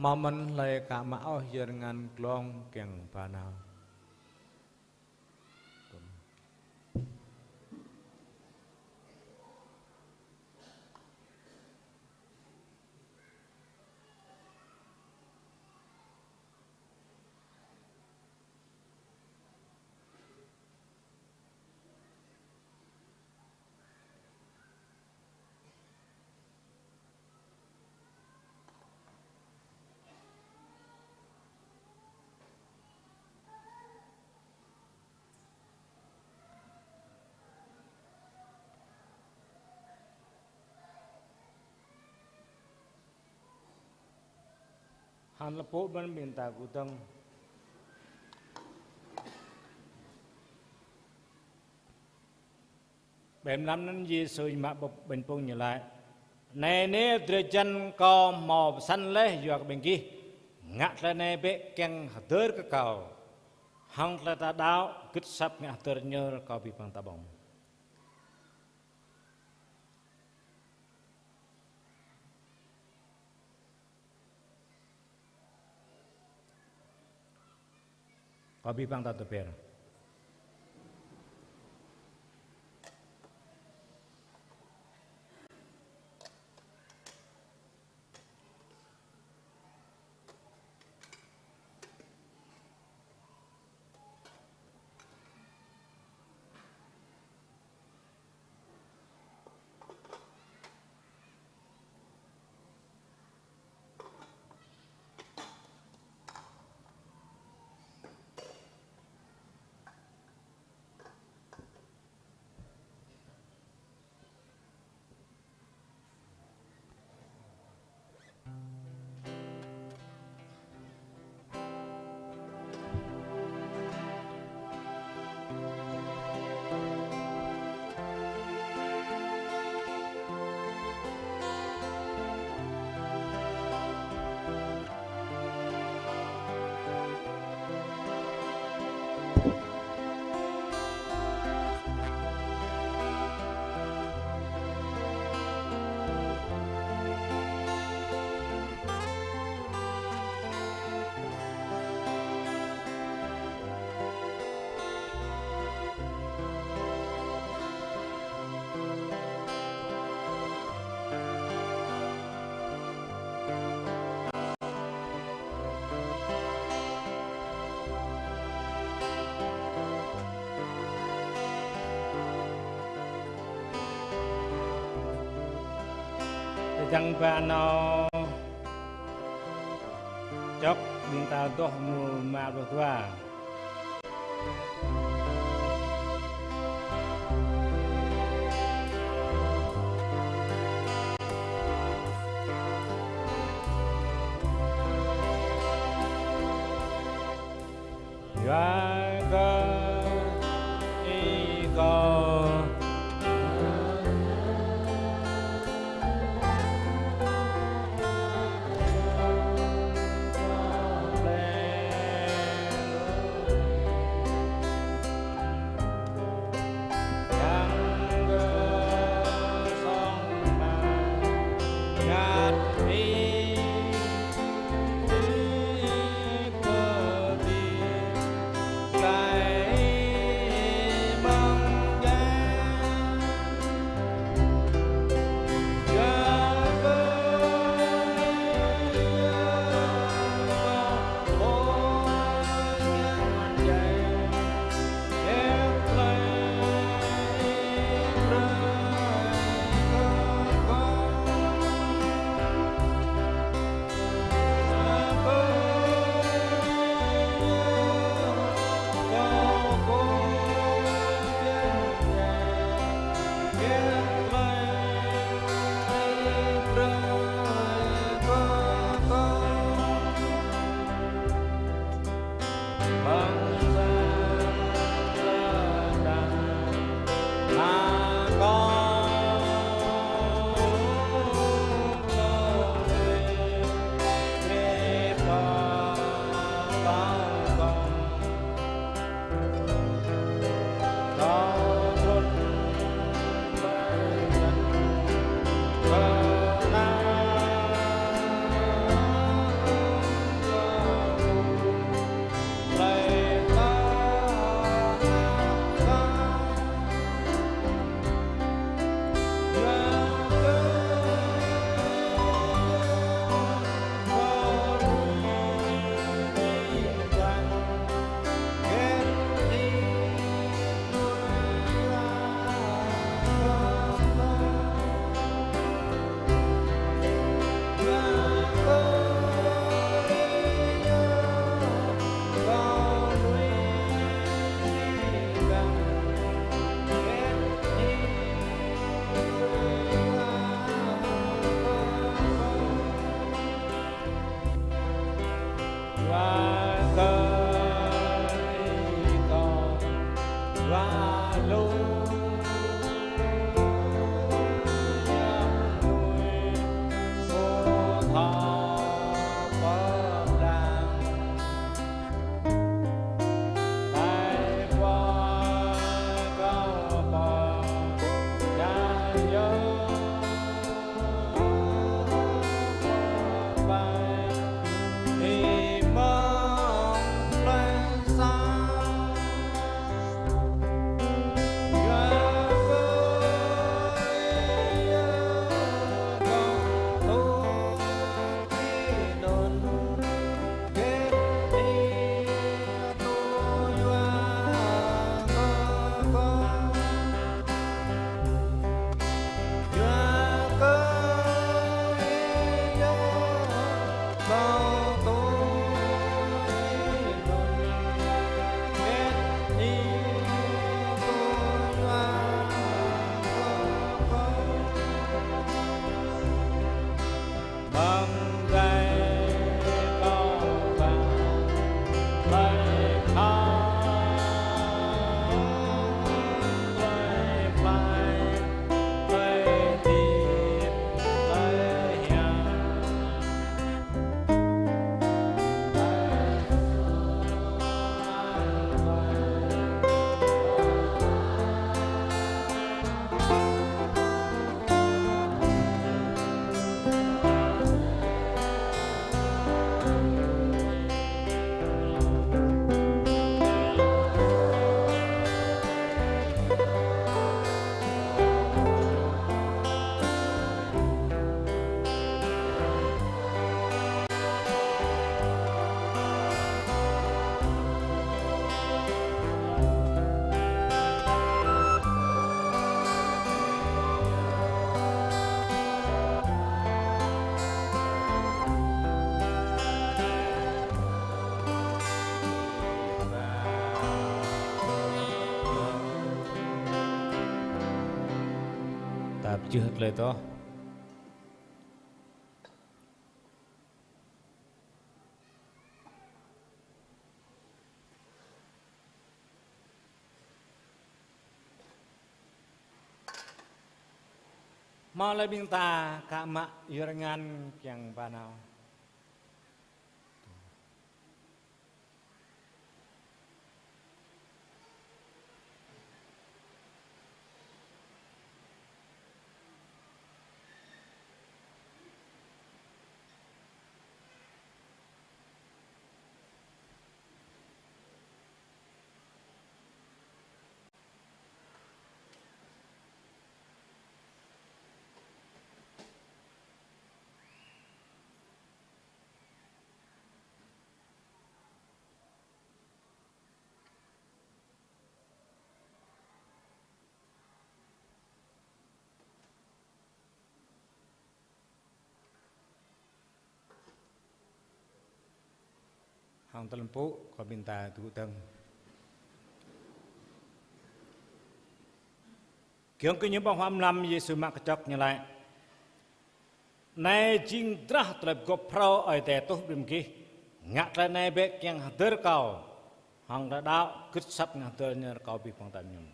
Hmâo mơ̆n hlơi ka mă ôh yơr ngăn glông kiăng ba nao. Hăng lơpŭ mơ̆n ƀing ta kơdơ̆ng. Ƀơi mlam anŭn Yêsu mă ƀô̆ ƀañ pŭng ñu laĭ: Anai nê drơi jăn Kâo hmâo pơsăn laih yua kơ ƀing gih. Ngă tơlơi anai bĕ kiăng hơdơr kơ Kâo. Hăng tơlơi ta đaŏ gưt asăp ngă hơdơr Ñu, rơkâo abih bang ta ƀơ̆ng. Kâo abih bang ta tơpĕr. Tơdang ba nao čŏk ƀing ta dŏ mơ̆ng rơma pluh dua. Yua kơ Ih kâo. Ta pơjưh tơlơi toh. Hmâo lĕ ƀing ta ka mă yua rơngan kiăng ba nao. Hăng tơlơi pơpŭ kơ ƀing ta tơgŭ dơ̆ng. Giŏng kơ ñu ƀơ̆ng huă mlam, Yêsu mă kơčŏk, ñu laĭ: Anai jing drah tơlơi pơgop phrâo Ơi Adai tuh brơi ƀing gih. Ngă tơlơi anai bĕ kiăng hơdơr Kâo. Hăng tơlơi đaŏ gưt asăp ngă hơdơr ñu rơkâo abih bang ta mơñum.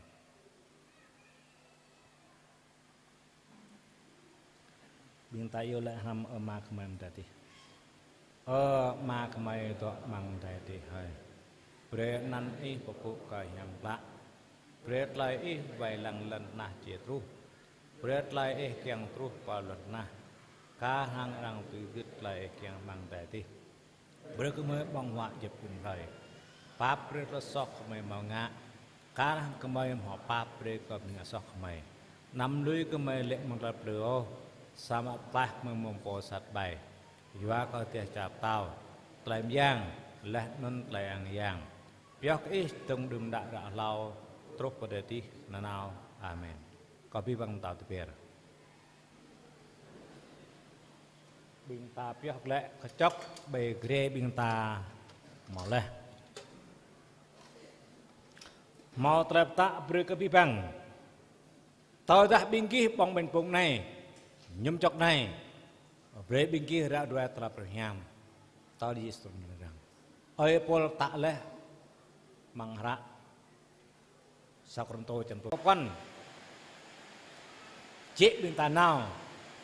Ƀing ta iâu laĭ hrŏm: Ơ Ama gơmơi amăng adai adih. Ơ Ama gơmơi dŏ amăng adai adih hơi. Brơi anăn Ih pơpŭ kơ hiam klă. Brơi tơlơi Ih wai lăng lŏn tơnah či truh. Brơi tơlơi Ih kiăng truh pơ lŏn tơnah, kar hăng arăng tui gưt tơlơi Ih kiăng amăng adai adih. Brơi kơ gơmơi ƀơ̆ng huă djŏp jum hrơi. Pap brơi tơlơi soh gơmơi hmâo ngă, kar hăng gơmơi hmâo pap brơi kơ ƀing ngă soh gơmơi. Anăm lui gơmơi lê̆ amăng tơlơi plư ôh, samơ̆ pơklaih gơmơi mơ̆ng pô sat ƀai. Yua kơ dêh čar pơtao, tơlơi mơyang, laih anŭn tơlơi ang yang, pioh kơ Ih dơ̆ng đưm đă ră hlâo, truh pơ adai adih nanao. Amen. Kâo abih bang mơtao tơbiă. Ƀing ta pioh glaĭ kơčŏk ƀơi grê ƀing ta hmâo laih. Hmâo tơlơi pơtă brơi kơ abih bang. Tơdah ƀing gih ƀơ̆ng ƀañ pŭng anai, mơñum čŏk anai, brơi ƀing gih ră ruai tơlơi phrâo hiam. Tơl Yêsu mơ̆n arăng. Ơi Pôl pơtă laih amăng hră Sa Kôrintô črăn pluh. Kơkuan. Jĕ ƀing ta nao,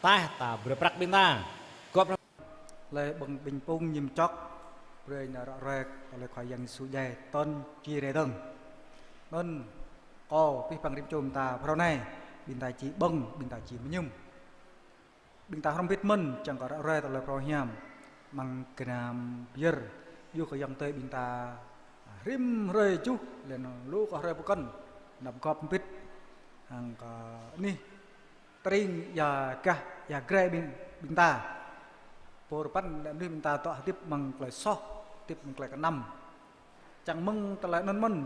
taih ta brơi prăk ƀing ta. Gŏp. Tơlơi ƀơ̆ng ƀañ pŭng mơñum čŏk, brơi ñu ră ruai tơlơi Khua Yang Yêsu djai tơl či rai dơ̆ng. Anŭn kâo abih bang rĭm čô ƀing ta phrâo anai, ƀing ta či ƀơ̆ng, ƀing ta či mơñum. Ƀing ta hrŏm hơbĭt mơ̆n, čang kơ ră ruai tơlơi phrâo hiam amăng gơnam pơyơr, yua kơ ayŏng adơi ƀing ta rĭm hrơi juh, laih anŭn lu kơ hrơi pơkŏn, nao pơgop hơbĭt. Hăng kơ anih tơring ia gah, ia grê ƀing, ƀing ta. Pô rơpăn laih anŭn ƀing ta dŏ hơdip amăng tơlơi soh, hơdip amăng tơlơi kơnăm. Čang mơ̆ng tơlơi anŭn mơ̆n,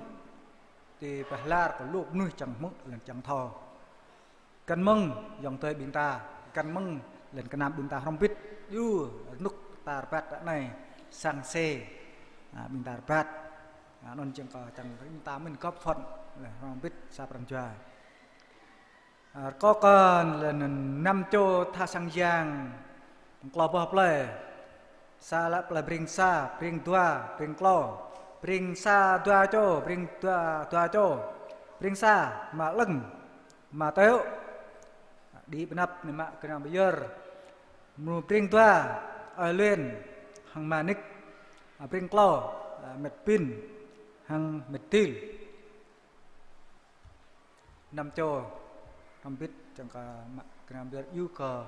ti pơhlar kơ lu mơnuih čang hmư̆ laih anŭn čang thâo. Găn mơ̆ng ayŏng adơi ƀing ta, găn mơ̆ng laih anŭn gơnam ƀing ta hrŏm hơbĭt, yua rơnŭk ta rơbat ră anai, sang C. A, ƀing ta rơbat. A, anŭn čang kơ čang ƀing ta mĭn gŏp phŭn, lĕ hrŏm hơbĭt sa pran jua. A, rơkâo kơ lĕ năm čô tha sang yang, klâo boh plơi. Sa lă plơi Breng sa, Breng dua, Breng klâo. Breng sa dua čô, Breng dua, dua čô. Breng sa, Ama Lưng, Ama Teo. Đĭ pơ anăp anai mă gơnam pơyơr. Mơ̆ng Breng dua, Ơi Luen, hăng Ama Nik. A, Breng klâo, a, Met Bin, hăng Met Dil. Năm čô, hrŏm hơbĭt čang kơ mă gơnam pơyơr yua kơ.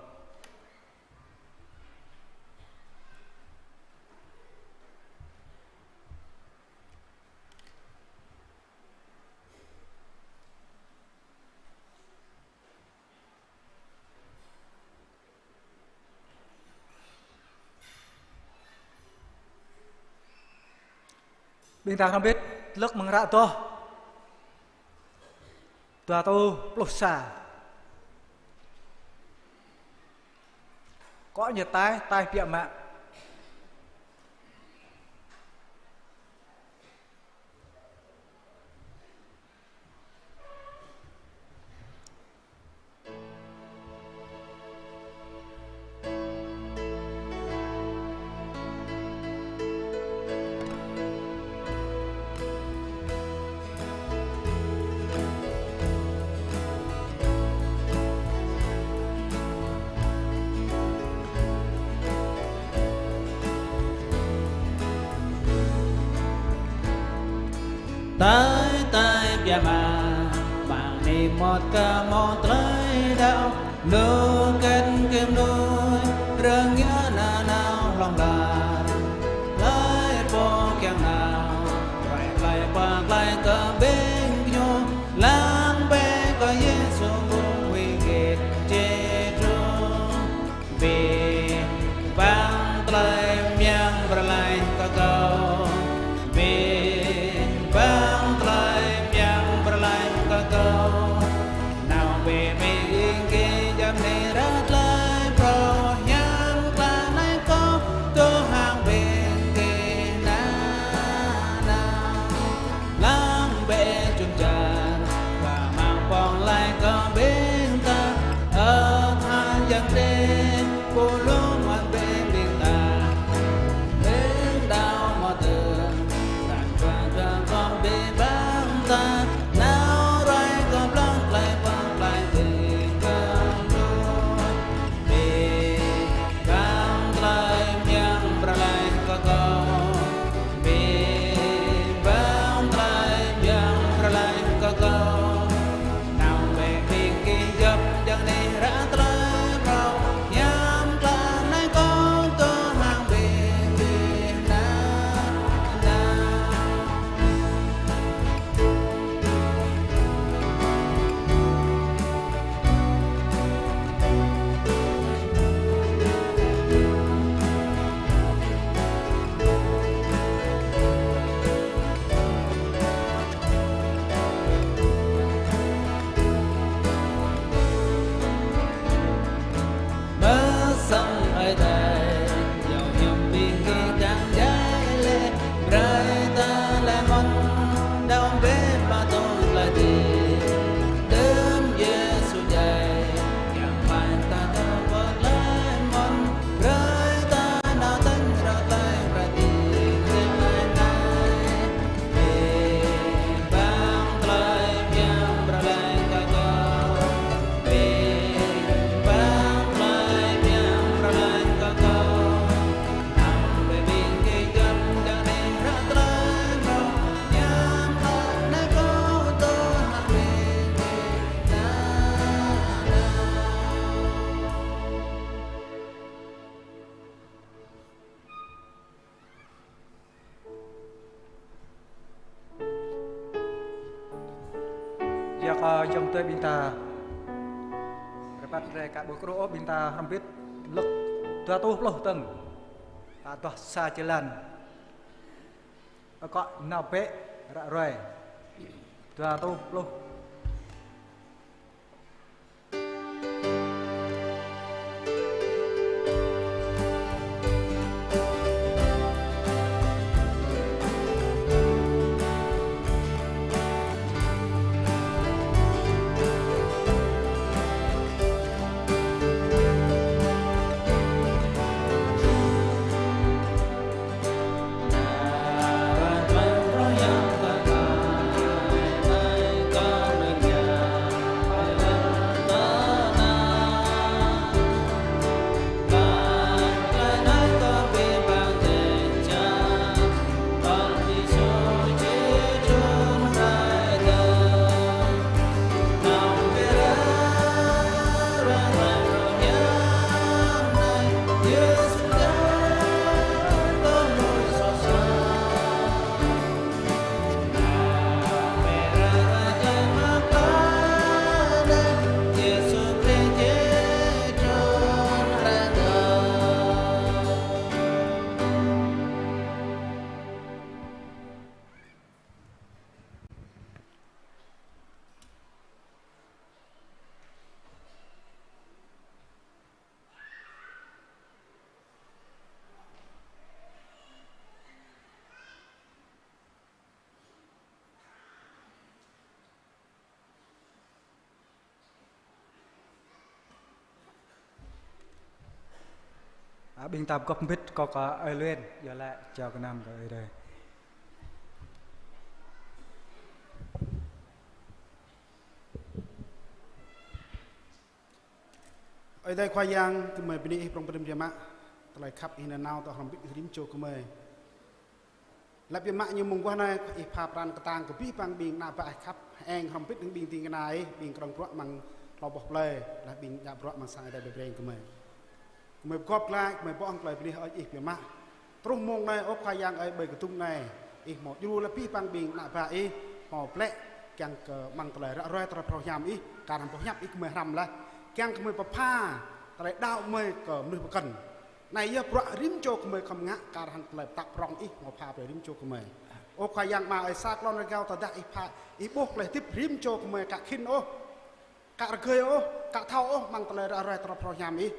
Ƀing ta hrŏm hơbĭt, lơ̆k mơ̆ng ră dŏ. Dua rơtuh pluh sa. Kơ ñu taih, taih biă mă. Taih, taih biă mă, mơ̆ng anai mơmŏt kơ mơ̆ng tơlơi đaŏ, lu kĕt kơ mơnuih, rơngiă nanao hlŏng lar. Tơlơi pô kiăng nao, ruai tơlơi pơklaih kơ ƀing gơñu, lăng bĕ kơ Yêsu ƀuh huĭ hơget či truh. Bĕ bang tơlơi mơyang pơklaih kơ kâo. Bĕ bang tơlơi mơyang pơklaih kơ kâo. Nao bĕ ƀing ih gih djŏp anih ră tơlơi phrâo hiam klă anai kâo, tơhăng ƀing gih nanao. Lăng bĕ jum dar, ba mă pơklaih kơ ƀing ta, ơ Khua Yang Krist, pô lu mơ̆n bĕ ƀing ta. Ƀing đaŏ mơ̆ tơ̆, tăn pơtơ̆ kơ ƀing bang ta, nao ruai kơ blang tơlơi pơklaih ƀing gơñu. Bĕ bang tơlơi mơyang pơklaih kơ kâo. Bĕ bang tơlơi mơyang pơklaih kơ kâo. Nao bĕ ƀing gih djŏp djang anih ră tơlơi phrâo hiam klă anai kâo, tơhăng ƀing gih nanao. Mơsăm Ơi Adai, yua hiam ƀing gih kiăng djai lĕ, brơi ta lĕ mơ̆n, đaŏ bĕ pơtô tơlơi dih. Đưm Yêsu djai, kiăng mơ̆n ta tơ̆ pơklaih mơ̆n, brơi ta nao tơ̆ng ră tơlơi pơklaih dih, dih anai anai. Bĕ bang tơlơi mơyang pơklaih kơ kâo. Bĕ bang tơlơi mơyang pơklaih kơ kâo. Nao bĕ ƀing gih djŏp djang anih ră tơlơi phrâo hiam klă anai kâo, tơhăng ƀing gih nanao. Yua kơ ayŏng adơi ƀing ta, rơbat rai ka ƀu krô ôh, ƀing ta hrŏm hơbĭt lơ̆k dua rơtuh pluh tơ̆ng. Ta dŏ sa jơlan. Akŏ nao bĕ ră ruai. Dua rơtuh pluh. Ƀing ta pơgop hơbĭt kơ kơ Ơi Luen, yua lĕ jao gơnam kơ Ơi Adai. Ơi Adai Khua Yang, gơmơi bơni Ih prong pơđĭm biă mă, tơlơi khăp Ih nanao tơ hrŏm hơbĭt rĭm čô gơmơi. Lăp biă mă ñu mơguah anai, Ih pha pran kơtang kơ abih bang ƀing ană bă Ih khăp, hơeng hrŏm hơbĭt hăng ƀing ding kơna Ih, ƀing krong bruă amăng hlâo boh plơi, laih ƀing djă bruă amăng sang Ơi Adai Breng gơmơi. Gơmơi pơgop glaĭ, gơmơi ƀuh hăng tơlơi bơni hơơč Ih biă mă. Truh mông anai, ơ Khua Yang ơi, ƀơi kơdŭng anai, Ih hmâo djru laih abih bang ƀing ană bă Ih, hmâo plĕ kiăng kơ amăng tơlơi ră ruai tơlơi phrâo hiam Ih, kar hăng boh hiăp Ih gơmơi hrăm laih, kiăng kơ gơmơi pơpha tơlơi đaŏ gơmơi kơ mơnuih pơkŏn. Anai yơh bruă rĭm čô gơmơi khŏm ngă kar hăng tơlơi pơtă prŏng Ih hmâo pha brơi rĭm čô gơmơi. Ơ Khua Yang Ama ơi, sa klon rơgao tơdah Ih pha, Ih ƀuh tơlơi hơdip rĭm čô gơmơi ka khĭn ôh, ka rơgơi ôh, ka thâo ôh amăng tơlơi ră ruai tơlơi phrâo hiam Ih.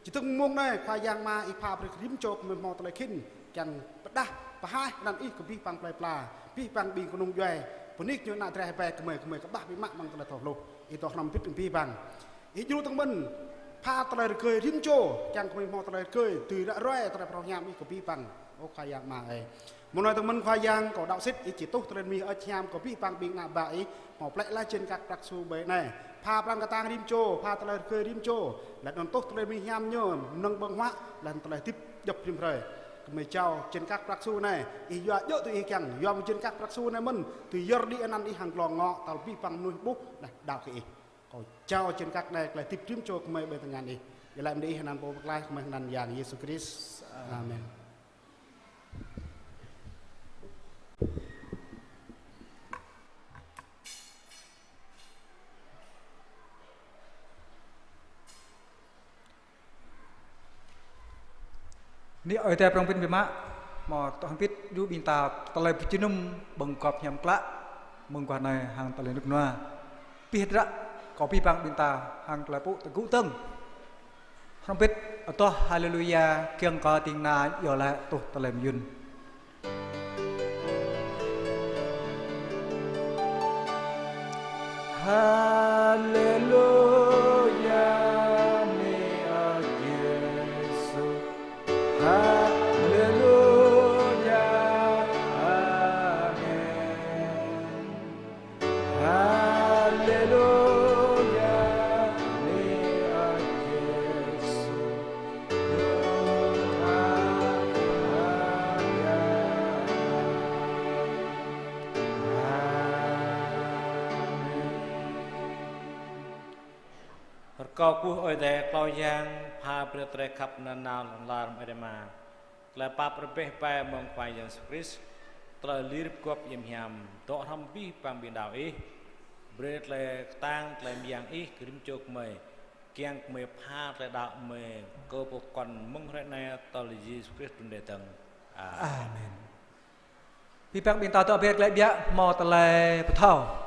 Či tơ̆ng mông anai, Khua Yang Ama, Ih pha brơi rĭm čô gơmơi hmâo tơlơi khĭn, kiăng pơdah pơhaih anăn Ih kơ abih bang plơi pla, abih bang ƀing kơnung djuai, pơnik ñu ană drơi hơbai gơmơi, gơmơi kơƀah biă mă amăng tơlơi thâo hluh. Ih dŏ hrŏm hơbĭt abih bang. Ih djru tơ̆ng mơ̆n, pha tơlơi rơgơi rĭm čô, kiăng gơmơi hmâo tơlơi rơgơi, dưi ră ruai tơlơi phrâo hiam Ih kơ abih bang. Ơ Khua Yang Ama ơi. Mơ̆ng anai tơ̆ng mơ̆n Khua Yang, kâo đaŏ sĭt Ih či tuh tơlơi bơni hơơč hiam kơ abih bang ƀing ană bă Ih, hmâo plĕ laih čên kăk prăk su ƀơi anai. Pha pran kơtang rĭm čô, pha tơlơi rơgơi rĭm čô, laih anŭn tuh tơlơi bơni hiam ñu, mơnơ̆ng ƀơ̆ng huă, laih anŭn tơlơi hơdip djŏp rĭm hrơi. Gơmơi jao čên kăk prăk su anai, Ih yua djơ̆ tui Ih kiăng, yua mơ̆ng čên kăk prăk su anai mơ̆n, dưi yơr đĭ anăn Ih hăng glông ngŏ, tơl abih bang mơnuih ƀuh, laih đaŏ kơ Ih. Kâo jao čên kăk anai, tơlơi hơdip rĭm čô gơmơi ƀơi tơngan Ih. Yua lĕ bơni Ih anăn Pô Pơklaih, gơmơi anăn Yang Yêsu Krist. Amen. Bơni Ơi Adai prong pin biă mă, hmâo tŏ hơbĭt djru ƀing ta tơlơi pơjơnum ƀơ̆ng gop hiam klă, mơguah anai hăng tơlơi rơnŭk rơnua. Pih dră, kâo abih bang ƀing ta hăng tơlơi pŭ tơgŭ tơ̆ng. Hrŏm hơbĭt, adoh Haleluya, kiăng kơ ding kơna iâu laĭ tuh tơlơi mơyŭn. Haleluya, bơni Ơi Yêsu. Haleluya, amen. Haleluya, bơni Ơi Yêsu. Rơkâo kơ Ơi Adai Khua Yang pha brơi tơlơi khăp nanao lŏn lar mơ̆ng Ơi Adai Ama, tơlơi pap rơbeh bai mơ̆ng Khua Yang Yêsu Krist, tơlơi lir pơgop hiam hiam, dŏ hrŏm abih bang ƀing đaŏ Ih, brơi tơlơi kơtang, tơlơi mơyang Ih kơ rĭm čô gơmơi, kiăng gơmơi pha tơlơi đaŏ gơmơi kơ pơkŏn mơ̆ng hrơi anai tơl Yêsu Krist trŭn rai dơ̆ng. Amen. Amen. Abih bang ƀing ta dŏ ƀiă glaĭ biă hmâo tơlơi pơthâo.